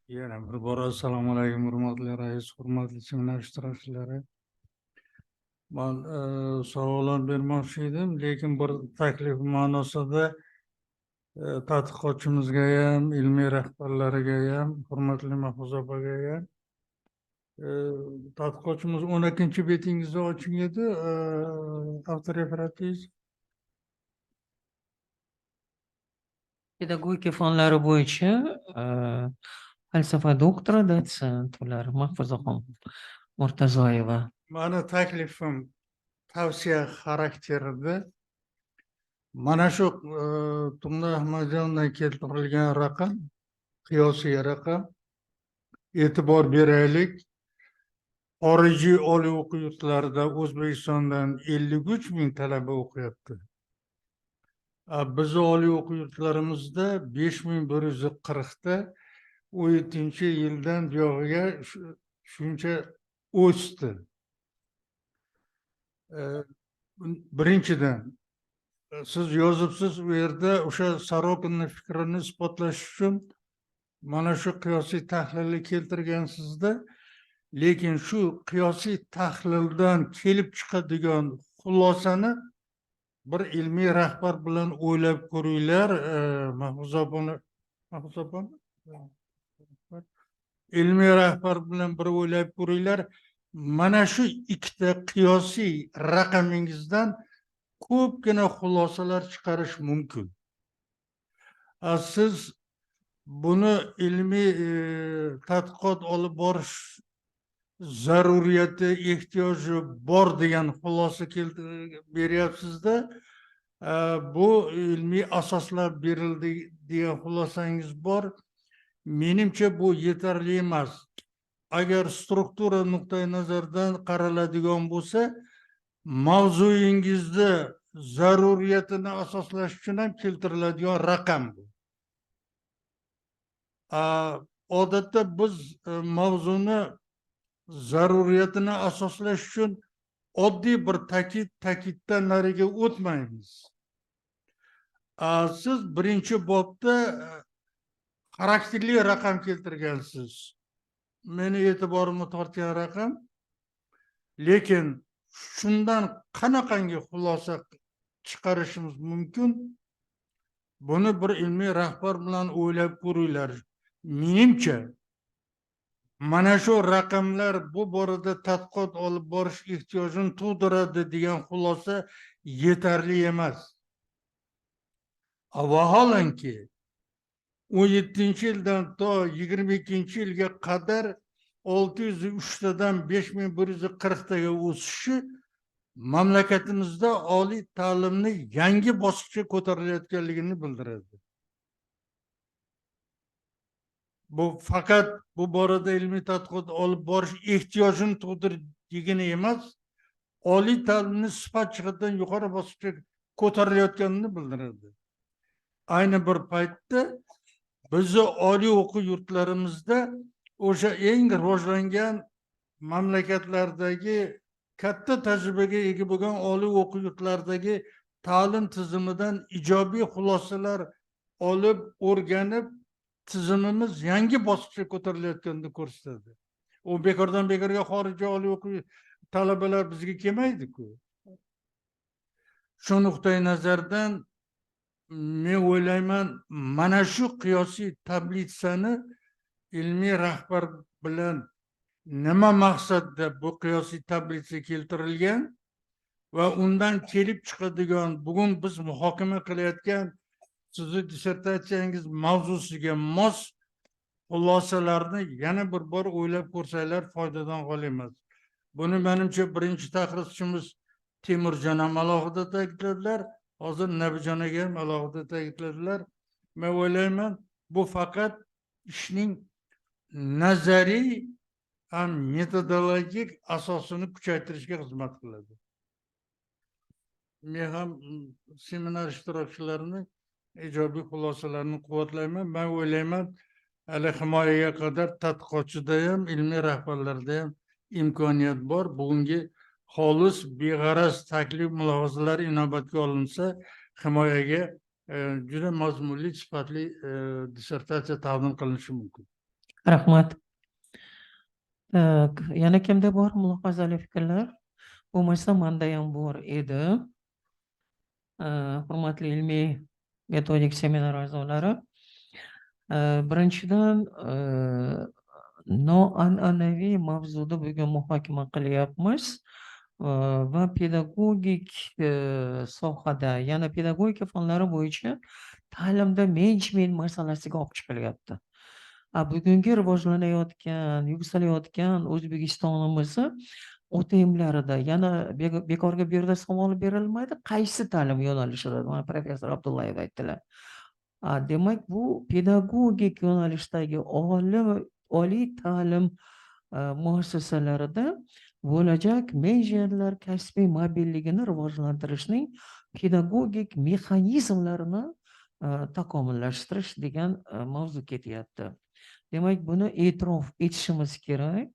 Yana bir bor assalomu alaykum, hurmatli rais, hurmatli seminar ishtirokchilari. Man savollar bermoqchi edim, lekin bir taklif ma'nosida tadqiqotchimizga ham, ilmiy rahbarlariga ham, hurmatli Mahfuza opaga ham. Tadqiqotchimiz 12 betingizni oching edi, avtoreferatingiz. Pedagogika fanlari bo'yicha falsafa doktori, dotsent ular Mahfuzaxon Murtazoyeva. Mani taklifim tavsiya xarakterida. Mana shu Tug'na Ahmadjondan keltirilgan raqam, qiyosiy raqam, e'tibor beraylik. Xorijiy oliy o'quv yurtlarida O'zbekistondan 53 ming talaba o'qiyapti. Bizni oliy o'quv yurtlarimizda 5140 ta 17-yildan buyog'iga shuncha o'sdi. Birinchidan, siz yozibsiz u yerda o'sha Sorokinning fikrini isbotlash uchun mana shu qiyosiy tahlilni keltirgansizda, lekin shu qiyosiy tahlildan kelib chiqadigan xulosani bir ilmiy rahbar bilan o'ylab ko'ringlar. Mahfuza opani, Mahfuza opami? Ilmiy rahbar bilan bir o'ylab ko'ringlar. Mana shu ikkita qiyosiy raqamingizdan ko'pgina xulosalar chiqarish mumkin. Siz buni ilmiy tadqiqot olib borish zaruriyati, ehtiyoji bor degan xulosa beryapsizda, bu ilmiy asoslar berildi degan xulosangiz bor. Menimcha bu yetarli emas. Agar struktura nuqtai nazaridan qaraladigan bo'lsa, mavzuyingizni zaruriyatini asoslash uchun ham keltiriladigan raqam bu. Odatda biz mavzuni zaruriyatini asoslash uchun oddiy bir ta'kiddan nariga o'tmaymiz. Siz birinchi bobda xarakterli raqam keltirgansiz. Meni e'tiborimni tortgan raqam, lekin shundan qanaqangi xulosa chiqarishimiz mumkin? Buni bir ilmiy rahbar bilan o'ylab ko'ringlar. Menimcha mana shu raqamlar bu borada tadqiqot olib borish ehtiyojini tug'diradi degan xulosa yetarli emas. Vaholanki 17-yildan to 22-yilga qadar 603 tadan 5140 taga o'sishi mamlakatimizda oliy ta'limni yangi bosqichga ko'tarilayotganligini bildiradi. Bu faqat bu borada ilmiy tadqiqot olib borish ehtiyojini tug'dirdigini emas, oliy ta'limni sifat jihatdan yuqori bosqichga ko'tarilayotganini bildiradi. Ayni bir paytda bizni oliy o'quv yurtlarimizda o'sha eng rivojlangan mamlakatlardagi katta tajribaga ega bo'lgan oliy o'quv yurtlaridagi ta'lim tizimidan ijobiy xulosalar olib, o'rganib, tizimimiz yangi bosqichga ko'tarilayotganini ko'rsatadi. U bekordan bekorga xorijiy oliy o'quv talabalar bizga kelmaydi-ku. Shu nuqtai nazardan men o'ylayman, mana shu qiyosiy tablitsani Ilmiy rahbar bilan nima maqsadda bu qiyosiy таблица keltirilgan va undan kelib chiqadigan bugun biz muhokama qilayotgan sizni dissertatsiyangiz mavzusiga mos xulosalarni yana bir bor o'ylab ko'rsanglar, foydadan xoli emas. Buni, manimcha, birinchi taqrizchimiz Temurjon ham alohida ta'kidladilar, hozir Nabijon aka ham alohida ta'kidladilar. Men o'ylayman, bu faqat ishning nazariy ham metodologik asosini kuchaytirishga xizmat qiladi. Men ham seminar ishtirokchilarini ijobiy xulosalarini quvvatlayman. Man o'ylayman, hali himoyaga qadar tadqiqotchida ham, ilmiy rahbarlarda ham imkoniyat bor. Bugungi xolis, beg'araz taklif, mulohazalar inobatga olinsa, himoyaga juda mazmunli, sifatli dissertatsiya taqdim qilinishi mumkin. Rahmat. Так, yana kimda bor mulohazali fikrlar? Bo'lmasa, manda ham bor edi. Hurmatli ilmiy metodik seminar a'zolari. Birinchidan, noan'anaviy mavzuda bugun muhokama qilyapmiz va pedagogik sohada, yana pedagogika fanlari bo'yicha ta'limda menejment masalasiga olib chiqilyapti. Bugungi rivojlanayotgan, yuksalayotgan O'zbekistonimizni OTMlarida yana bekorga bu yerda savol berilmaydi, qaysi ta'lim yo'nalishida, mana professor Abdullayev aytdilar. Demak, bu pedagogik yo'nalishdagi oliy ta'lim muassasalarida bo'lajak menejerlar kasbiy mobilligini rivojlantirishning pedagogik mexanizmlarini takomillashtirish degan mavzu ketyapti. Demak, buni e'tirof etishimiz kerak.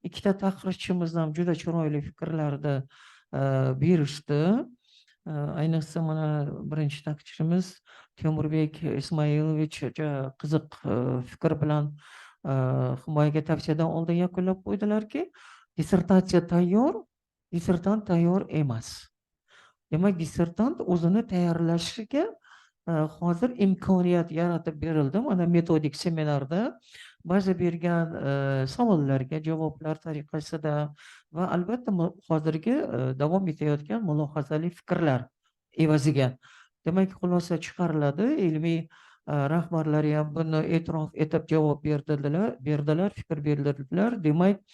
Ikkita taqrizchimiz ham juda chiroyli fikrlarni berishdi. Ayniqsa, mana birinchi taqrizchimiz Temurbek Ismoilovich juda qiziq fikr bilan himoyaga tavsiyadan oldin yakunlab qo'ydilarki, dissertatsiya tayyor, dissertant tayyor emas. Demak, dissertant o'zini tayyorlashiga hozir imkoniyat yaratib berildi. Mana metodik seminarda ba'zi bergan savollarga javoblar tariqasida va albatta hozirgi davom etayotgan mulohazali fikrlar evaziga. Demak, xulosa chiqariladi. Ilmiy rahbarlari ham buni e'tirof etib javob berdilar, fikr berdilar. Demak,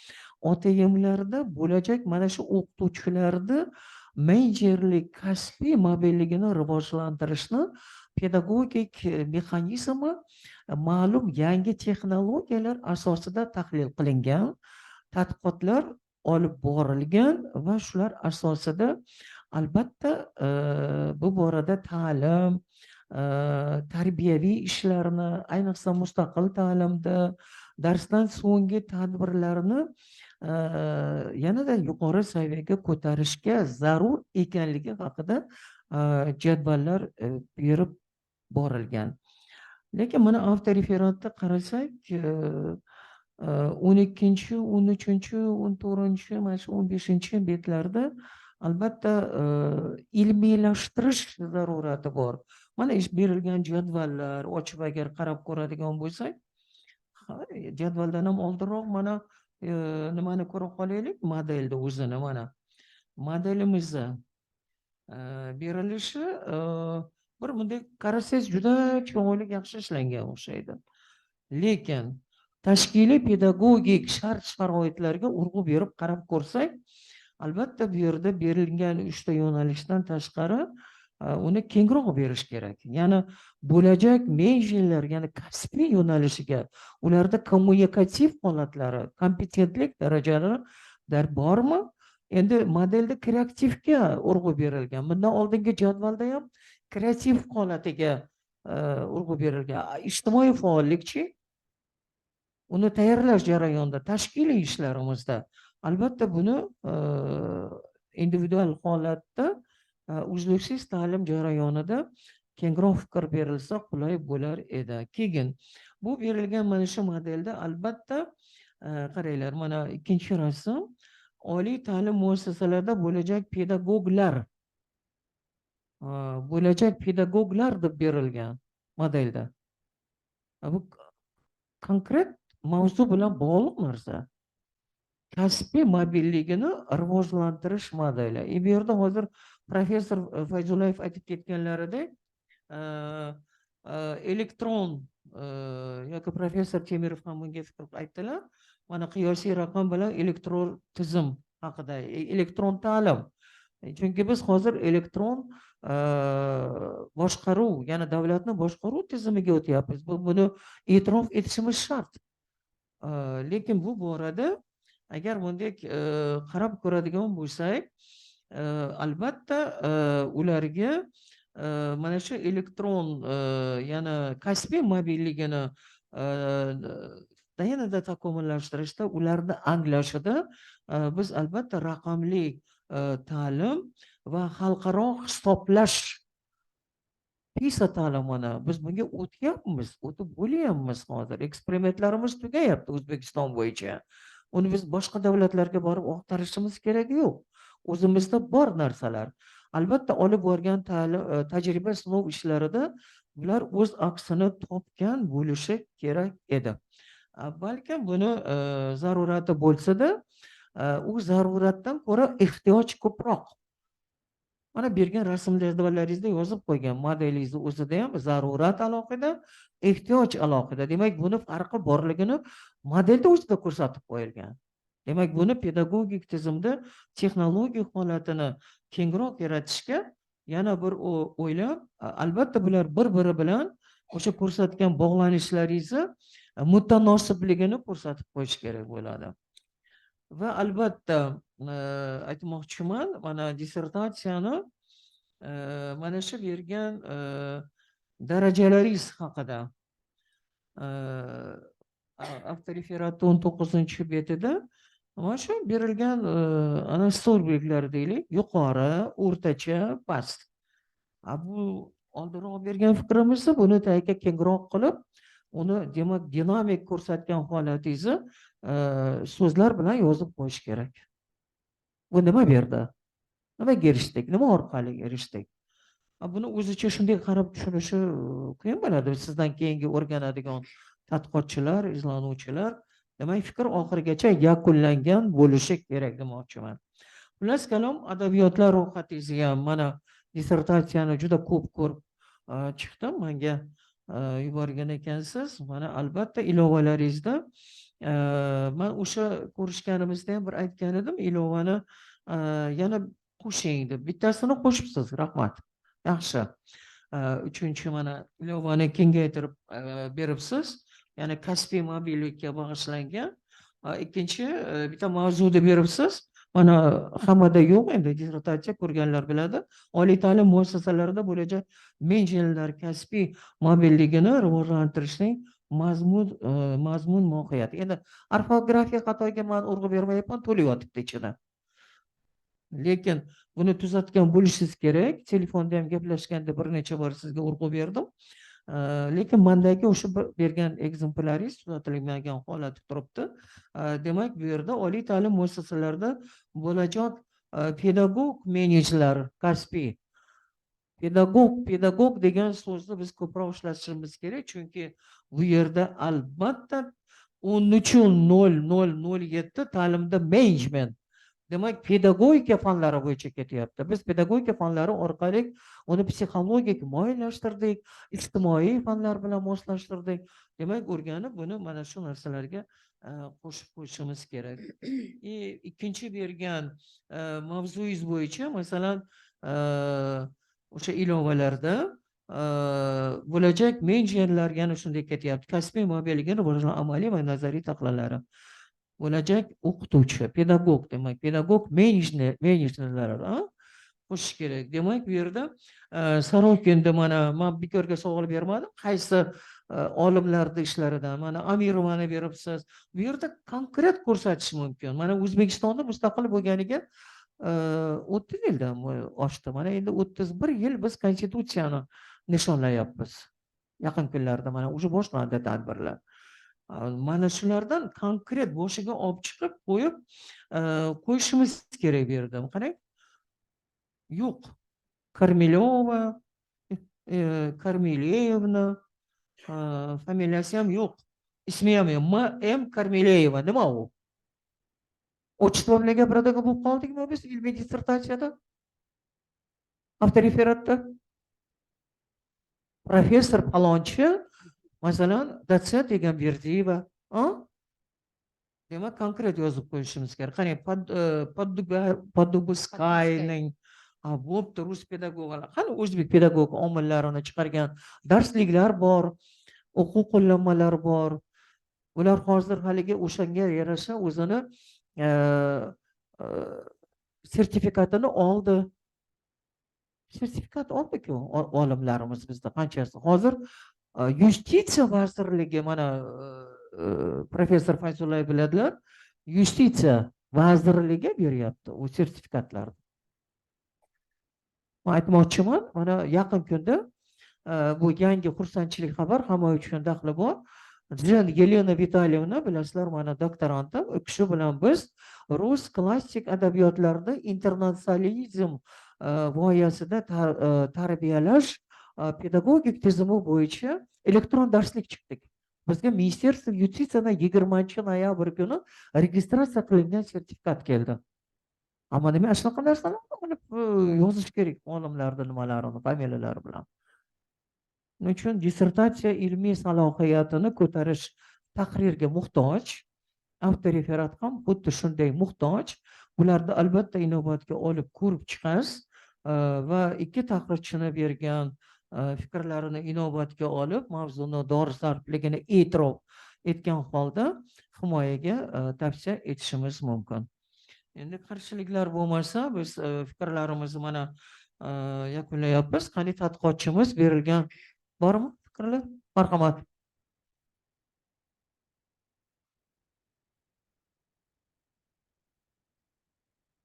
OTMlarda bo'lajak mana shu o'qituvchilarni menejerlik kasbiy mobilligini rivojlantirishni pedagogik mexanizmi ma'lum yangi texnologiyalar asosida tahlil qilingan, tadqiqotlar olib borilgan va shular asosida albatta bu borada ta'lim, tarbiyaviy ishlarni, ayniqsa mustaqil ta'limda darsdan so'nggi tadbirlarni yanada yuqori saviyaga ko'tarishga zarur ekanligi haqida jadvallar berib borilgan. Lekin mana avtoreferatda qarasak, 12, 13, 14, mana shu 15 betlarda albatta ilmiylashtirish zarurati bor. Mana ish berilgan jadvallar ochib agar qarab ko'radigan bo'lsak, ha, jadvaldan ham oldinroq mana nimani ko'ra qolaylik, modelni o'zini, mana modelimizni berilishi bir bunday qarasangiz juda chiroyli, yaxshi ishlangan o'xshaydi. Lekin tashkiliy pedagogik shart sharoitlarga urg'u berib qarab ko'rsak, albatta bu yerda berilgan uchta yo'nalishdan tashqari uni kengroq berish kerak. Ya'ni bo'lajak menejerlar, ya'ni kasbiy yo'nalishiga ularda kommunikativ holatlari, kompetentlik darajalari bormi? Endi modelda kreativga urg'u berilgan. Bundan oldingi jadvalda ham kreativ holatiga urg'u berilgan. Ijtimoiy faollikchi, uni tayyorlash jarayonida, tashkiliy ishlarimizda albatta buni individual holatda uzluksiz ta'lim jarayonida kengroq fikr berilsa qulay bo'lar edi. Keyin bu berilgan mana shu modelda albatta qaranglar, mana ikkinchi rasm, oliy ta'lim muassasalarida bo'lajak pedagoglar deb berilgan modelda. Bu konkret Mavzu bilan bog'liq narsa. Kasbiy mobilligini rivojlantirish modeli. Bu yerda hozir professor Fayzullayev aytib ketganlaridek, elektron yoki professor Temirov ham bunga fikr aytdilar. Mana qiyosiy raqam bilan elektron tizim haqida, elektron ta'lim. Chunki biz hozir elektron boshqaruv, ya'ni davlatni boshqaruv tizimiga o'tyapmiz. Buni e'tirof etishimiz shart. Lekin bu borada agar bunday qarab ko'radigan bo'lsak, albatta ularga mana shu elektron yana kasbiy mobilligini yanada takomillashtirishda, ularni anglashida biz albatta raqamli ta'lim va xalqaro hisoblash, PISA ta'limini, biz bunga o'tyapmiz, o'tib bo'lyapmiz hozir. Eksperimentlarimiz tugayapti O'zbekiston bo'yicha. Uni biz boshqa davlatlarga borib oqtarishimiz keragi yo'q. O'zimizda bor narsalar. Albatta olib borgan ta'lim, tajriba sinov ishlarida bular o'z aksini topgan bo'lishi kerak edi. Balkim buni zarurati bo'lsa-da, u zaruratdan ko'ra ehtiyoj ko'proq. Mana bergan rasm jadvallaringizda yozib qo'ygan modelingizni o'zida ham zarurat alohida, ehtiyoj alohida. Demak, buni farqi borligini modelda o'zida ko'rsatib qo'yilgan. Demak, buni pedagogik tizimda texnologik holatini kengroq yaratishga yana bir o'ylab, albatta bular bir-biri bilan o'sha ko'rsatgan bog'lanishlaringizni mutanosibligini ko'rsatib qo'yish kerak bo'ladi. Va albatta aytmoqchiman, mana dissertatsiyani mana shu bergan darajalaringiz haqida avtoreferatni 19-betida mana shu berilgan ana столбик lar deylik, yuqori, o'rtacha, past. Bu oldinroq bergan fikrimizni buni tagiga kengroq qilib, uni demak dinamik ko'rsatgan holatingizni so'zlar bilan yozib qo'yish kerak. Bu nima berdi? Nimaga erishdik? Nima orqali erishdik? Buni o'zicha shunday qarab tushunishi qiyin bo'ladi. Sizdan keyingi o'rganadigan tadqiqotchilar, izlanuvchilar, demak, fikr oxirigacha yakunlangan bo'lishi kerak demoqchiman. Xullas kalom, adabiyotlar ro'yxatingizni ham, mana dissertatsiyani juda ko'p ko'rib chiqdim, menga yuborgan ekansiz. Mana albatta ilovalaringizda man o'sha ko'rishganimizda ham bir aytgan edim, ilovani yana qo'shing deb. Bittasini qo'shibsiz, rahmat. Yaxshi. Uchinchi mana ilovani kengaytirib beribsiz. Ya'ni kasbiy mobillikka bag'ishlangan. Ikkinchi bitta mavzuda beribsiz. Mana hammada yo'q endi, dissertatsiya ko'rganlar biladi. Oliy ta'lim muassasalarida bo'lajak menejerlar kasbiy mobilligini rivojlantirishning mazmun mohiyati. Endi orfografiya xatoga man urg'u bermayapman, to'la yotibdi ichida. Lekin buni tuzatgan bo'lishingiz kerak. Telefonda ham gaplashganda bir necha bor sizga urg'u berdim. Lekin mandagi o'sha bergan ekzemplyaringiz tuzatilmagan holati turibdi. Demak, bu yerda oliy ta'lim muassasalarida bo'lajak pedagog menejerlar kasbiy pedagog degan so'zni biz ko'proq ishlatishimiz kerak, chunki bu yerda albatta 13.0007 ta'limda menejment, demak, pedagogika fanlari bo'yicha ketyapti. Biz pedagogika fanlari orqali uni psixologik moyillashtirdik, ijtimoiy fanlar bilan moslashtirdik. Demak, o'rganib buni mana shu narsalarga qo'shib qo'yishimiz kerak. И ikkinchi bergan mavzuyingiz bo'yicha, masalan, o'sha ilovalarda bo'lajak menejerlar yana shunday ketyapti. Kasbiy mobilligini rivojlantirish amaliy va nazariy tahlillari. Bo'lajak o'qituvchi, pedagog, demak, pedagog menejerlar qo'shish kerak. Demak, bu yerda Sorokinda mana men bekorga savol bermadim. Qaysi olimlarning ishlaridan mana Amirovani beribsiz. Bu yerda konkret ko'rsatish mumkin. Mana O'zbekistonda mustaqil bo'lganiga 30 yildan oshdi. Mana endi 31 yil biz konstitutsiyani nishonlayapmiz. Yaqin kunlarda mana уже boshlandi tadbirlar. Mana shulardan konkret boshiga olib chiqib qo'yib qo'yishimiz kerak bu yerda. Qarang. Yo'q. Karmilova, Karmilevna, familiyasi ham yo'q. Ismi ham yo'q. M. M. Karmileyeva nima u? Отчество bilan gapiradigan bo'lib qoldikmi biz ilmiy dissertatsiyada? Avtoreferatda? Professor palonchi, masalan, dotsent Egamberdiyeva. A? Demak, konkret yozib qo'yishimiz kerak. Qarang, Podubskayning, ha, bo'pti, rus pedagoglar. Qani o'zbek pedagog omillarini chiqargan darsliklar bor, o'quv qo'llanmalari bor. Ular hozir haligi o'shanga yarasha o'zini sertifikatini oldi. Sertifikat oldi-ku olimlarimiz bizda qanchasi. Hozir Yustitsiya vazirligi, mana professor Fayzullayev biladilar, Yustitsiya vazirligi beryapti u sertifikatlarni. Men aytmoqchiman, mana yaqin kunda bu yangi xursandchilik xabar hamma uchun daxli bor. Dzhen Yelena Vitalyevna, bilasizlar, mana doktorantim, u kishi bilan biz rus klassik adabiyotlarida internatsionalizm g'oyasida tarbiyalash pedagogik tizimi bo'yicha elektron darslik chiqdik. Bizga Ministerstvo yustitsiyadan 20-noyabr kuni registratsiya qilingan sertifikat keldi. Ammo nima shunaqa narsalarni bilib yozish kerak olimlarni nimalarini, familiyalari bilan. Shuning uchun dissertatsiya ilmiy salohiyatini ko'tarish tahrirga muhtoj, avtoreferat ham xuddi shunday muhtoj. Bularni albatta inobatga olib ko'rib chiqasiz va ikki tahrirchini bergan fikrlarini inobatga olib, mavzuni dolzarbligini e'tirof etgan holda himoyaga tavsiya etishimiz mumkin. Endi qarshiliklar bo'lmasa, biz fikrlarimizni mana yakunlayapmiz. Qani tadqiqotchimiz berilgan bormi fikrlar? Marhamat.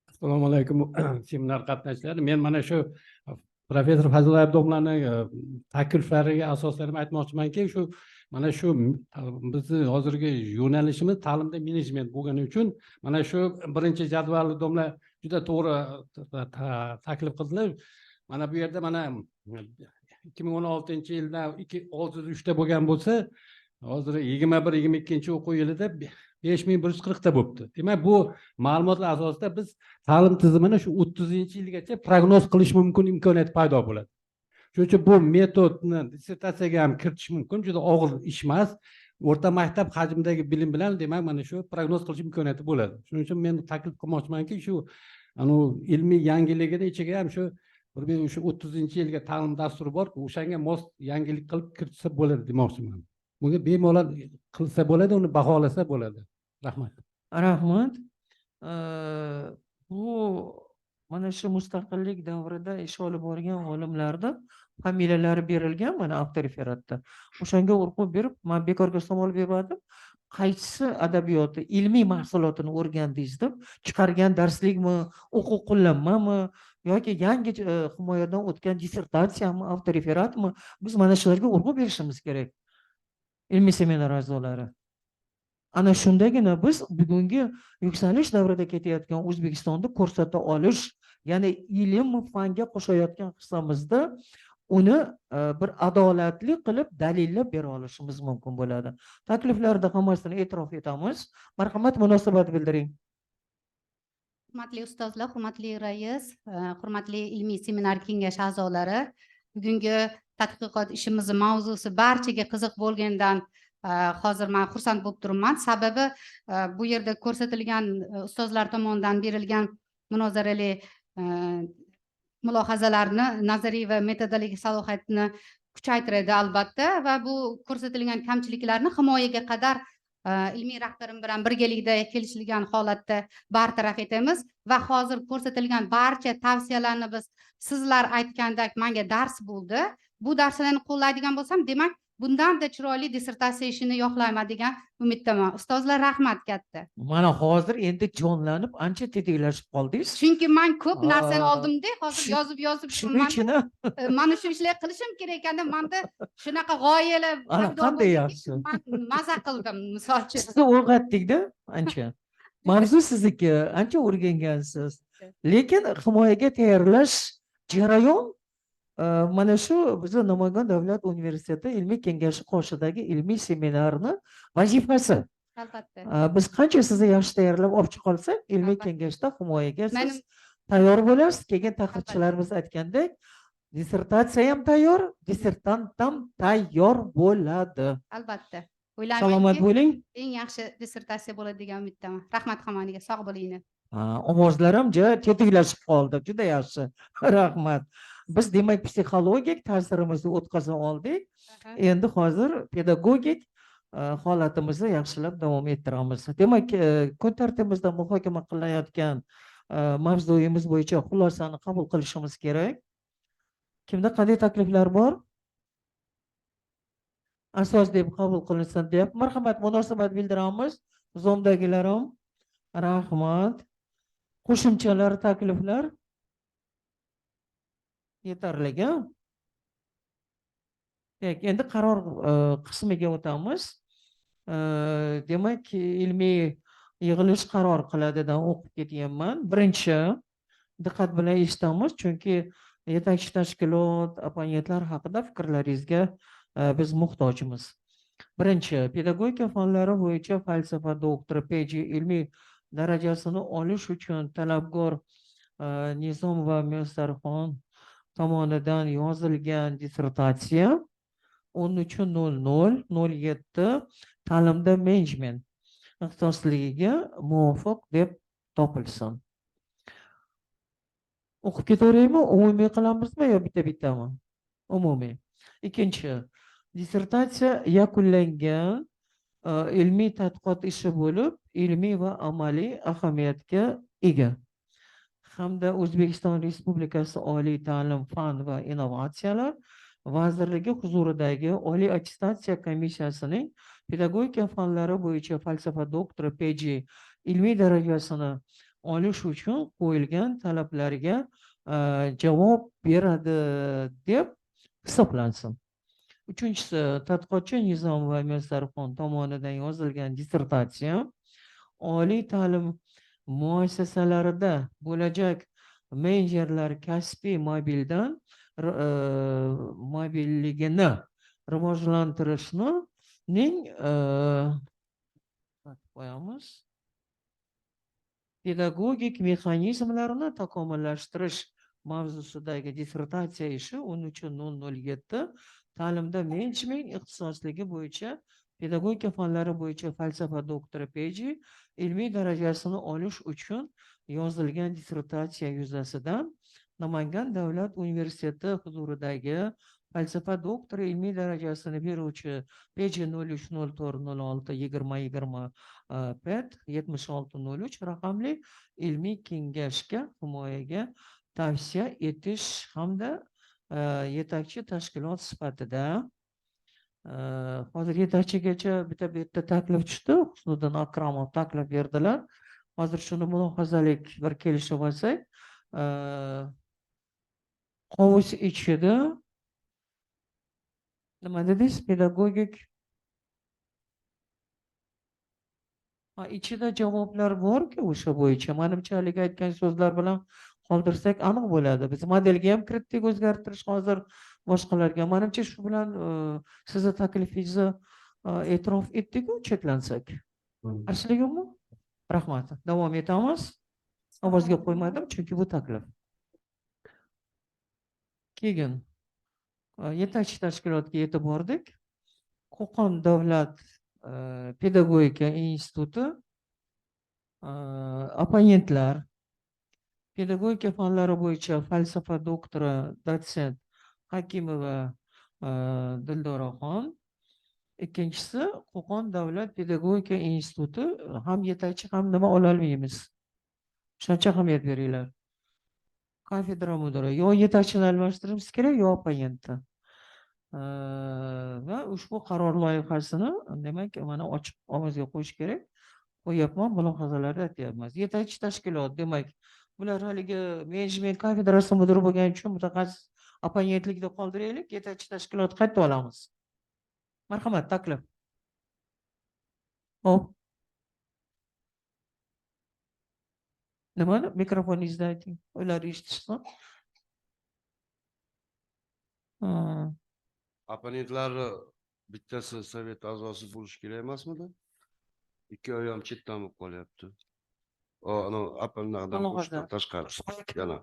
Assalomu alaykum seminar qatnashchilari. Men mana shu professor Fazlillayev domlani takliflariga asoslanib aytmoqchimanki, shu mana shu bizni hozirgi yo'nalishimiz ta'limda menejment bo'lgani uchun mana shu birinchi jadvalni domla juda to'g'ri taklif qildilar. Mana bu yerda mana 2016-yilda 603ta bo'lgan bo'lsa, hozir 21-22 o'quv yilida 5140 ta bo'libdi. Demak, bu ma'lumotlar asosida biz ta'lim tizimini shu 30-yilgacha prognoz qilish mumkin imkoniyat paydo bo'ladi. Shuning uchun bu metodni dissertatsiyaga ham kiritish mumkin, juda og'ir ish emas. O'rta maktab hajmidagi bilim bilan demak mana shu prognoz qilish imkoniyati bo'ladi. Shuning uchun men taklif qilmoqchimanki, shu ilmiy yangiligini ichiga ham shu bir shu 30-yilga ta'lim dasturi bor, o'shanga mos yangilik qilib kiritsa bo'ladi demoqchiman. Bunga bemalol qilsa bo'ladi, uni baholasa bo'ladi. Rahmat. Rahmat. Bu mana shu mustaqillik davrida ish olib borgan olimlarda familiyalari berilgan mana avtoreferatda. O'shanga urg'u berib, men bekorga savol bermadim. Qaysi adabiyoti, ilmiy mahsulotini o'rgandingiz deb, chiqargan darslikmi, o'quv qo'llanmami yoki yangi himoyadan o'tgan dissertatsiyami, avtoreferatmi? Biz mana shularga urg'u berishimiz kerak. Ilmiy seminar a'zolari. Ana shundagina biz bugungi yuksalish davrida ketayotgan O'zbekistonni ko'rsata olish, ya'ni ilm fanga qo'shayotgan hissamizda uni bir adolatli qilib dalillab bera olishimiz mumkin bo'ladi. Takliflarda hammasini e'tirof etamiz. Marhamat, munosabat bildiring. Hurmatli ustozlar, hurmatli rais, hurmatli ilmiy seminar kengashi a'zolari, bugungi tadqiqot ishimizni mavzusi barchaga qiziq bo'lgandan hozir men xursand bo'lib turibman. Sababi bu yerda ko'rsatilgan ustozlar tomonidan berilgan munozarali mulohazalarni nazariy va metodologik salohiyatni kuchaytiradi albatta, va bu ko'rsatilgan kamchiliklarni himoyaga qadar ilmiy rahbarim bilan birgalikda kelishilgan holatda bartaraf etamiz va hozir ko'rsatilgan barcha tavsiyalarni biz sizlar aytgandek menga dars bo'ldi. Bu darslarni qo'llaydigan bo'lsam, demak bundan da chiroyli dissertatsiya ishini yoqlayman degan umiddaman. Ustozlar, rahmat katta. Mana hozir endi jonlanib ancha tetiklashib qoldingiz. Chunki men ko'p narsani oldimda, hozir yozib mana shu ishlar qilishim kerak ekanda, menda shunaqa g'oyalar qanday yaxshi. Men maza qildim, misol uchun. Sizni o'rgatdik-da ancha. Mavzu sizniki, ancha o'rgangansiz. Lekin himoyaga tayyorlash jarayon Mana shu bizni Namangan davlat universiteti ilmiy kengashi qoshidagi ilmiy seminarni vazifasi. Albatta. Biz qancha sizni yaxshi tayyorlab olib chiqa olsak, ilmiy kengashda himoyaga siz tayyor bo'lasiz. Keyin taqrizchilarimiz aytgandek, dissertatsiya ham tayyor, dissertant ham tayyor bo'ladi. Albatta. Salomat O'ylaymanki, bo'ling. eng yaxshi dissertatsiya bo'ladi degan umiddaman. Rahmat hammangizga, sog' bo'linglar. Ovozlar ham juda tetiklashib qoldi. Juda yaxshi. Rahmat. Biz demak psixologik ta'sirimizni o'tkaza oldik. Endi hozir pedagogik holatimizni yaxshilab davom ettiramiz. Demak, kun tartibimizda muhokama qilinayotgan mavzuyimiz bo'yicha xulosani qabul qilishimiz kerak. Kimda qanday takliflar bor? Asos deb qabul qilinsin deb. Marhamat, munosabat bildiramiz. Zoomdagilar ham. Rahmat. Qo'shimchalar, takliflar yetarli, a? Demak, endi qaror qismiga o'tamiz. Demak, ilmiy yig'ilish qaror qiladidan o'qib ketyapman. Birinchi, diqqat bilan eshitamiz, chunki yetakchi tashkilot, opponentlar haqida fikrlaringizga biz muhtojmiz. Birinchi, pedagogika fanlari bo'yicha falsafa doktori PG ilmiy darajasini olish uchun talabgor Nizom va Muyassarxon tomonidan yozilgan dissertatsiya 13:00.07 ta'limda menejment ixtisosligiga muvofiq deb topilsin. O'qib ketaveraymi? Umumiy qilamizmi yo bitta-bittami? Umumiy. Ikkinchi, dissertatsiya yakunlangan ilmiy tadqiqot ishi bo'lib, ilmiy va amaliy ahamiyatga ega. Hamda O'zbekiston Respublikasi Oliy ta'lim, fan va innovatsiyalar vazirligi huzuridagi Oliy attestatsiya komissiyasining pedagogika fanlari bo'yicha falsafa doktori PG ilmiy darajasini olish uchun qo'yilgan talablarga javob beradi deb hisoblansin. Uchinchisi, tadqiqotchi Nizom va Muyassarxon tomonidan yozilgan dissertatsiya oliy ta'lim muassasalarida bo'lajak menejerlar kasbiy mobildan mobilligini rivojlantirishni ning qo'yamiz pedagogik mexanizmlarini takomillashtirish mavzusidagi dissertatsiya ishi 13:007 ta'limda menejment ixtisosligi bo'yicha pedagogika fanlari bo'yicha falsafa doktori PG ilmiy darajasini olish uchun yozilgan dissertatsiya yuzasidan Namangan davlat universiteti huzuridagi falsafa doktori ilmiy darajasini beruvchi PG 0304062020 P 7603 raqamli ilmiy kengashga himoyaga tavsiya etish hamda yetakchi tashkilot sifatida hozir yetakchigacha bitta bu yerda taklif tushdi, Husniddin Akramov taklif berdilar. Hozir shuni mulohazalik bir kelishib olsak, qovus ichida nima dedingiz? Pedagogik ichida javoblar borku o'sha bo'yicha. Manimcha haligi aytgan so'zlar bilan qoldirsak aniq bo'ladi. Biz modelga ham kiritdik o'zgartirish hozir boshqalarga. Manimcha shu bilan sizni taklifingizni e'tirof etdik-ku, cheklansak. Qarshilik yo'qmi? Rahmat. Davom etamiz. Ovozga qo'ymadim, chunki bu taklif. Keyin yetakchi tashkilotga yetib bordik. Qo'qon davlat pedagogika instituti opponentlar pedagogika fanlari bo'yicha falsafa doktori dotsent Hakimova Dildoraxon, ikkinchisi Qo'qon davlat pedagogika instituti ham yetakchi ham nima ololmaymiz. Shuncha ahamiyat beringlar. Kafedra mudiri yo yetakchini almashtirishimiz kerak, yo opponentni. Va ushbu qaror loyihasini demak mana ochiq ovozga qo'yish kerak. Qo'yyapman, mulohazalarda aytyapmiz. Yetakchi tashkilot demak bular haligi menejment kafedrasi mudiri bo'lgani uchun mutaxassis opponentlikda qoldiraylik, yetakchi tashkilot qayta olamiz. Marhamat, taklif. Hop. Nimani? Mikrofoningizni ayting. Ular eshitishsin. Opponentlari bittasi совет a'zosi bo'lishi kerak emasmidi? Ikkovi ham chetdan bo'lib qolyapti. O, anavi anaqadan Alohida. tashqari. Yana.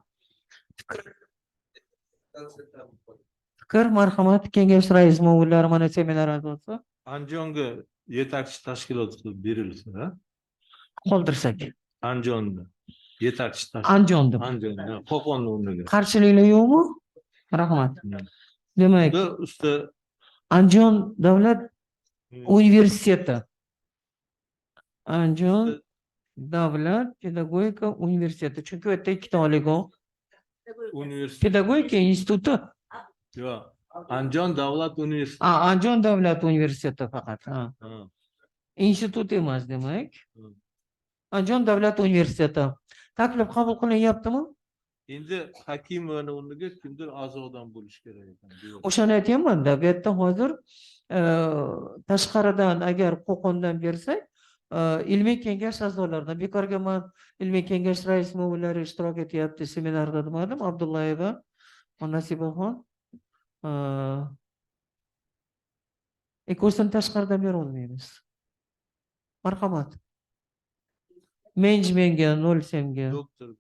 Fikr, marhamat, kengash raisi muovinlari, mana seminar a'zosi. Andijonga yetakchi tashkilot qilib berilsin, ha? Qoldirsak. Andijonda yetakchi tashkilot. Andijonda. Andijonda, Qo'qonni o'rniga. Qarshiliklar yo'qmi? Rahmat. Demak, usta Andijon davlat universiteti. Andijon davlat pedagogika universiteti. Chunki u yerda ikkita oliygoh. Universitet. Pedagogika instituti. Yo'q. Andijon davlat universiteti. A, Andijon davlat universiteti faqat, ha. Ha. Institut emas, demak. Andijon davlat universiteti. Taklif qabul qilinyaptimi? Endi Hakimovani o'rniga kimdir a'zodan bo'lishi kerak ekan. O'shani aytyapman-da, bu yerda hozir tashqaridan agar Qo'qondan bersak, ilmiy kengash a'zolaridan bekorga man ilmiy kengash raisi muovinlari ishtirok etyapti seminarda demadim, Abdullayeva, Nasibaxon. Ikkovsini tashqaridan bera olmaymiz. Marhamat. Menejmentga, nol semga. Doktor.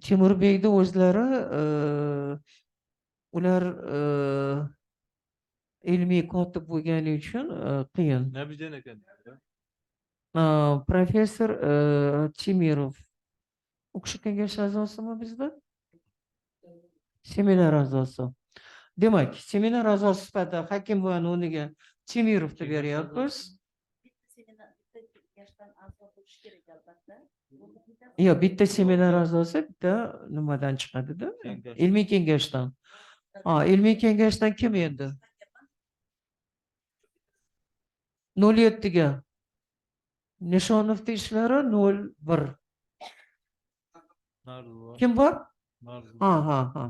Temurbekni o'zlari, ular ilmiy kotib bo'lgani uchun qiyin. Nabijon ekan. Professor Temirov. U kishi kengash a'zosimi bizda? Seminar a'zosi. Demak, seminar a'zosi sifatida Hakimovani o'rniga Temirovni beryapmiz. Yo'q, bitta seminar a'zosi, bitta nimadan chiqadi-da? Kengash. Ilmiy kengashdan. Ha, ilmiy kengashdan kim endi? Nol yettiga. Nishonovning ishlari nol bir. Kim bor? Ha, ha, ha.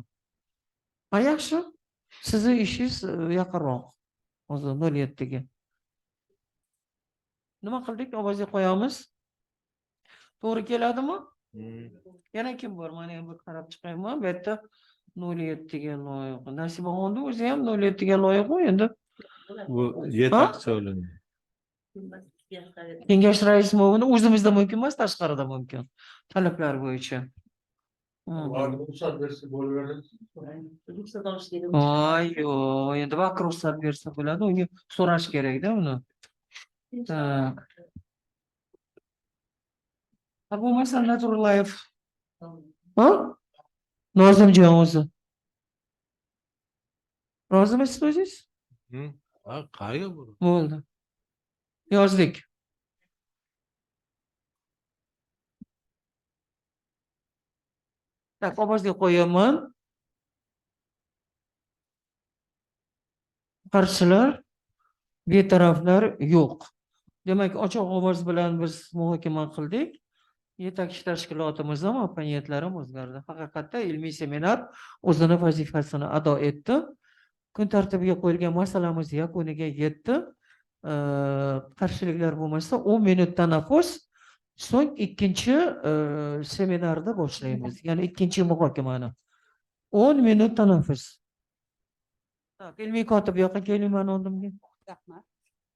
Ha, yaxshi. Sizni ishingiz yaqinroq. Hozir nol yettiga. Nima qildik? Ovozga qo'yamiz. To'g'ri keladimi? Yana kim bor? Mana endi qarab chiqayman. Bu yerda nol yettiga loyiq. Nasibaxonni o'zi ham nol yettiga loyiq-ku endi. Bu yetakchi olindi. Kengash raisi muovini o'zimizda mumkin emas, tashqarida mumkin. Talablar bo'yicha. Ruxsat bersa bo'laveradi. Ruxsat olish kerak. Voy, yo'q, endi vaqt ruxsat bersa bo'ladi, unga so'rash kerak-da uni. Так. Ha, bo'lmasa Natrullayev. Ha? Nozimjon o'zi. Rozimisiz o'zingiz? Ha, qayerga bu? Bo'ldi. Yozdik. Так, ovozga qo'yaman. Qarshilar, betaraflar yo'q. Demak, ochiq ovoz bilan biz muhokama qildik. Yetakchi tashkilotimiz ham, opponentlar ham o'zgardi. Haqiqatda ilmiy seminar o'zini vazifasini ado etdi. Kun tartibiga qo'yilgan masalamiz yakuniga yetdi. Qarshiliklar bo'lmasa 10 minut tanaffus, so'ng ikkinchi seminarda boshlaymiz. Ya'ni ikkinchi muhokamani. 10 minut tanaffus. Tak, ilmiy kotib bu yoqqa keling, mani oldimga. Rahmat.